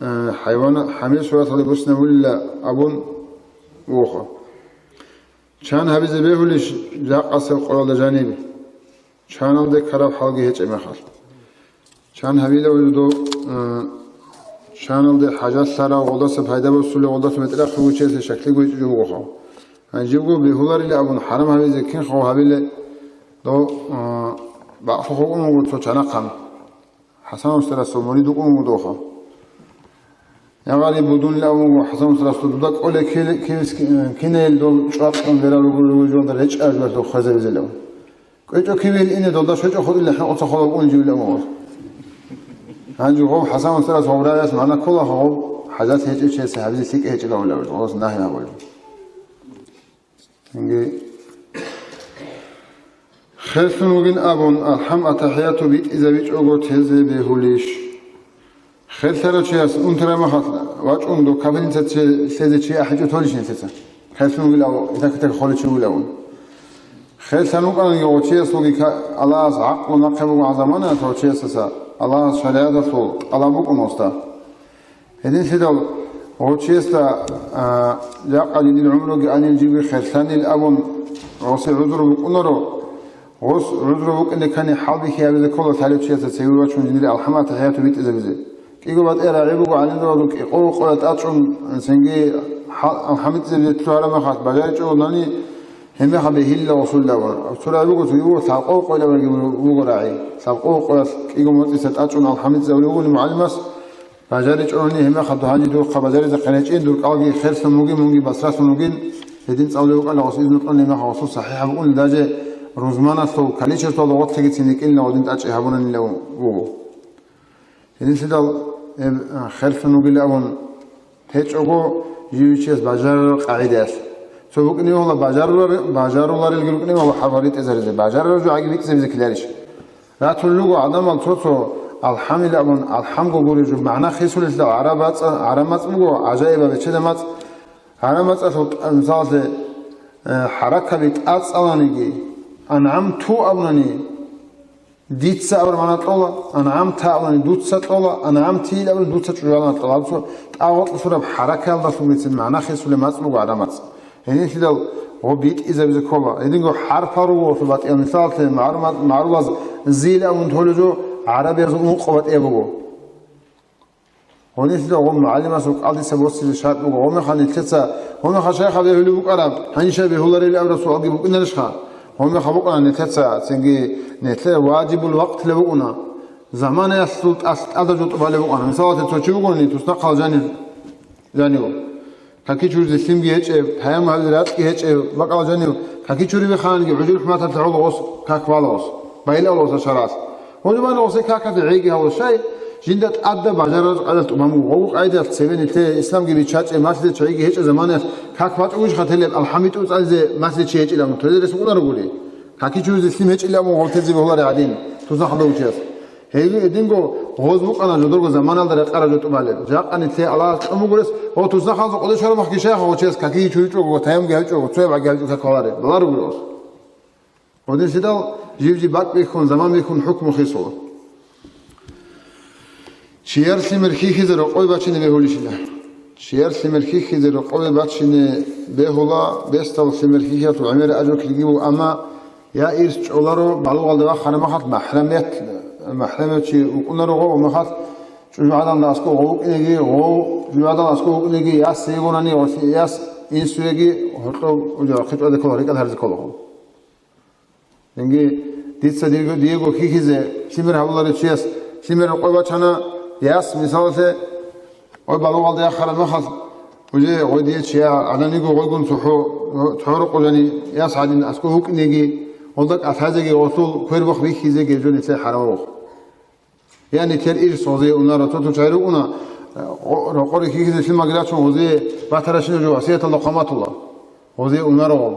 э, хӀайван-, гьамир сураталде буссинабулила абун вуго. Чан гьабизе бегьулищ жакъасеб къоялда жаниб? Чаналде ккараб хӀалги гьечӀеб мехалъ. Чан гьабилев жидо, э, чаналде хӀажалъарав, гъолдаса пайда босулев, гъолдаса метӀерахъе вучезе шаклъи гьечӀо жо бугоха. Гьанжебго бегьуларила абун хӀарам гьабизе кинха гьабиле, дов, э, бакълъухъ вукӀун вуго цо чанахъан. ХӀасан устарасул мурид вукӀун вуго довха. Я гъариб будунилан вуго ХӀасан устарасул, дуда кӀоле кил-, кивс-, кинел дов чӀвакьун берал руго, руго жонда речӀа жугьалъул хвезабизелав. КӀвечӀо кивил ине долда щвечӀо хутӀила хӀинкъуца холав ун живилан вуго. Гьанже гъов ХӀасан устарас гъов рагӀияс магӀна ккола, гъов хӀажат гьечӀев чиясе гьабизе лъикӀ гьечӀила улав, гъос нагьи гьабулев. Цинги, херлъун вугин абун, алхӀам, атахӀияту битӀизабичӀого тезе бегьулищ? Херлъарав чияс унтараб мехалъ вачӀун дов капельница лъезе чи ахӀичӀо толищ нилъеца? Херлъун вугилав, итак-итак холев чи вугилавун. Херлъан вукӀананиги гъов чиясулги ка-, Аллагьас гӀакълу нахъе бугогӀан заманаялъ гъов чиясдаса, Аллагьас шаригӀаталъул тӀалаб букӀун гъосда. Гьединлъидал гъов чиясда, а, жакъа жиндир гӀумруги анил жибги херлъанил абун гъосе гӀузру букӀунаро, гъос гӀузру букӀине ккани хӀалбихьи гьабизе ккола лъалев чиясда цеве вачун жиндир алхӀам, атахӀияту битӀизабизе. КӀиго батӀияб рагӀи буго гӀалимзабазул кӀикъого къоялъ тӀачӀун, цинги хӀал-, алхӀам битӀизабизе лъугьараб мехалъ бажаричӀогони, гьебмехалъ бегьилила гъосулда абуна. Цо рагӀи буго, цоги буго, лъабкъого къоялъ буго рагӀи. Лъабкъого къоялъ кӀиго моцӀица тӀачӀун алхӀам битӀизабулев вугони мугӀалимас, бажаричӀони гьебмехалъ дов гьанже духъа бажаризехъин гьечӀин, дур кӀалги херлъун вугин, мунги басралъун вугин, гьедин цӀалулев вукӀана гъос изну кьуни мехалъ гъосул сахӀихӀаб ун даже рузманалъул количествоялда гъорлъегицин рикӀкӀинилан гъодин тӀачӀи гьабунанилан вуго. Гьединлъидал, э, херлъун вугилан абун гьечӀого жив чияс бажарараб къагӀидаялъ. Цо букӀине гьола бажарулар-, бажаруларелги рукӀине гьола хӀарбал ритӀизаризе, бажарараб жо гӀаги битӀизабизе ккеларищ? Ратун руго гӀадамал цо-цо алхӀамил абун, алхӀамго гуреб жо магӀна хисулелъул гӀараб мацӀ-, гӀараб мацӀ буго, гӀажаибаб бечедаб мацӀ. ГӀараб мацӀалъул тӀа-, мисалалъе, э, хӀаракаби тӀацӀаланиги, анъамту абунани, дица абураб магӀна кьола, анъамта абунани, дуца кьола, анъамти абунани, дуца чӀужугӀадан кьола. Гьаб цо тӀагъоркье лъураб хӀаракаялдалъунгицин магӀна хисулеб мацӀ буго гӀараб мацӀ. Гьениб лъидал гъо битӀизабизе ккола. Гьединго хӀарпал руго гьелъул батӀиял, мисалалъе, магӀарумат-, магӀарулаз зил абун толеб жо гӀарабиязул ункъо батӀияб буго. Гьениб лъидал гъо мугӀалимасул кӀалдиса босизе шартӀ буго. Гьомехал нилъеца, гьомехал шайха бегьулеб букӀараб, гьанищай бегьуларел абураб суалги букӀинарищха? Гьомехал букӀана нилъеца, цинги нилъер важибул вакътилаб букӀуна. Заманаялъул тӀалъ тӀада жо тӀубалеб букӀана. Мисалалъе, цо чи вугони, туснахъал жанив, жанив. Каки чуризе лъимги гьечӀеб, таяммум гьабизе ракьги гьечӀеб, бакӀал жанив, каки чурибе хананги гӀужул хӀуматалъе гӀоло гъос как бала гъос, байилал гъоса шаралъ. Гьунибан гъосе какалъе гӀейги гьавула щай, жинда тӀадаб бажарараб къайдалъ тӀубан буго. Гъогу къайдалъ цебе нилъее исламги биччачӀеб, малъизе чагӀиги гьечӀеб заманаялъ как бачӀугищха телеб, алхӀам битӀун цӀализе малъизе чи гьечӀилан, тозе рес букӀунаро гури. Каки чуризе лъим гьечӀилан гъолтезе бегьулари гӀадин, туснахъалда вучияс. Гьеб гьединго гъоз букӀана жодорго заманалда рекъараб жо тӀубалеб. Жакъа нилъее Аллагьас кьун буго рес, гъо туснахъалза къоде щвараб махги щайха гъо чияс какиги чуричӀого, таяммумги гьавичӀого, цояб гӀаги гьавичӀого как балареб гури гъос. Гъодинлъидал жив-жив бакӀ бихьун, заман бихьун хӀукму хисула. Чияр лъимер хьихьизе рокъове бачине бегьулищила? Чияр лъимер хьихьизе рокъове бачине бегьула, бесдал лъимер хьихьиялъул гӀемер ажру ккеги буго, амма я ирс чӀоларо балугъалде вахъараб махалъ, махӀрамият, махӀрамияв чи вукӀунаро гъов, ва махалъ чӀужугӀадан аскӀов гъов вукӀинеги, гъов чӀужугӀадан аскӀов вукӀинеги, яс йигонани, яс инсуеги гьоркьов хъичӀоде ккола, рикӀкӀад гьаризе ккола гъов. Цинги дица диего, диего хьихьизе лъимер гьабуларев чияс лъимер рокъой бачана, яс, мисалалъе, гъой балугъалда яхараб мехалъ, уже гъой дие чия гӀаданиго гъойгун цохӀо, цохӀо рокъо жани яс гӀадин аскӀов вукӀинеги, гъолда кӀалъазеги гъолъул квербахъ бихьизеги жо нилъее хӀарамабухъ. Яни тер ирс гъозие унаро, цо-цо чагӀи рукӀуна, рокъоре хьихьизе лъимаги рачун гъозие батаращинаб жо васияталда хъван батула. Гъозие унаро гъов.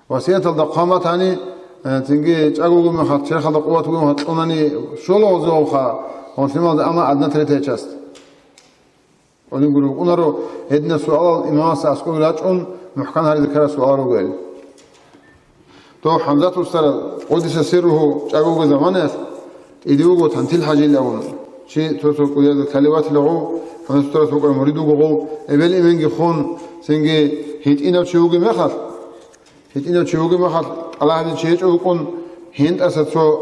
Васияталда хъван батани, э, цинги чӀаго вугеб мехалъ, черхалда къуват бугеб мехалъ кьунани щола гъозие гъовха, гъолъималда, амма одна третья часть. Гьедин гури букӀунаро, гьединаб суалал имамас аскӀове рачӀун мухӀкан гьаризе ккараб суалал ругел. Дов ХӀамзат устарас, къуддиса сирругьу, чӀаго вугеб заманаялъ тӀиде вуго Тантил ХӀажил абун. Чи цо-цо кӀудиязда ккалев ватила гъов, ХӀамзат устарас вукӀарав мурид вуго гъов, эбел-эменги хун, цинги гьитӀинав чи вугеб мехалъ, гьитӀинав чи вугеб мехалъ, тӀалаб гьабизе чи гьечӀо вукӀун, гьентӀаса цо,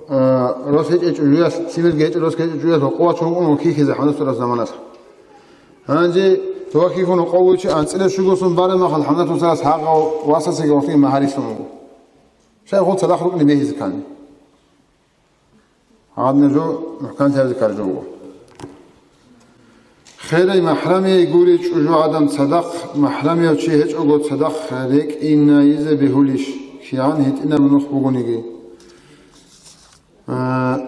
а, рос гьечӀей чӀужуялъ, лъимерги гьечӀей рос гьечӀей чӀужуялъ гьоркьов вачун вукӀун хьихьизе ХӀамзат устарас заманалъ. Гьанже дова хьихьун къовичи анцӀила щугосун бараб махалъ ХӀамзат устарас гьагъав васасеги гъосиги магьари лъун вуго. Шайх гъол цадахъ рукӀине бегьизе ккани. Гьадин жо мухӀкан лъазе ккараб жо буго. Херай, махӀрамияй гури чӀужугӀадан цадахъ, махӀрамияв чи гьечӀого цадахъ рекӀинайизе бегьулищ, кигӀан гьитӀинаб нух бугониги? А,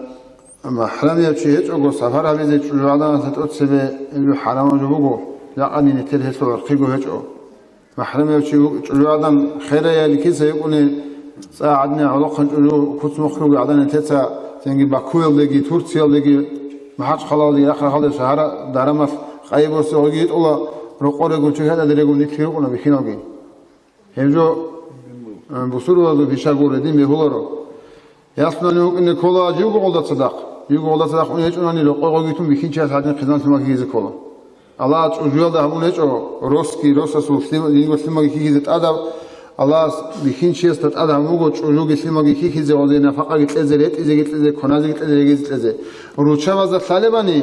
махӀрамияв чи гьечӀого сапар гьабизе чӀужугӀаданалъе тӀоцебе гьеб хӀарамаб жо буго, жакъани нилъер гьелъул гӀурхъиго гьечӀо. МахӀрамияв чи ву-, чӀужугӀадан хераяли киса йикӀуни, цӀа гӀадин гӀолохъан чӀужу куц мухъ ругел гӀадан нилъеца цинги Бакуялдеги, Турциялдеги, МахӀачхъалаялдеги, рахъ-рахъалде шагьар дарамалъ къайи борси гъоги йитӀула, рокъорегун чи гьелъаде регун нилъги рукӀуна бихьиналги. Гьеб жо, э, бусурбабазул пиша гуро, гьедин бегьуларо. Ясунани вукӀине ккола живго гъолда цадахъ. Живго гъолда цадахъ ун гьечӀунани, рокъой гъогитун бихьинчияс гьадин хъизан лъимаги хьихьизе ккола. Аллагьас чӀужуялда гьабун гьечӀо, росги, росасул лъим-, лъимаги хьихьизе тӀадаб, Аллагьас бихьинчиясда тӀад гьабун буго чӀужуги лъимаги хьихьизе, гъозие нафакъаги кьезе, ретӀизеги кьезе, кваназеги кьезе, регизе кьезе. Руччабазда лъалебани,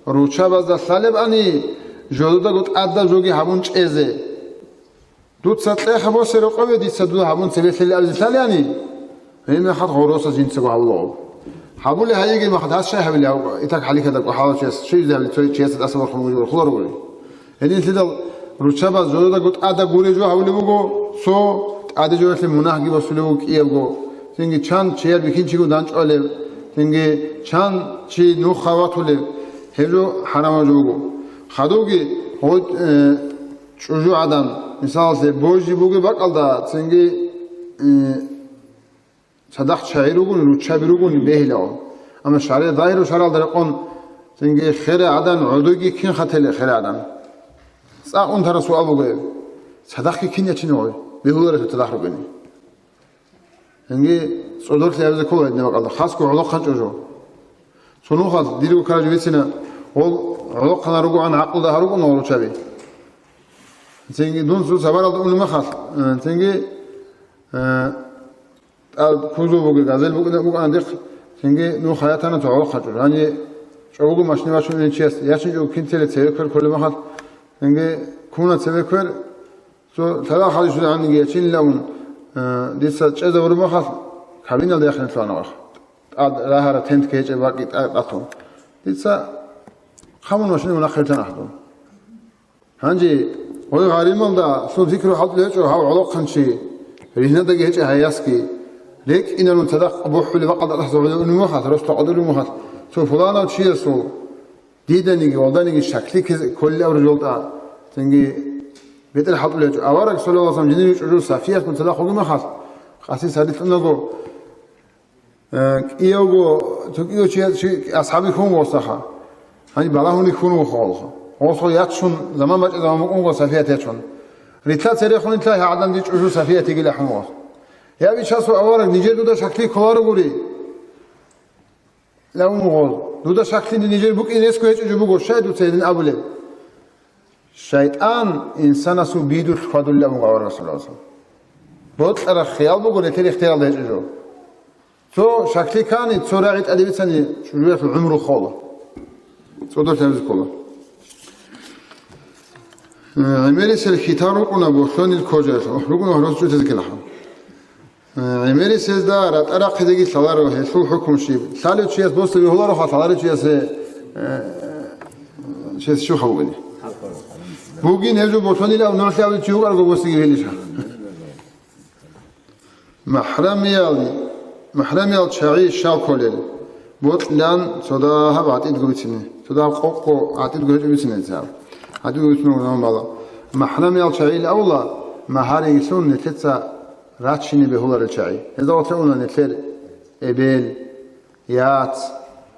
руччабазда лъалебани, жододаго тӀадаб жоги гьабун чӀезе. Дуца кьеха босе рокъове, дица дуда гьабун цебе лъелеб абизе лъалеани, гьеб мехалъ гъороса жинцаго гьабулаго. Гьабулеб гьайигеб мехалъ гьас щай гьабилеб гьав, итак хӀалихьадаго хӀалав чияс, щибизе гьабилеб цо чиясда тӀаса борхун вугев рухуларо гури. Гьединлъидал руччабаз жододаго тӀада гуреб жо гьабулеб буго, цо ТӀаде жо гьелъе мунагьги босулев вуго кӀиябго, цинги чан чияр бихьинчиго данчӀвалев, цинги чан чи нух хаватулев, гьеб жо хӀарамаб жо буго. Хадубги гъой, э, чӀужугӀадан, мисалалъе, божи бугеб бакӀалда, цинги, э, цадахъ чагӀи ругони, руччаби ругони бегьиларо. Амма шаргӀи, загьиру шаргӀалда рекъон, цинги херай гӀадан гӀодойги кин хатиле херай гӀадан? ЦӀакъ унтараб суал буго гьеб. Цадахъги кин ячине гъой? Бегьуларелъул цадахъ ругони. Цинги цӀодорлъи гьабизе ккола гьединаб бакӀалда, хасго гӀолохъанчӀо жо. Цо нухалъ дирго каражи бицина, гъол гӀолохъанал ругогӀан гӀакълуда гьарукӀун гъол руччаби. Цинги дун цо сабаралда унеб мехалъ, э, цинги, э, тӀад кузов буго, газель букӀина-, букӀана дихъ, цинги нух хатана цо гӀолохъанчӀо. Гьанже чӀого машина бачун унев чияс, ячинчӀого кин тела цеве квер кколеб мехалъ, цинги ккуна цеве квер, цо лъала хадур щвезегӀанниги ячинилан, э, дица чӀезабураб мехалъ, кабиналда яхъине лъугьана вахъ. ТӀад рагьараб тентги гьечӀеб бакӀги тӀа-, тӀатун. Дица хъамун машина мунагьал рилълъана ахӀдун. Гьанже гъой гъарималда лъун зикру хӀалтӀулев гьечӀо гьав гӀолохъанчи, ригьнадаги гьечӀеб гьай ясги, рекӀинарун цадахъ бухӀулеб бакӀалда тӀаса гӀоло унеб мехалъ, росла къадулеб мехалъ, цо пуланав чиясул диданиги, валданиги щаклъи ккезе кколел абураб жолда, цинги бетӀер хӀалтӀулев гьечӀо. Авараг, саллаллагьу гӀалайгьи ва саллам, жиндир чӀужу Сафиятун цадахъ вугеб мехалъ, къаси сари лъунаго, Э, кӀиявго, цо кӀиго чи, чи асхӀаби хьун гъосаха. Гьаниб балагьуни хьун вухъа гъолха. Гъосул ячун, заман бачӀи заман букӀун гъос Сафият ячун. Рилълъа церехун рилълъа гьагӀадан дир чӀужу Сафият йигила хьун гъос. Я бичасул авараг, нижер дуда щаклъи кколарогури. Лавун гъол. Дуда щаклъи нижер букӀин ресго гьечӀо жо буго, щай дуца гьедин абулеб? ШайтӀан инсанасул бидулъ хьвадулев вуго аварагасул. Бокьараб хиял буго, нилъер ихтияралда гьечӀо жо. Цо щаклъи ккани, цо рагӀи тӀаде бицани, чӀужуялъул гӀумру хола. ЦӀодорлъи гьабизе ккола. Э, гӀемерисел хьитар рукӀуна бохьонил кожаялъ, рукӀуна гьорос чӀутизе ккелахӀан. Э, гӀемерисезда ратӀа рахъизеги лъаларо, гьелъул хӀукму щиб? Лъалев чияс босизе бегьулароха, лъаларев чиясе, э, чияс щуха бугони? Бугин гьев жо бохьонилав нугӀлъи абулев чи вукӀарго босиги гьелиша. МахӀрамиял, МахӀрамиял чагӀи щал кколел? Бокьилан цо дагьаб гӀатӀидго бицине, цо дагьаб къокъго гӀатӀидго гьечӀо бицине гьаб. ГӀатӀидго бицине гьаб бала. МахӀрамиял чагӀил авла, магьарилъун нилъеца рачине бегьуларел чагӀи. Гьезда гъорлъе уна нилъер эбел, яц,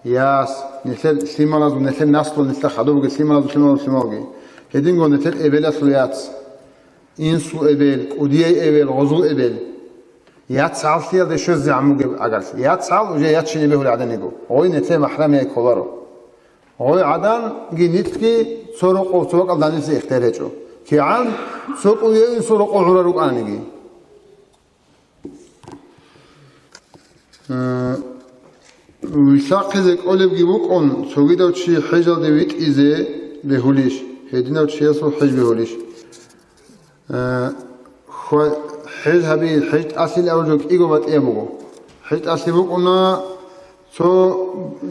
яс, нилъер лъималазул, нилъер наслу, нилъер хадубги лъималазул, лъималазул, лъималги. Гьединго нилъер эбелалъул яц. Инсул эбел, кӀудияй эбел, гъозул эбел. Яц гьаллъиялде щвезегӀан бугеб агарлъи. Яц гьал уже ячине бегьулел гӀадан йиго. Гъой нилъер махӀрамияй кколаро. Гъой гӀаданги нилъги цо рокъов цо бакӀалда нилъее ихтияр гьечӀо. КигӀан цо кӀудияй инсул рокъов гӀурал рукӀаниги. Э, вилълъахъизе кӀолебги букӀун, цогидав чи хӀежалде витӀизе бегьулищ, гьединав чиясул хӀеж бегьулищ? Э, хва-, хӀеж гьаби, хӀеж тӀалъил абураб жо кӀиго батӀияб буго. ХӀеж тӀалъи букӀуна цо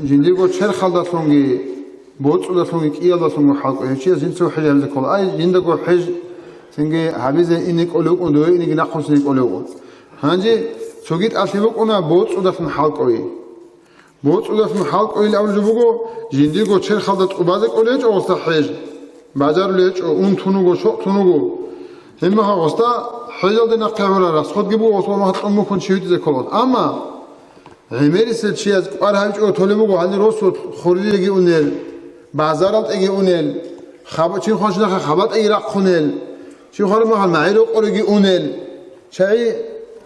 жиндирго черхалдалъунги, боцӀудалъунги, кӀиялдалъунги хӀалкӀо. Гьев чияс жинцаго хӀеж гьабизе ккола. Ай, жиндаго хӀеж цинги гьабизе ине кӀолев вукӀун, дове инеги нахъвуссине кӀолев вукӀун. Гьанже цоги тӀалъи букӀуна боцӀудалъун хӀалкӀоги. БоцӀудалъун хӀалкӀойил абулеб жо буго, жиндирго черхалда тӀубазе кӀолей гьечӀо гъосда хӀеж. Бажарулей гьечӀо, ун тун вуго, щокь тун вуго. Гьебмехалъ гъосда хӀежалде нахъе гӀурал расходги буго, гъосда махъ кьун букӀун чи витӀизе ккола. Амма гӀемерисел чияс кӀвар гьабичӀого толеб буго гьанир росулъ хурриеги унел, базарал тӀеги унел, хаба-, чи хванчӀунахъе хаба тӀеги рахъунел, чи хвараб мехалъ магӀи рокъореги унел. ЧагӀи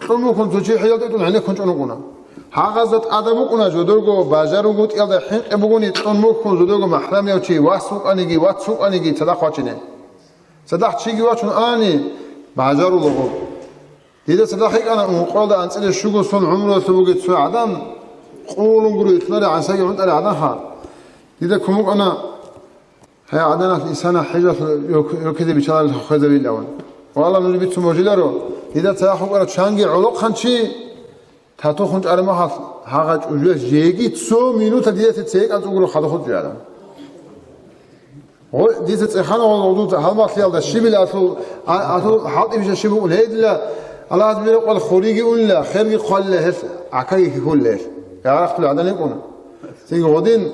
кьун букӀун, цо чи хӀежалде тӀун гӀенеккун чӀун вукӀуна. Гьагъазда тӀадаб букӀуна жодорго бажарулгутӀиялда хӀинкъи бугони кьун букӀун жодорго махӀрамияв чи, вас вукӀаниги, вац вукӀаниги цадахъ вачине. Цадахъ чиги вачун ани, бажарулаго. Дида цадахъ йикӀана ункъоялда анцӀила щуго сон гӀумруялъув вугев цо гӀадан, къулун гуро итнарай гӀансаги гӀунтӀарай гӀадан гьав. Дида кумукӀана, гьай гӀаданалъ инсана хӀежалъ рок-, рокизе биччаларел хвезабилавун. Валла, нуж бицун божиларо, дида цадахъ вукӀарав чанги гӀолохъанчи, татухъун чӀараб мехалъ, гьагъа чӀужуялъ жеги цо минута дида цецейикӀал цӀугуро хадухъун чӀараб. Гъо-, дица цӀехана гъол гъудуца гьалмагълъиялда щибила асул, а-, асул хӀалтӀи биша щиб букӀун. Гьедила Аллагьас бирокъал хуриги унила, херги хъвалила гьелъ, гӀакаги хьихьулила гьелъ. Гьарахъулел гӀадан йикӀун. Цинги гъодин,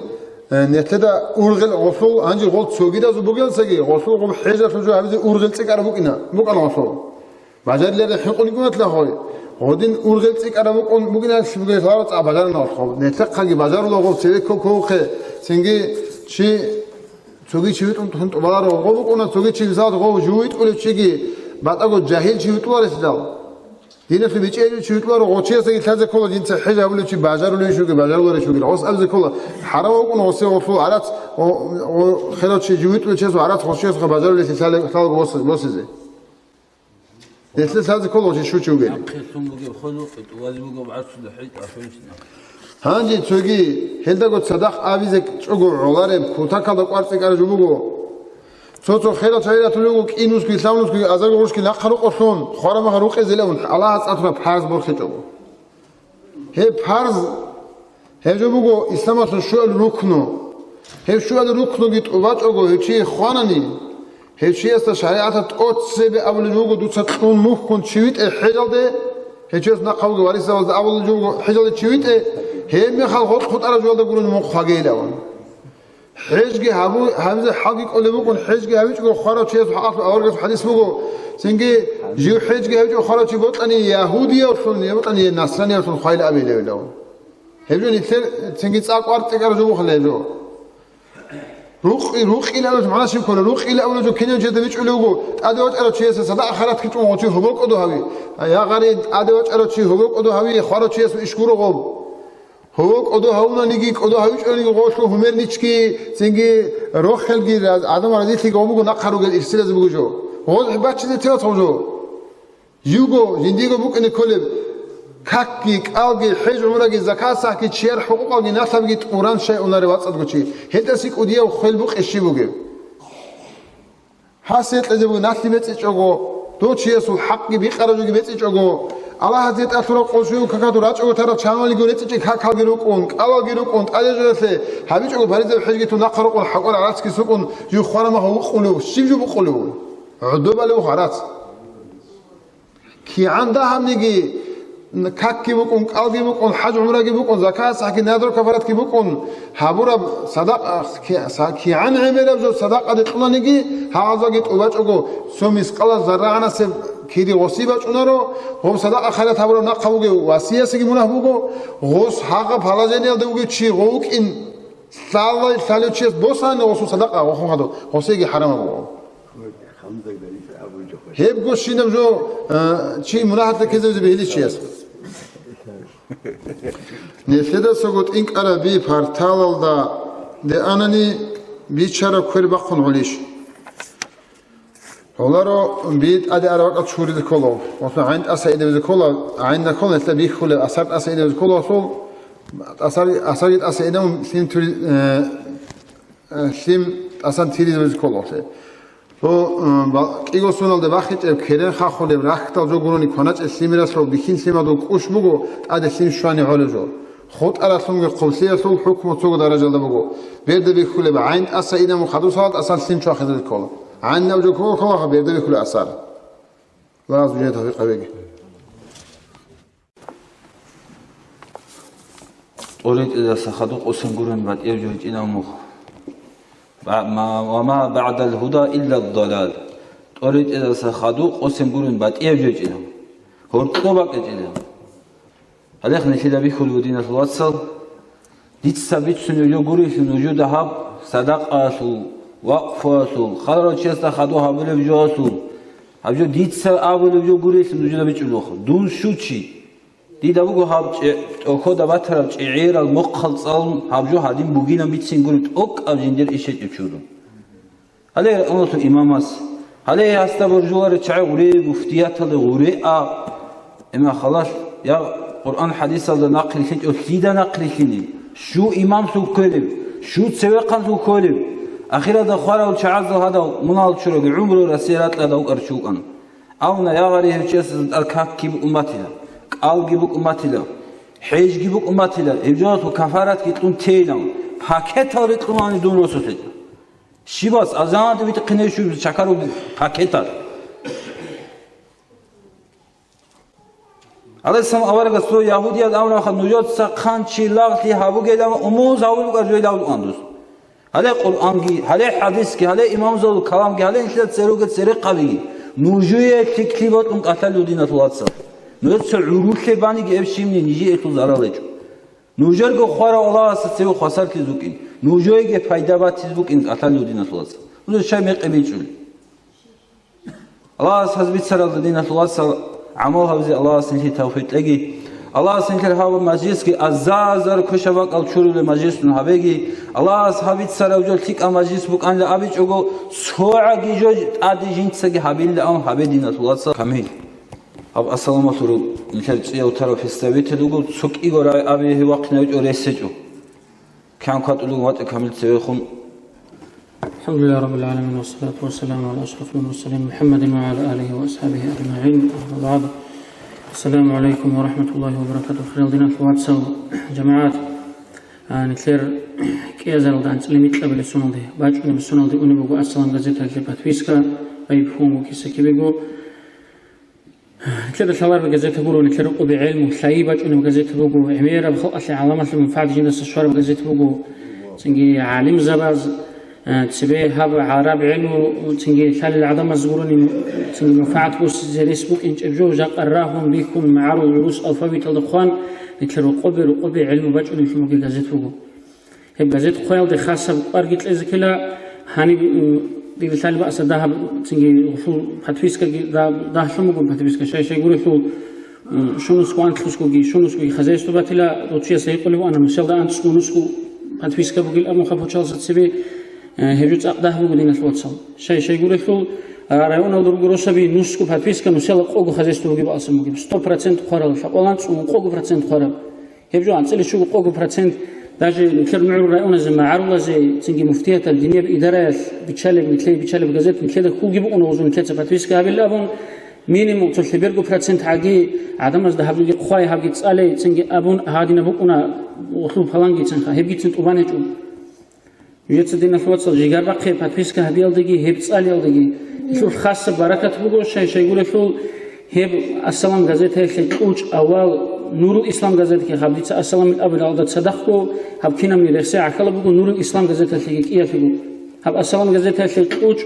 э, нилъеда ургъел гъосул, гьанже гъол цогидазул бугелцаги, гъосул гъоб хӀежалъул жо гьабизе ургъел цӀикӀкӀараб букӀина, букӀана гъосул. Бажариларе хӀинкъулги гьунатла хой. Гъодин ургъел цӀикӀкӀараб букӀун бугилан лъугьел гьарацӀа бажарана гъосул. Нилъехъаги бажарула гъоб цеве кколхъе, цинги чи Цоги чи витӀун тун тӀубаларо, гъо букӀуна, цоги чи, мисалда, гъо жив витӀулев чиги, батӀаго жагьил чи витӀуларесдал. Диналъул бичӀчӀи гьечӀев чи витӀуларо, гъо чиясдаги лъазе ккола, жинца хӀеж гьабулев чи бажарулевищуги, бажаруларищуги. Гъос абизе ккола, хӀарам вукӀун гъосе гъосул гӀарац, о, о, херав чи жив витӀулев чиясул гӀарац гъос чиясухъа бажарулелъи лъалеб-, лъалго босизе. Гьелъе лъазе ккола гъо чи щучи вугел. Нахъе лъун бугеб хвел вукъи, тӀубазе бугеб гӀарцуда хӀетӀ ахӀунчина. Гьанже цоги, гьелдаго цадахъ абизе чӀого гӀолареб, кутакалда кӀвар цӀикӀкӀараб жо буго. Цо-цо херал чагӀи ратулел руго, кӀинусги, лъавнусги, азарго гъушги нахъа рукъолъун, хварамаха рукъизилавун, Аллагьас тӀад тураб парз борхичӀого. Гьеб парз, гьеб жо буго исламалъул щуал рукну. Гьеб щуал рукнуги тӀубачӀого гьев чи хванани, гьев чиясда шаригӀаталъ тӀоцебе абулеб жо буго дуца кьун мухьун чи витӀе хӀежалде, гьев чияс нахъа вугев варисзабазда абулеб жо буго хӀежалде чи витӀе, гьеб мехалъ гъоркь хутӀараб жоялда гурони мухъ гьагейилавун. ХӀежги гьабу-, гьабизе хӀалги кӀолеб букӀун, хӀежги гьабичӀого хварав чиясул хӀакъалъулъ аварагасул хӀадис буго. Цинги жив хӀежги гьабичӀого хварав чи бокьани ягьудиявлъун, я бокьани насраниявлъун хвайила абилевилав. Гьеб жо нилъер цинги цӀакъ варцӀикӀараб жо бухъала гьеб жо. Рукъи-, рукъилалъул магӀна щиб ккола? Рукъила абулеб жо кинав жеда бичӀулев вуго, тӀаде вачӀарав чиясе садакъа-хайрат кьечӀун гъо чи гьобол кӀодо гьави. Я гъарин, тӀаде вачӀарав чи гьобол кӀодо гьави, хварав чиясул иш гуро гъоб. Гьобо кӀодо гьавунаниги, кӀодо гьавичӀониги гъолъул гьумерничги, цинги рохелги, раз-, гӀадамал разилъиги гъо буго нахъа ругел ирсилазе буго жо. Гъоз баччизе тевас гъо жо. Живго, жиндиего букӀине кколеб, какги, кӀалги, хӀеж-гӀумраги, закат-сахги, чияр хӀукъукъалги налъабги тӀуран щай унарев вацӀцӀадго чи. Гьелдаса кӀудияв хвел букӀи щиб бугеб? Гьас гьекъезе буго налъи бецӀичӀого, дов чиясул хӀакъги бикъараб жоги бецӀичӀого, Аллагьас гьетӀа лъураб къошуяв какадул рачӀого тараб чамалиго рецӀичӀей какалги рукӀун, кӀалалги рукӀун, тӀадежалъе гьабичӀого паризаб хӀежги тун нахъа рукъун, хӀакъал гӀарацги сукӀун, жив хварамаха вукъулев, щиб жо букъулев? ГӀодобалев гьарац. КигӀан дагьабниги, какги букӀун, кӀалги букӀун, хӀаж-гӀумраги букӀун, закат-сахги, надр-кафаратги букӀун, гьабураб садакъа, ки-, са-, кигӀан гӀемераб жо садакъаде кьунаниги, гьагъазаги тӀубачӀого, цо мискъала заррагӀанасеб кири гъоси бачӀунаро, гъоб садакъа-хайрат гьабураб нахъа вугев васиясеги мунагь буго, гъос гьагъаб положениялда вугев чи гъов вукӀин лъалай, лъалев чияс босани гъосул садакъа гъохун хадур, гъосеги хӀарамаб буго. Гьебго щинаб жо, а, чи мунагьалда ккезавизе бегьилищ чияс. Нилъедасаго тӀинкӀараби парталалда де анани бичараб квер бахъун гӀолищ. Гьоларо би тӀаде арабакӀал чуризе ккола. Масала, гӀайн тӀаса идабизе ккола, гӀайнда ккола нилъеда бихьулеб, асар тӀаса идабизе ккола, асул, асар, асарги тӀаса идабун лъим тури-, э, Э, лъим тӀасан тиризабизе кколалъе. Цо, э, ба-, кӀиго соналда бахинчӀеб керен хахулеб рахьдал жо гурони кваначӀеб лъимералъул бихьин лъимадул кӀущ буго, тӀаде лъим щвани гӀолеб жо. ХутӀаралъунги хъублъиялъул хӀукму цого даражалда буго. Берда бихьулеб гӀайн тӀаса инабун хадусалда тӀасан лъим чвахизе ккола. ГӀайнаб жо ккола, берда бихьулеб асар. Аллагьас жинда тавфикъ гьабеги. ТӀоритӀидаса хадуб къосин гурин батӀияб жо гьечӀинаб мух. Ба-, ма-, ва ма баъдал гьуда илла далал. ТӀоритӀидаса хадуб къосин гурин батӀияб жо гьечӀинаб. Гьоркьоб бакӀ гьечӀинаб. Гьале нилъеда бихьулеб буго, диналъул вацал, дица бицунеб жо гурелъул нужеда гьаб садакъаялъул, вакъфаялъул, хварав чиясда хадуб гьабулеб жоялъул, гьаб жо дица абулеб жо гурелъул нужеда бичӀчӀулаха. Дун щучи. Дида буго гьаб чӀе-, тӀохьода батараб чӀегӀерал мухъал цӀалун гьаб жо гьадин бугилан бицин гуреб тӀокӀаб жиндир иш гьечӀеб чурун. Гьале ракӀалдалъун имамас, гьале гьасда боржуларел чагӀи гъуре, муфтияталде гъуре а, имам халалъ, я Къуръан-хӀадисалда нахърилълъинчӀо, лъида нахърилълъине? Щу имамлъул кколеб, щу цевехъанлъул кколеб? Ахиралда хварал чагӀазда гьадав мунагьал чурав гӀумру Россия ракьалда вукӀарав чи вукӀана. Авна, я гъари, гьев чиясда тӀад какги букӀун батила, кӀалги букӀун батила, хӀежги букӀун батила, гьев жоялъул кафаратги кьун тейилан, пакетал рекьулани дун росулъе. Щибас азанде витӀихъине щиб чакару пакетал? Гьале сан аварагас цо ягьудияз амруха, нужеца хъанчи лагълъи гьабугелан умумуз гьавулукӀа жойдал уандус. Гьале Къуръанги, гьале хӀадисги, гьале имамзул каламги, гьале нилъеда церуге церехъабиги, нужее лъикӀлъи бокьун кӀалъалев диналъул вацал. Нужеца гӀурулъе баниги эб щибни нижиелъул зарал гьечӀо. Нужерго хварав Аллагьасда цеве хвасарлъиз букӀин, нужееги пайда батиз букӀин кӀалъалев диналъул вацал. Нужер щай мекъи бичӀчӀулел? Аллагьас гьаз бицаралда, диналъул вацал, гӀамал гьабизе Аллагьас нилъее тавфикъ кьеги. Аллагьас нилъер гьаб мажлисги азар-азар квешаб бакӀал чурулеб мажлисун гьабеги. Аллагьас гьаб бицараб жо лъикӀаб мажлис букӀанила абичӀого, цогӀаги жо тӀаде жинцаги гьабилилан гьабе, диналъул вацал, камил. Гьаб ассаламалъурав нилъер цӀияв тарав представитель вуго, цо кӀиго рагӀи абе гьев вахъинавичӀо рес гьечӀо. Кан кватӀулев ватӀа камил цевехун. الحمد لله رب العالمين، والصلاة والسلام على أشرف المرسلين محمد وعلى آله وأصحابه أجمعين. أما بعد. السلام عليكم ورحمة الله وبركاته. Хирал диналъул вацал, жамагӀат, а, нилъер кӀиазаралда анцӀила микьабилеб соналде, бачӀунеб соналде унеб буго «Ассалам» газеталъе подписка, айб хун буго киса кибего. Нилъеда лъалареб газета гуро, нилъер рукъубе гӀелму, лъай бачӀунеб газета буго, гӀемераб халкъалъе гӀаламалъе мунфагӀат жиндаса щвараб газета буго. Цинги гӀалимзабаз, э, цебе гьаб гӀараб гӀелму, цинги лъалел гӀадамаз гурони, цинги мунфагӀат босизе рес букӀинчӀеб жо, жакъа рагьун, бихьун, магӀарул гӀурус алфавиталда хъван, нилъер рукъубе, рукъубе гӀелму бачӀунеблъун бугеб газет буго. Гьеб газет хъваялде хасаб кӀварги кьезе ккела, гьаниб, м, дила лъалеб бакӀаса дагьаб, цинги гъулъул подпискаги да-, дагьлъун буго подписка, щай-щай гурелъул, м, щунусго анлъусгоги, щунусгоги хозяйство батила, дов чияс гьикъулев ана, нусиялда анцӀго нусго подписка бугил абун хаб гьучалса цебе, э, гьеб жо цӀакъ дагь буго, диналъул вацал. Щай-щай гурелъул, а, районалда руго росаби нусго подписка, нусиялда къого хозяйство бугеб алсам бугеб. Сто процент хъварал, лъабкъоялда анцӀго къого процент хъвараб. Гьеб жо анцӀила щуго къого процент, даже нилъер мугӀрул районазе, магӀарулазе, цинги муфтиятал, динияб идараялъ биччалеб, нилъее биччалеб газет, нилъеда хьулги букӀуна гъозу нилъеца подписка гьабилла абун, минимум цо лъеберго процент гӀаги гӀадамазда гьабги хъвай, гьабги цӀалей, цинги абун гьадинаб букӀуна гъулъул палангицинха, гьебгицин тӀубан гьечӀо. Нужеца, диналъул вацал, жигар бахъе подписка гьабиялдаги, гьеб цӀалиялдаги. Гьелъул хасаб баракат буго, щай-щай гурелъул, гьеб «Ассалам» газетаялъе кьучӀ авал, «Нурул Ислам» газетги, гьаб дица «Ассалам» ил абулалда цадахъго, гьаб кинабни рехсей гӀахьалаб буго, «Нурул Ислам» газеталъеги кӀиялъего. Гьаб «Ассалам» газетаялъе кьучӀ,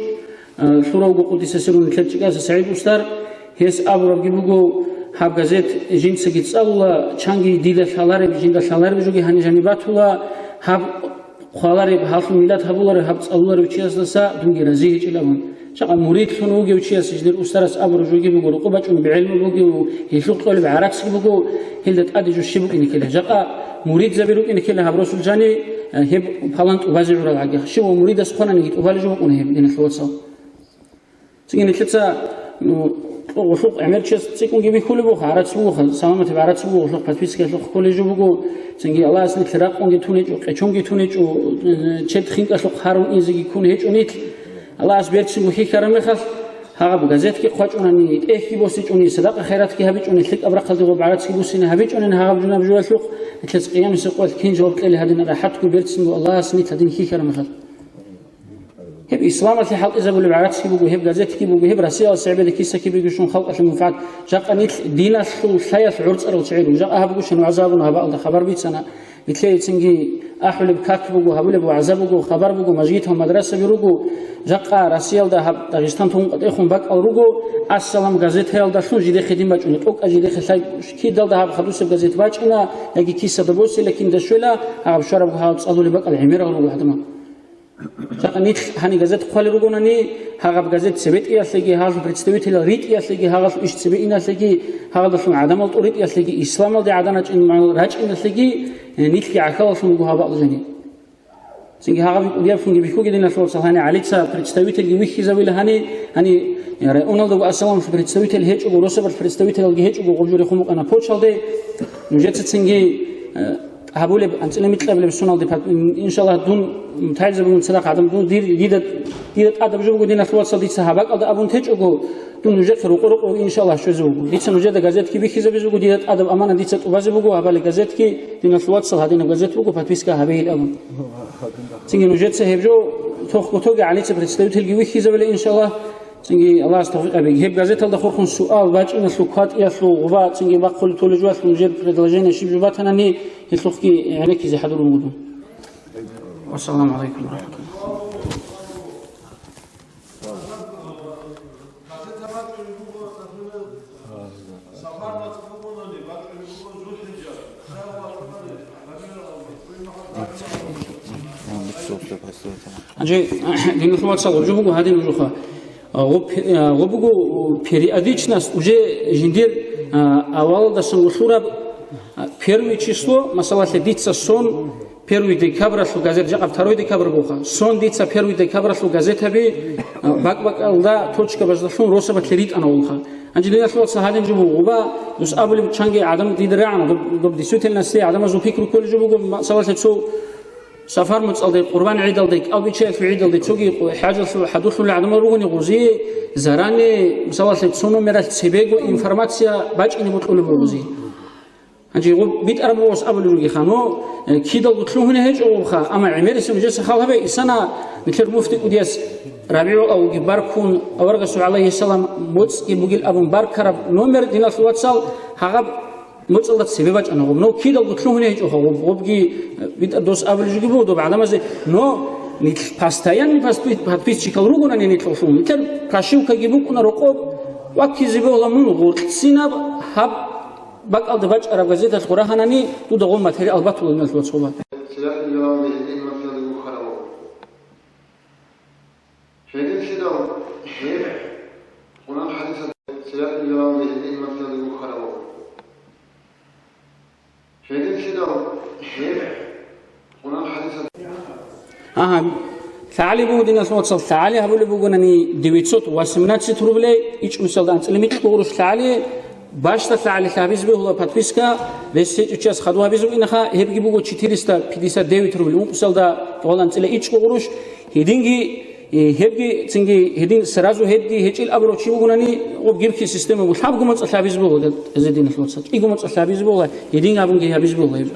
э, лъуравго къуддиса сирругьу нилъер чӀикӀаса СагӀид устар, гьес абурабги буго, гьаб газет жинцаги цӀалула, чанги дида лъалареб, жинда лъалареб жоги гьаниб жаниб батула, гьаб хъвалареб, гьалъул миллат гьабулареб, гьаб цӀалуларев чиясдаса дунги рази гьечӀилан абун. Жакъа муридлъун вугев чияс, жидер устарас абураб жоги буго, рукъу бачӀунеб гӀелму бугев, гьелъул кьолеб гӀарацги буго, гьелда тӀаде жо щиб букӀине ккела. Жакъа муридзаби рукӀине ккела гьаб росулъ жани, э, гьеб палан тӀубазе гӀурал гӀаги. Щив ва муридас хъвананиги тӀубалеб жо букӀуна гьеб, диналъул вацал. Цинги нилъеца, ну, гъулъухъ гӀемер чияс цӀикӀкӀунги бихьулеб буго, гӀарац буго, саламатаб гӀарац буго, гъулъухъ подпискаялъухъ кколей жо буго, цинги Аллагьас нилъ ракъунги тунечӀо, къечонги тунечӀо, э, чед хинкӀалъухъ гьарун инзеги ккун гьечӀо нилъ. Аллагьас берцинго хьихьараб мехалъ, гьагъаб газетги хъвачӀунани, тӀехьги босичӀони, садакъа-хайратги гьабичӀони, лъикӀаб рахъалде гъоб гӀарацги буссине гьабичӀони, гьагъаб жунаб жоялъухъ нилъец къиямасеб къоялъ кин жаваб кьелей гьадин рахӀатго берцинго Аллагьас нилъ гьадин хьихьараб мехалъ. Гьеб исламалъе хӀалтӀизабулеб гӀарацги буго, гьеб газетги буго, гьеб Россиялас гӀебеда киса-кибеги щун халкъалъе мунфагӀат. Жакъа нилъ диналъул лъаялъ гӀорцӀарал чагӀи руго. Жакъа гьаб гуша нугӀзабун гьабаалда хабар бицана. Нилъее цинги ахӀулеб как буго, гьабулеб вагӀза буго, хабар буго, мажгитал мадрасаби руго. Жакъа Россиялда гьаб Дагъистан тун къватӀехун бакӀал руго, «Ассалам» газетаялдалъун жидехъе дин бачӀунеб, тӀокӀаб жидехъе лъай кидалда гьаб хадусеб газет бачӀина, яги кисада босила, кинда щвела, гьаб щвараб гьаб цӀалулеб бакӀал гӀемерал руго гьадамал. Жакъа нилъ гьаниб газет хъвалел ругонани, гьагъаб газет цебетӀиялъеги, гьалъул представителал ритӀиялъеги, гьагъалъул иш цебе иналъеги, гьагъалдалъун гӀадамал тӀуритӀиялъеги, исламалде гӀадан рачӀин рачӀиналъеги, э, нилъги гӀахьалаллъун буго гьаб бакӀалъани. Цинги гьагъаб кӀудияб фунги бихьуги, диналъул вацал, гьаниб гӀалица представительги вихьизавила гьаниб, гьаниб, э, районалдаго «Ассаламалъул» представитель гьечӀого, росабалъ представителалги гьечӀого, гъоб жо рехун букӀана почталде. Нужеца цинги, э, гьабулеб, анцӀила микьабилеб соналде пат-, ин-, иншаллагь, дун, м, тайзабун цадахъ гӀадам дун, дир, дида, дида тӀадаб жо буго, диналъул вацал, дица гьаб бакӀалда абун течӀого, дун нужехъе рукъу-рукъу, иншаллагь, щвезе вуго. Дица нужеда газетги бихьизабизе буго, дида тӀадаб аманат дица тӀубазе буго, гьабали газетги, диналъул вацал, гьадинаб газет буго, подписка гьабе гьел абун. Цинги нужеца гьеб жо тохго-тоги гӀалица представительги вихьизабила, иншаллагь. Цинги Аллагьас тавфикъ гьабеги. Гьеб газеталда хурхун суал бачӀиналъул, кватӀиялъул гъуба цинги бахъулеб толеб жоялъул жер предложение щиб жо батанани, гьелъухъги гӀенеккизе хӀадур бугодун. Вассаламу гӀалайкум ва рахматуллагь. Гьанже, диналъул вацал, гъоб жо буго гьадин нужеха. А, гъоб, а, гъоб буго периодичность уже жиндир, а, авалалдасан гъолъураб, а, первое число, масалалъе, дица сон, первый декабралъул газет, жакъа второй декабрь буха. Сон дица первый декабралъул газетаби, а, бакӀ-бакӀалда точкабаздалъун росабалъе ритӀана вулха. Гьанже диналъул вацал, гьадин жо буго, гъуба, дус абулеб чанги гӀадам дида рагӀана, доб, доб действительности гӀадамазул пикру кколеб жо буго, масалалъе, цо Сафар моцӀалде, Къурбан гӀидалде, кӀалбиччаялъул гӀидалде, цоги хӀажалъул хӀадурлъулел гӀадамал ругони гъозие, заранее, мисалалъе, цо номералъ цебего информация бачӀине бокьулеб буго гъозие. Гьанже гъоб битӀараб бугос абулеб бугеха, но, э, кидалго лъугьуне гьечӀо гъобха, амма гӀемерисеб нужеца хал гьабе, исана нилъер муфти кӀудияс РабигӀул аввалги баркун, аварагасул гӀалайгьиссалам моцӀги бугил абун баркараб номер, диналъул вацал, гьагъаб моцӀалда цебе бачӀана гъоб. Но кидалго лъугьуне гьечӀоха гъоб, гъобги, э, битӀа дос абулеб жоги буго доб гӀадамазе. Но нилъ постоянный подпи-, подписчикал ругонани нилъ гъолъун, нилъер прошивкаги букӀуна рокъоб, ваккизе бегьула мун гъоркьцинаб гьаб бакӀалда бачӀараб газеталъ гъорагьанани, дуда гъоб материал батула диналъул вацал. Гьединлъидал гьеб Къуран хӀадисалда цере инжиралда гьедин масъалаги бухараб. Гьединлъидал гьеб Къуран хӀадисалда. Агьа, лъагӀали буго, диналъул вацал, лъагӀали гьабулеб бугонани девятьсот восемнадцать рублей, ичӀ мисалда анцӀила микьго гъурущ лъагӀали, бащдалъ гӀалилъ гьабизе бегьула подписка, бес гьечӀев чияс хадув гьабизе букӀинаха, гьебги буго четыреста пятьдесят девять рубль. Ункъусалда гьоланцӀила ичӀго гъурущ, гьединги, э, гьебги, цинги гьедин сразу гьебги гьечӀил абурав чи вугонани, гъоб гибки система буго, лъабго моцӀалъ гьабизе буго, гьезие, диналъул вацал, кӀиго моцӀалъ гьабизе буго, гьедин абунги гьабизе буго гьеб.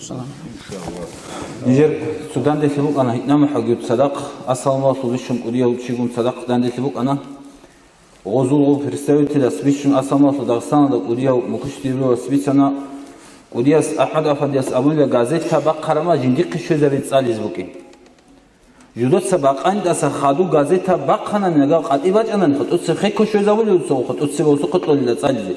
Салам. Нижер цо данделъи букӀана, гьитӀинаб мухӀалги цадахъ, ассаламу алейкум бищун кӀудияв чигун цадахъ данделъи букӀана. Гъозул гъов представителас бищун асамалъу Дагъистаналда кӀудияв Мукуш Дибрилас бицана, кӀудияс АхӀмад Афандияс абунила, газета бахъарама жиндихъе щвезаби цӀализ букӀин. Жудоца бакъанидаса хадуб газета бахъанани, нагагь къватӀи бачӀанани, хутӀуцеб хехго щвезабулев дуца, хутӀуцеб осухъе кьолила цӀализе.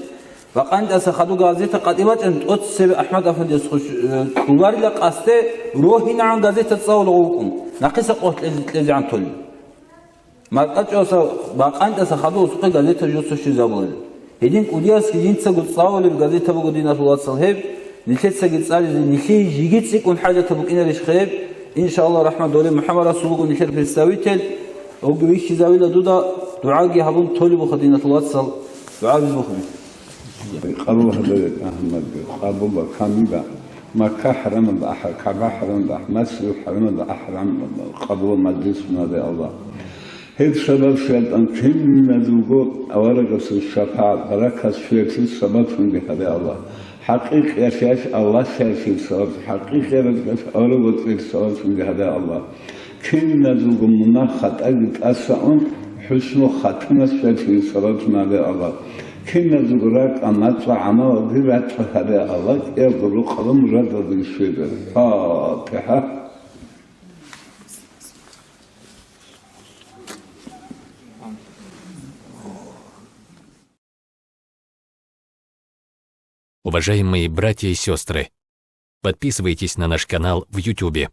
Бакъанидаса хадуб газета къватӀи бачӀани, тӀоцебе АхӀмад Афандияс хуш-, э, кьоларила къасде, рогьинегӀан газета цӀалулев вукӀун, нахъиса къо кьезе-, кьезегӀан толел. МаркӀачӀаса бакъанидаса хадуб осухъе газета жуца щвезабулел. Гьедин кӀудиясги жинцаго цӀалулеб газета буго, диналъул вацал, гьеб, нилъецаги цӀализе, нилъее жеги цӀикӀкӀун хӀажатаб букӀинарищ гьеб? Иншааллагь рахман, доле МухӀаммад Расул вуго нилъер представитель, гьебги вихьизавила дуда, дугӀаги гьабун толеб буха, диналъул вацал, дугӀа бизбухъе. Къабул гьабе, Мухьаммадги, къабул ба, камиба. Макка хӀарамаб ахӀа, КагӀба хӀарамаб ахӀа, Масжидул хӀарамаб ахӀа, къабул мажлис мунаде Аллагь. Гьеб сабабщинаб тӀан киназулго аварагасул шапагӀат, баракат щвеялъул сабаблъунги гьабе Аллагь. ХӀакъикъиялъ Аллагь щвеялъул сабаблъун, хӀакъикъияб ракӀалъ авараг вацӀцӀил сабаблъунги гьабе Аллагь. Киназулго мунагь-хатӀаги тӀаса ун, хӀусну хатимат щвеялъул сабаблъун гьабе Аллагь. Киназулго ракӀа-мацӀа гӀамалалги рачӀа гьабе Аллагь, кӀиябго рукъалда мурадалдеги щвезе. ФатихӀа. Уважаемые братья и сестры, подписывайтесь на наш канал в Ютубе.